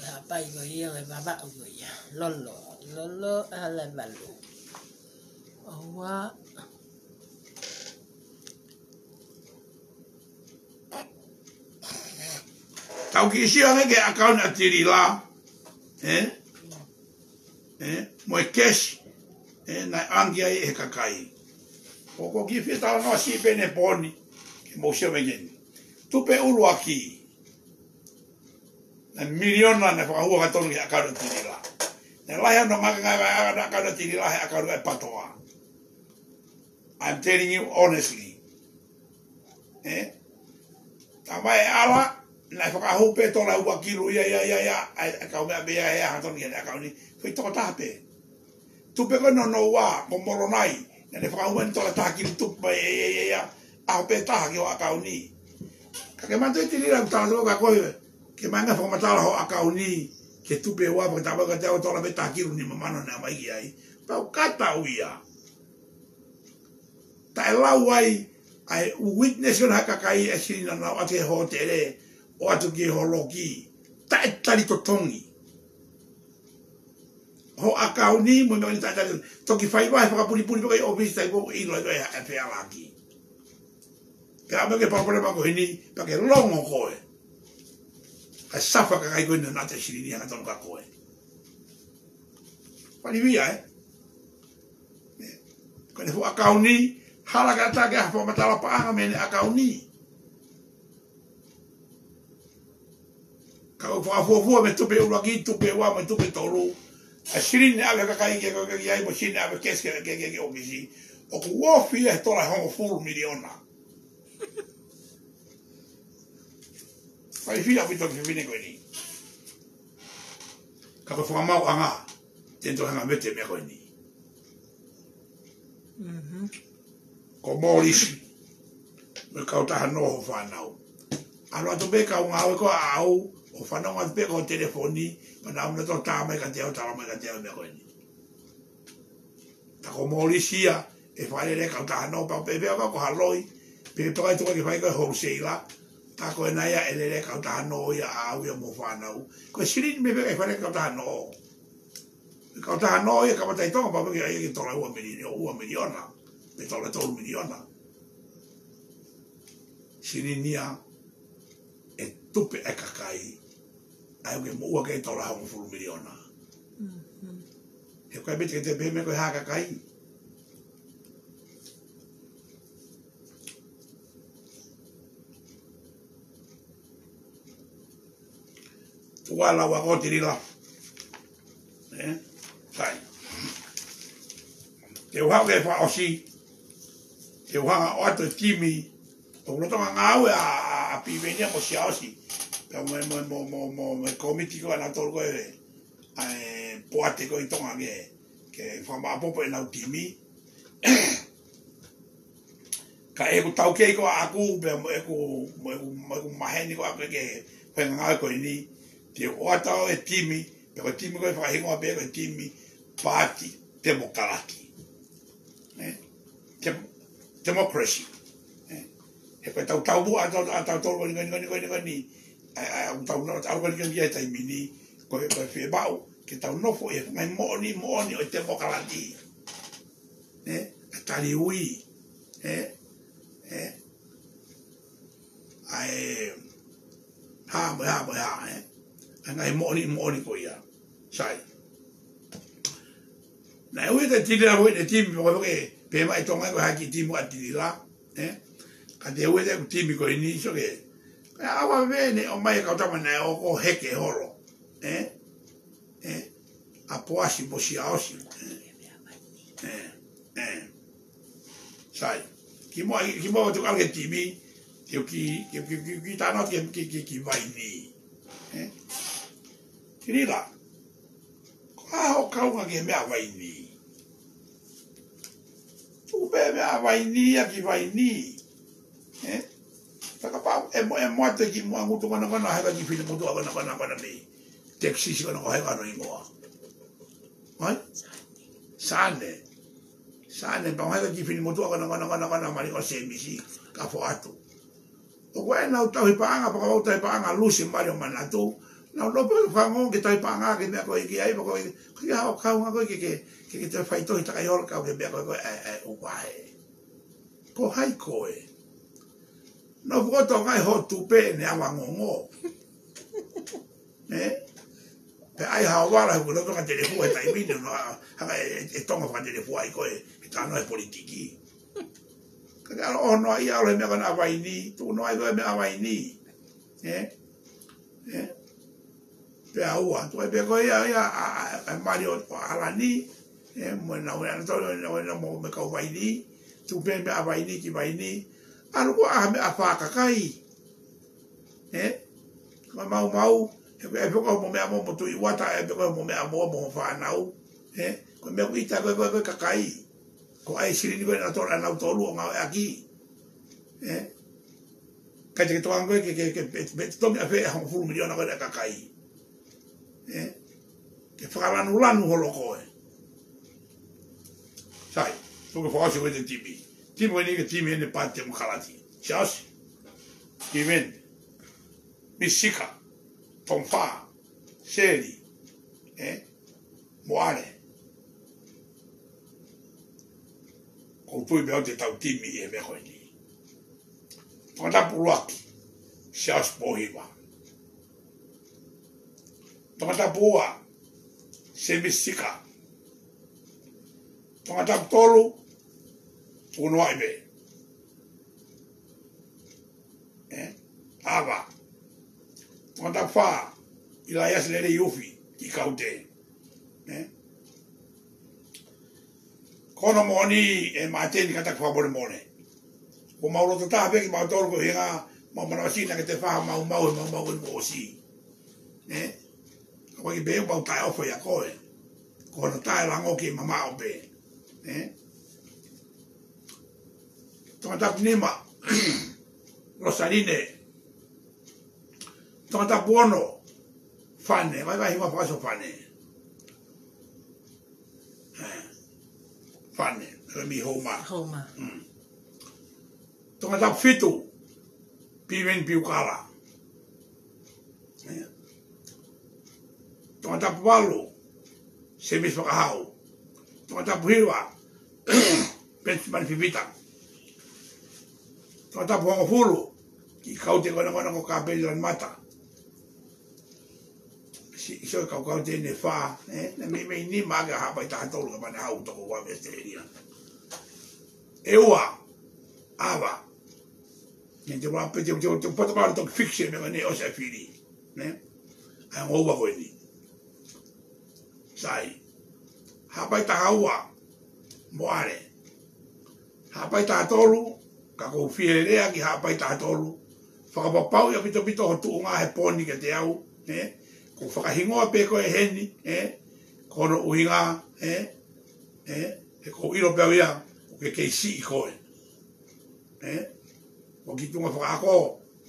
Haʻapai ko ia, ko e vavaʻu ko ia. Lolo, lolo, ala valu. ʻOua. Tau kiʻi sio ange ki he ʻakauni ʻa Tilila. Ē? Ē? Mo e kesi. Ē? Naʻe ʻange ai ʻe he kakai. ʻOku ou kiʻi fie talanoa siʻi pē ʻene pooni. Ke mou sio mai ki heni. Tupe ʻuluaki. Naʻe miliona naʻe fakahū hangatonu ki he ʻakauni ʻa Tilila. Naʻe lahi hono ngāue ngāue ʻa e ʻakauni ʻa Tilila he ʻakauni ʻa e PATOA. I'm telling you honestly. Ē? Talamai ʻe ala, naʻe fakahū pē tola ua kilu ia, ia, ia, ia, ʻa e, ʻa e kau meʻa pē ia, ia, hangatonu ki heʻene ʻakauni. Foʻi tokotaha pē. Tupe ko ē nounou ua, ko Molonai, naʻa ne fakahū mai ʻene tola taha kilu tupe mai, ia, ia, ia, ia, ʻaho pē taha ki hoʻo ʻakauni. Ka ke manatuʻi Tilila ʻeku tala atu kia koe, ke mai ange fakamatala hoʻo ʻakauni, ki he tupe ua, pea ke talamai kiate au tola pē taha kilu nima mano naʻe ʻomai ki ai. Pea u kata au ia. Taʻe lau ai, ʻa e witness ʻo e kakai ʻa e silini naʻa nau ʻatu he hōtele, ʻo ʻatu ki he holoki. Taʻe tali totongi. Hoʻo ʻakauni, mo e meʻa ko eni taʻe tali. Toki fai vahe fakapulipuli pē ki he ʻōfisi taʻe ko ʻilo ai ko e ʻe fealaki. Pea ʻomai ki he palopalema ko eni, pea ke longo koe. ʻA e safa kakai ko eni naʻa nau ʻatu e silini hangatonu kia koe. Palivia, ē? Ko ʻene fuʻu ʻakauni, hala ke ʻatā ke ʻai ha fakamatala paʻanga mei heʻene ʻakauni. Ka ʻoku fakafuofua mei he tupe ʻuluaki, tupe ua, mo e tupe tolu. ʻA e silini ʻave kakai ke, ke, ke, ke, ai mo e silini ʻave kesi ke, ke, ke, ke ʻōfisi. ʻOku ofi ia he tola hongofulu miliona. Fai fia ʻaupito ki he fefine ko eni. Ka ko e fakamaauʻanga, te ne toe hanga mete meʻa ko eni. Mhm. Ko Molisi, mo e kautaha nō hoʻo fānau. ʻAlu atu pē kau ngāue ko ē ʻaʻau, ʻo fanongo atu pē ki hoʻo telefoni, pea nau muna tō tā mai kiate au, tala mai kiate au meʻa ko eni. Tā ko Molisi ia, ʻe fakalele kautaha nō, pea pehē pē au ko ha loi, pea toka ʻi tuʻa ke fai ko e wholesaler, tā ko ena ia ʻe lele kautaha nō ia ʻaʻau ia mo e fānau. Ko e silini pē ʻe fakalele kautaha nō. Kautaha nō ia kamata ʻi Tonga, pea pehē ai ke tola ua miliona, ua miliona, pe tola tolu miliona. Silini ia, ʻe tupe ʻa e kakai. ʻAi ke moʻua ke tola hongofulu miliona. Mhm. He ko e miti ke te pehē meʻa ko e hā kakai. Tuala ua ko Tilila. Ē? Sai. Te u haʻu ke fakaʻosi. Te u hanga ʻo ʻoatu e timi. ʻOku lolotonga ngāue ʻa, ʻa, ʻa Pivenia mo Siaosi. Pea mo, mo, mo, mo, mo, mo e kōmiti ko ē ʻanautolu ko ē. ʻA e poate ko ē ʻi Tonga ke, ke fakamāʻopoʻopo ʻenau timi. Ka ʻeku taukei ko ʻaʻaku, pea mo ʻeku, mo ʻeku, mo ʻeku maheni ko ʻaʻaku ke, ko e ngāue ko eni. Te u ʻoatu e timi, pea ko e timi ko ē fakahingoa pē ko e timi Paati Temokalati. Ē? Tem-, Democracy. Ē? He ko e tau tau mua, ʻa tau, ʻa tau tau ko eni, ko eni, ko eni, ko eni, ko eni. ʻA, ʻa, ʻa tau nau, ʻa tau ko eni, ko eni, ʻi he taimi ni. Ko e, ko e fiemaʻu, ke tau nofo ʻi he ngaahi moʻoni, moʻoni ʻo e temokalati. Ē? ʻA e tali ui. Ē? Ē? ʻA e, hā mo e hā mo e hā, ē? ʻA e ngaahi moʻoni, moʻoni ko ia. Sai. Naʻe ui ʻe Tilila ʻa e timi, mo ke pehē mai ʻe Tonga ko e hā e kiʻi timi ʻa Tilila, ē? Ka te u ui ʻe he timi ko eni, sio ki he. Ko e ʻaho ʻave ne ʻomai e kau tama naʻe ʻoku heke holo, ē? Ē? ʻA Poasi mo Siaosi, ē? Ē? Sai. Kimuʻa, kimuʻa ʻoku tuku ʻa e timi, ke u ki, ke, ke, ke, ke tano ki, ki, ki, ki Vaini. Eh? Ki Lila. Ko e hā hoʻo kaunga ki he meʻa Vaini? Tuku pē meʻa Vaini ia ki Vaini. Eh? Fakapapau, ʻe mo, ʻe mo atu ki muʻa ngutu kona kona, heka ki Finemotuʻa kona kona kona mei Texas kona ko heka no ingoa. Mai? Sane. Sane, pau heka ki Finemotuʻa kona kona kona kona mali ko Semisi, ka fo atu. ʻOku ʻi ai ʻenau tauhi paʻanga, fakapapau tauhi paʻanga Lusi mali ʻo Manatu. Nau nofo pē fango ke tauhi paʻanga ke meʻa ko ē ki ai, pea ko e, ko e hā hoʻo kaunga ko ē ke, ke, ke, ke toe faitohi takai holo kau ke meʻa ko ē ko ē, ʻe, ʻe, ʻo vae. Ko hai koe? Nau fokoto ngai ho tupe ne awa ngongo. Eh? Pea ʻai ha vala he kuo nau fakatelefua he taimi ni, nau hanga ʻe, ʻe, ʻe Tonga fakatelefua ai koe, he tano he politiki. Ka ke ʻalu ʻo ʻoho noa ia ʻalu he meʻa ko ena Vaini, tuku noa ai koe meʻa Vaini. Eh? Eh? Pea ua, tuku ai pē ko ia, ia, ʻa, ʻa, ʻa, mali ʻo, ʻo ʻAlani, eh, mo ʻenau, mo ʻenau, mo ʻenau, mo, mo e kau Vaini, tuku pē meʻa Vaini ki Vaini, ʻalu ko ā meʻa fā kakai, eh, ko e maumau, he, he pē ko mo meʻa mo, mo Tuʻi Uata, he pē ko mo meʻa mo, mo fānau, eh, ko e meʻa ʻoku ʻita ko e, ko e, ko e kakai, ko e silini ko ē nautolu, nautolu ʻo ngāueʻaki, eh, Kai te ke toʻo ange koe ke, ke, ke, pe, pe, tomi a fe, hongofulu miliona ko e kakai. Eh? Ke fakalanulanu holo koe. Sai, tuku fakaʻosi ko e timi. Timi ko eni ko e timi ʻene Paati Temokalati. Siaosi. Kiven. Misika. Tonfa. Seli. Eh? Moale. ʻOku ou tui pē au te tau timi ʻi he meʻa ko eni. Tongatapu ʻuluaki, Siaosi Pōhiva. Tongatapu ua, Semisi Sika. Tongatapu tolu, Tukunoaʻi pē. Eh? ʻAva. Tongatapu fā, ʻIlaiasi Lelei Ufi, ki Kaute. Eh? Ko hono moʻoni ʻe Māteni, kātaki fakamolemole. Ko mau loto taha pē kimautolu ko e hinga mau manavasiʻi naʻa ke toe fai ha maumau he maumau ko eni kuo ʻosi. Eh? Ka ʻoku ʻikai ke pehē ʻoku mau taʻeʻofa ʻia koe. Ko hono taʻelango ke mamaʻo pē. Eh? Tongatapu nima, Losaline. Tongatapu ono, Fane, vaivai hingoa fakaʻosi ʻo Fane. Eh, Fane, ʻa e mei Houma. Houma. Mm. Tongatapu fitu, Piven Piukala. Eh. Tongatapu valu, Semisi Fakahau. Tongatapu hiva, Penisimani Fifita. Tongatapu hongofulu, ki Kaute ko ena ko ena ko Kapeli Lanimata. Si, so kau Kaute ʻe fā, eh, naʻe meimei nima ʻaki ʻa Haʻapai taha tolu ka mane hau toko ua mei ʻAositelēlia. ʻE ua, ʻAva. Ne te ua pē te, te, te, pata pata toki fix e meʻa ne ʻosi ʻa e fili. Ne? ʻA e ongo ua ko eni. Sai. Haʻapai taha ua, Moale. Haʻapai taha tolu, ka ʻoku ou fie lea ki Haʻapai taha tolu. Fakapapauʻi ʻaupito ʻaupito ho tuʻunga he pō ni kiate au, eh? Ko e fakahingoa pē ko ē heni, eh? Ko hono ʻuhinga, eh? Eh? He ʻoku ou ʻilo pē au ia, ʻoku ke kei siʻi koe. Eh? ʻOku ki tuʻunga fakaako,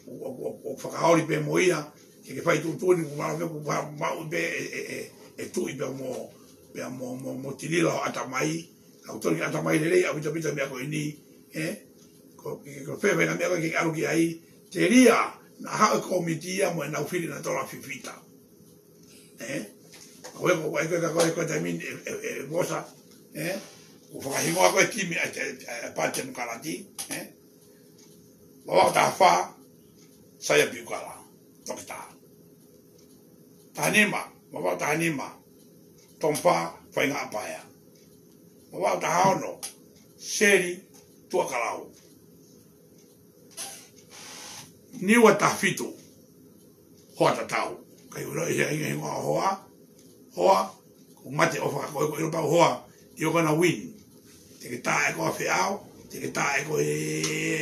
ʻo, ʻo, ʻo, ʻo fakaoli pē mo ia, ke ke fai tuʻutuʻuni, ʻoku maʻu pē, ʻoku ma-, maʻu pē ʻe, ʻe, ʻe, ʻe Tuʻi pea mo, pea mo, mo, mo Tilila hoʻo ʻatamai, ʻoku tonu ke ʻatamai lelei ʻaupito ʻaupito meʻa ko eni, eh? Ko, ke, ko e fēfē ngaahi meʻa ko ē ke ʻalu ki ai, telia, naʻa haʻu e kōmiti ia mo ʻenau fili naʻa tola Fifita. Eh? Ko e, ko e, ko e, ko e, ko e taimi ni ʻe, ʻe, ʻe, vosa, eh? ʻOku fakahingoa ko ē timi ʻa e, ʻa e, ʻa e Paati Temokalati, eh? Vavaʻu taha fā, Saia Piukala, Toketā. Taha nima, Vavaʻu taha nima, Tonfa Faingaʻapaea. Vavaʻu taha ono, Seli Tuʻakalau. Niua taha fitu, Hoa Tatau. ʻIkai ʻilo ia ʻi he hingoa ʻo Hoa. Hoa, ʻoku mate ʻofa ka ko e ʻilo pē au Hoa, ʻio ko ena Win. Te ke tā ʻe koe ʻa Feʻao, te ke tā ʻe koe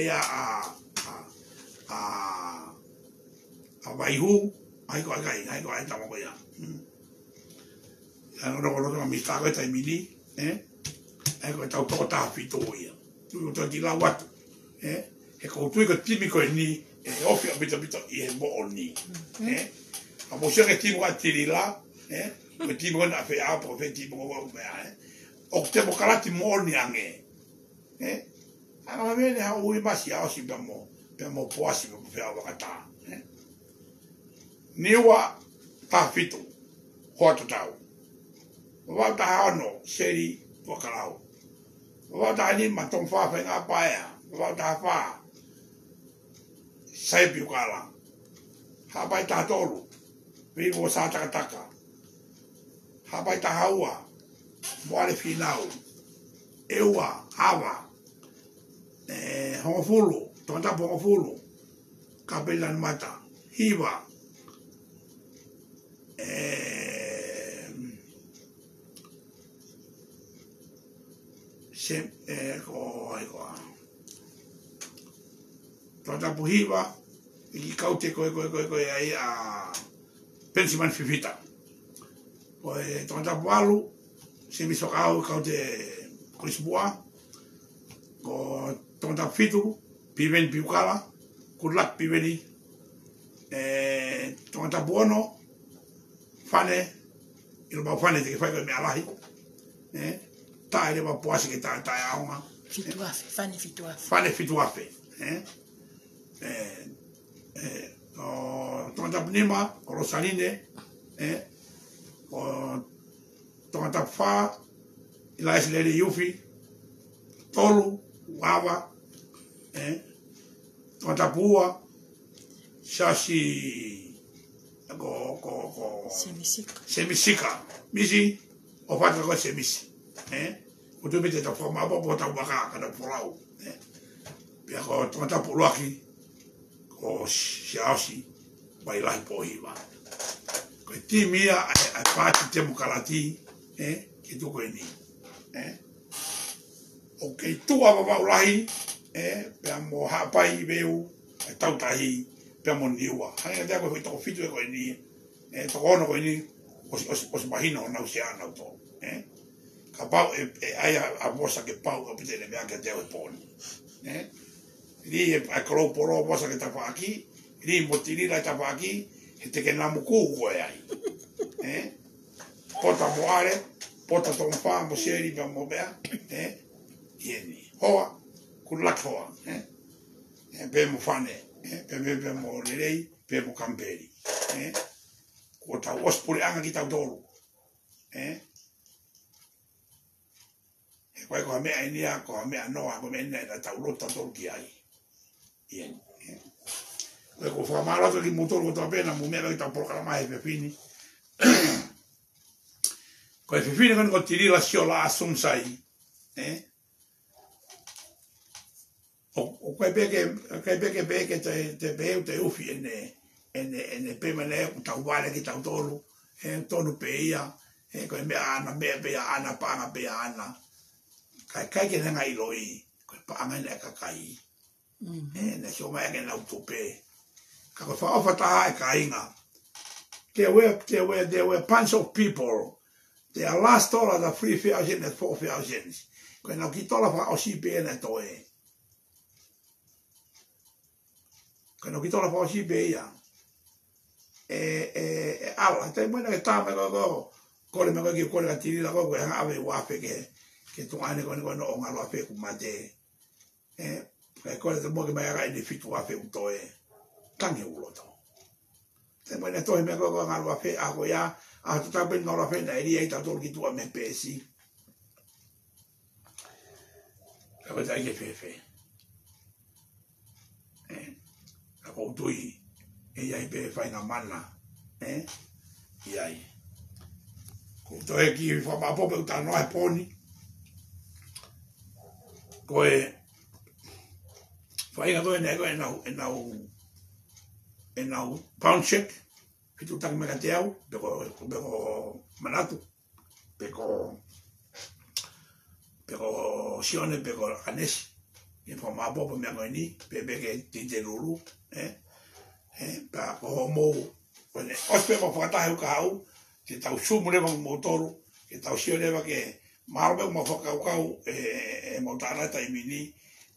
ʻa, ʻa, ʻa, ʻa, ʻa Vaihu, ʻai ko ʻai kai, ʻai ko ʻai tama ko ia. Hmm. ʻA ia ʻoku ou loto ʻa Misa ko e taimi ni, ē? ʻA ia ko e tau toko taha fitu ia. Tui ko tau ti lau atu, ē? He ʻoku ou tui ko e timi ko eni, ʻe ofi ʻaupito ʻaupito ʻi he moʻoni. Ē? ʻA mo sio ki he timi ko ʻa Tilila, ē? Ko e timi ko ena ʻa Feʻao, pe ko fē timi ko ena meʻa, ē? ʻOku temokalati moʻoni ange. Ē? ʻA ia ko e meʻa ne haʻu ui mai Siaosi pea mo, pea mo Poasi pea mo Feʻao Vakatā. Ē? Niua taha fitu, Hoa Tatau. Vavau taha ono, Seli Tuakalau. Vavau taha nima, Tonga Fā Faingāpaea. Vavau taha fā, Sai Piukala. Haʻapai taha tolu, Vili Vosā Takataka. Haʻapai taha ua, Moale Finau. ʻE ua, Ava. ʻE, hongofulu, Tongatapu hongofulu, Kapeli Lanumata. Hiva, ʻe, se, ʻe, ko, ʻai ko ā. Tongatapu hiva, ʻi he kaute ko e, ko e, ko e, ko e ʻai ʻa Penisimani Fifita. Ko e Tongatapu valu, Semisi Fakaʻau, kaute Kolisi Pua. Ko Tongatapu fitu, Piveni Piukala, Goodluck Piveni. ʻE, Tongatapu ono, Fane, ʻilo pau Fane te ke fai ko e meʻa lahi. Ē, tā ʻe leva Poasi ke tā, tā ʻaonga. Fitu afe, Fane fitu afe. Fane fitu afe, ē? Ē, ē, ʻo Tongatapu nima, ko Losaline, ē? ʻO Tongatapu fā, ʻIlaisi Lele Iufi, tolu, Vava, ē? Tongatapu ua, Siaosi, ko, ko, ko, Semisi Sika. Semisi Sika. Misi, ʻo fata ko Semisi. Ē? ʻOku ou tui pē te tau fakamāʻopoʻopo hotau vaka, ka tau folau. Ē? Pea ko Tongatapu ʻuluaki, ko Siaosi Vailahi Pōhiva. Ko e timi ia ʻa e, ʻa e Paati Temokalati, ē? Ki he tuʻu ko eni. Ē? ʻOku kei tuʻu ʻa Vavaʻu Lahi, ē? Pea mo Haʻapai, Veu, ʻa e Tautahi, pea mo Niua. Hangē kiate au ko e foʻi toko fitu ē ko eni, ē, toko ono ko eni, ʻosi, ʻosi, ʻosi mahino honau sea ʻanautolu, ē. Kapau ʻe, ʻe ʻai ʻa, ʻa Vosa ke pau ʻaupito ʻene meʻa kiate au he pō ni. Ē. Lī ʻe, ʻa e Kolou Polo Vosa ki he tafaʻaki, lī mo Tilila ki he tafaʻaki, he te ke namu kū koe ai. Ē. Pota Moale, Pota Tonga Fā mo Seli pea mo meʻa, ē. ʻI heni. Hoa, Goodluck Hoa, ē. Ē, pea mo Fane, ē, pea, pea, pea mo Lelei, pea mo Kamipeli, ē. Kuo tau ʻosi puleʻanga kitautolu. Ē? He ko e ko ha meʻa eni ia, ko ha meʻa noa, ko e meʻa eni ia naʻa tau lotu tautolu ki ai. ʻIo, ē? Ko e ʻoku ou fakamālō atu kimoutolu kotoa pē naʻa mou meʻa mai ki heʻetau polokalama he efiafi ni. Ko e efiafi ni ko eni ko Tilila Siola Asumsai. Ē? ʻO, ʻoku ʻikai pē ke, ʻikai pē ke pehē ke te, te pehē ʻoku te ufi ʻene, ʻene, ʻene pehē mai ʻoku tau vale kitautolu, ʻe tonu pē ia, ʻe ko e meʻa ʻaʻana, meʻa pē ia ʻaʻana, paʻanga pē ia ʻaʻana. Ka ʻikai ke ne hanga ʻo ʻiloʻi, ko e paʻanga ʻena ʻa e kakai. Mm. ʻE, naʻe sio mai ʻa ʻenau tupe. Ka ko e fakaʻofa taha ʻa e kāinga. There were, there were, there were bunch of people. Their last dollar, the three thousand and four thousand. Ko ʻenau kiʻi tola fakaʻosi pē ia naʻe toe. Ko ʻenau kiʻi tola fakaʻosi pē ia. ʻE, ʻe, ʻe ʻalu, taimi naʻa ke tā mai ko, ko, kole mai ko e kiʻi kole kia Tilila ko, ko e hanga ʻave ua afe ke, ke tuʻa ʻene ko, ko hono ʻo ngalu afe kuo mate. ʻE, kae kole te mo ke mai aka ʻene fitu afe ʻoku toe. Tangi ʻoku loto. Taimi naʻe toe meʻa ko, ko ngalu afe ʻa ko ia, ʻa tatau pē ngalu afe naʻe lī ai tautolu ki tuʻa mei he peesi. Ka ko e taʻe ʻikai ke fēfē. ʻE, ka ʻoku ou tui, ʻe ʻi ai pē faʻahinga mana, ʻe, ʻi ai. ʻOku ou toe kiʻi fakamāʻopoʻopo pē ʻeku talanoa he pō ni. Ko e, faʻahinga ko ē naʻe ko ʻenau, ʻenau, ʻenau pound check, fetuʻutaki mai kiate au, pe ko, pe ko Manatu, pe ko pe ko Sione, pe ko ʻAnesi, ke fakamāʻopoʻopo e meʻa ko eni, pe, pe ke Tite Lulu, ē? Ē, pea ko hoʻomou, ko eni, ʻosi pē mo fakataha ʻeku kahaʻu, ke tau sumu leva mo moutolu, ke tau sio leva ke mālō pē mo fakakaukau, ē, ē, ē, mo tāna taimi ni,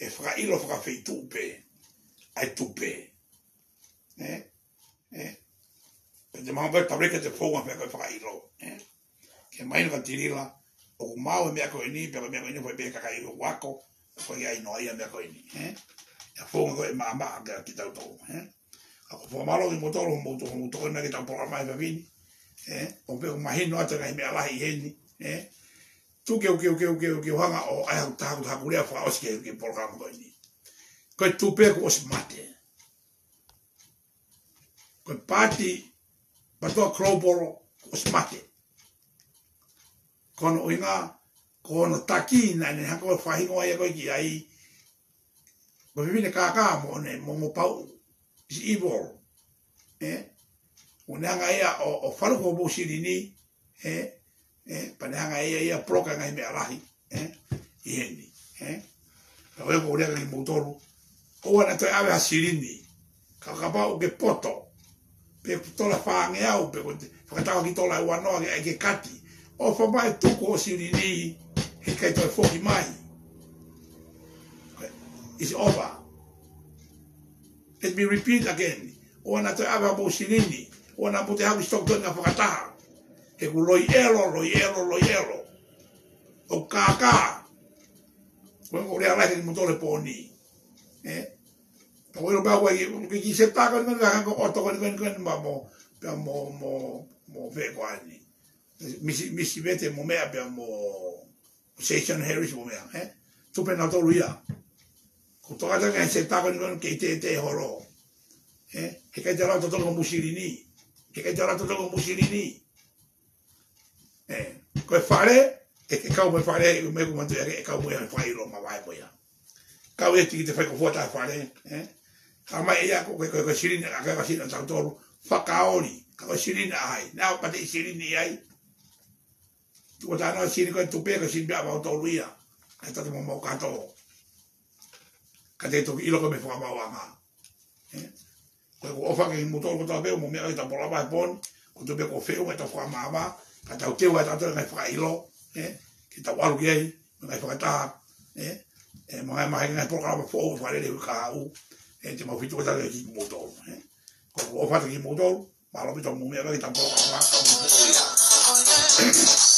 ʻe fakaʻilo fakafeituʻu pē, ʻa e tupe. Ē? Ē? Pea te mau pē tauleke te founga pē ko e fakaʻilo. Ē? Ke mahino kia Tilila, ʻoku maʻu e meʻa ko eni, pea ko e meʻa ko eni, fai pē kakai ʻo ako, ko ia ʻi noa ia meʻa ko eni. Ē? ʻE founga ko e maʻamaʻa kia kitautolu. Ē? Ka ko e fakamālō kimoutolu, mou to-, mou tokoni mai ki heʻetau polokalama he efiafi ni. Ē? ʻO pea ʻoku mahino atu e ngaahi meʻa lahi ʻi heni. Ē? Tuku ke u, ke u, ke u, ke u, ke u hanga ʻo ʻai haku taha, haku lea fakaʻosi ki he, ki he polokalama ko eni. Ko e tupe kuo ʻosi mate. Ko e paati, PATOA Global, kuo ʻosi mate. Ko hono ʻuhinga, ko hono taki naʻe ne hanga ʻo fakahingoa ia ko ē ki ai, ko e fefine kākā mo ʻene, mo, mo pauʻu. Is evil. Ē? ʻO ne hanga ia ʻo, ʻo faluku hoʻomou silini, ē, ē, pea ne hanga ia, ia block e ngaahi meʻa lahi, ē, ʻi heni, ē. Pea ko ia ʻoku ou lea kia kimoutolu, ʻoua naʻa toe ʻave ha silini, ka kapau ʻoku ke poto, pe ʻoku tola fāngeau, pe ko e fakatau ki tola ʻe uanoa ke ʻai ke kati, ʻofa mai tuku hoʻo silini, he ʻikai ke toe foki mai. It's over. Let me repeat again. ʻOua naʻa toe ʻave hoʻomou silini. ʻOua naʻa mou toe haʻu ki Stockton ʻo fakataha. He ʻoku loi ʻelo, loi ʻelo, loi ʻelo. ʻOku kākā. Ko e ʻoku ou lea lahi kia kimoutolu he pō ni. Ē? Ka ko e ʻilo pē ʻoku ʻi ai, ʻoku ʻi ai e kiʻi setā ko eni ko eni, ka ko e ʻoto ko eni ko eni ko eni, mo, mo, pea mo, mo, mo fē ko eni. Misi, Misi Vete mo meʻa pea mo Station Harris mo meʻa, ē? Tupe nautolu ia. Ko e tokanga ki he setā ko eni ko eni kei tētē holo. Ē? He ʻikai te lava totongi hoʻomou silini. He ʻikai te lava totongi hoʻomou silini. Ē? Ko e fale, ʻe, ʻe kau mo e fale, ʻe meʻa ko e manatu ia, ʻe kau mo ia, fakaʻilo mavahe mo ia. Kau e tiki te fai ko fua ta fale, ē? Ka mai ia ko, ko, ko, ko e silini, ʻa, ko e silini ʻa tautolu, fakaoli, ka ko e silini ʻa hai, naʻa ʻoku pate ʻi silini ai. Tuku tāna silini ko e tupe, ko e silini pē ʻa mautolu ia, ʻa e tata mo mau kato. Ka te toki ʻilo ko e meʻa fakamaauʻanga. Ē? Ko e ʻoku ou ʻofa kia kimoutolu kotoa pē, mou meʻa ki heʻetau polokalama he pō ni, ko e tupe ko e feʻunga ʻetau fakamaama, ka tau teu ai tautolu ngaahi fakaʻilo, ē, ke tau ʻalu ki ai, mo e ngaahi fakataha, ē, ē, mo e ngaahi, mo e ngaahi polokalama foʻou, fakalele ʻi he kahaʻu, ē, te mau fetuʻutaki kimoutolu, ē. Ko e ʻoku ou ʻofa atu kia kimoutolu, mālō ʻaupito mou meʻa ki heʻetau polokalama, ka mou foʻou ia.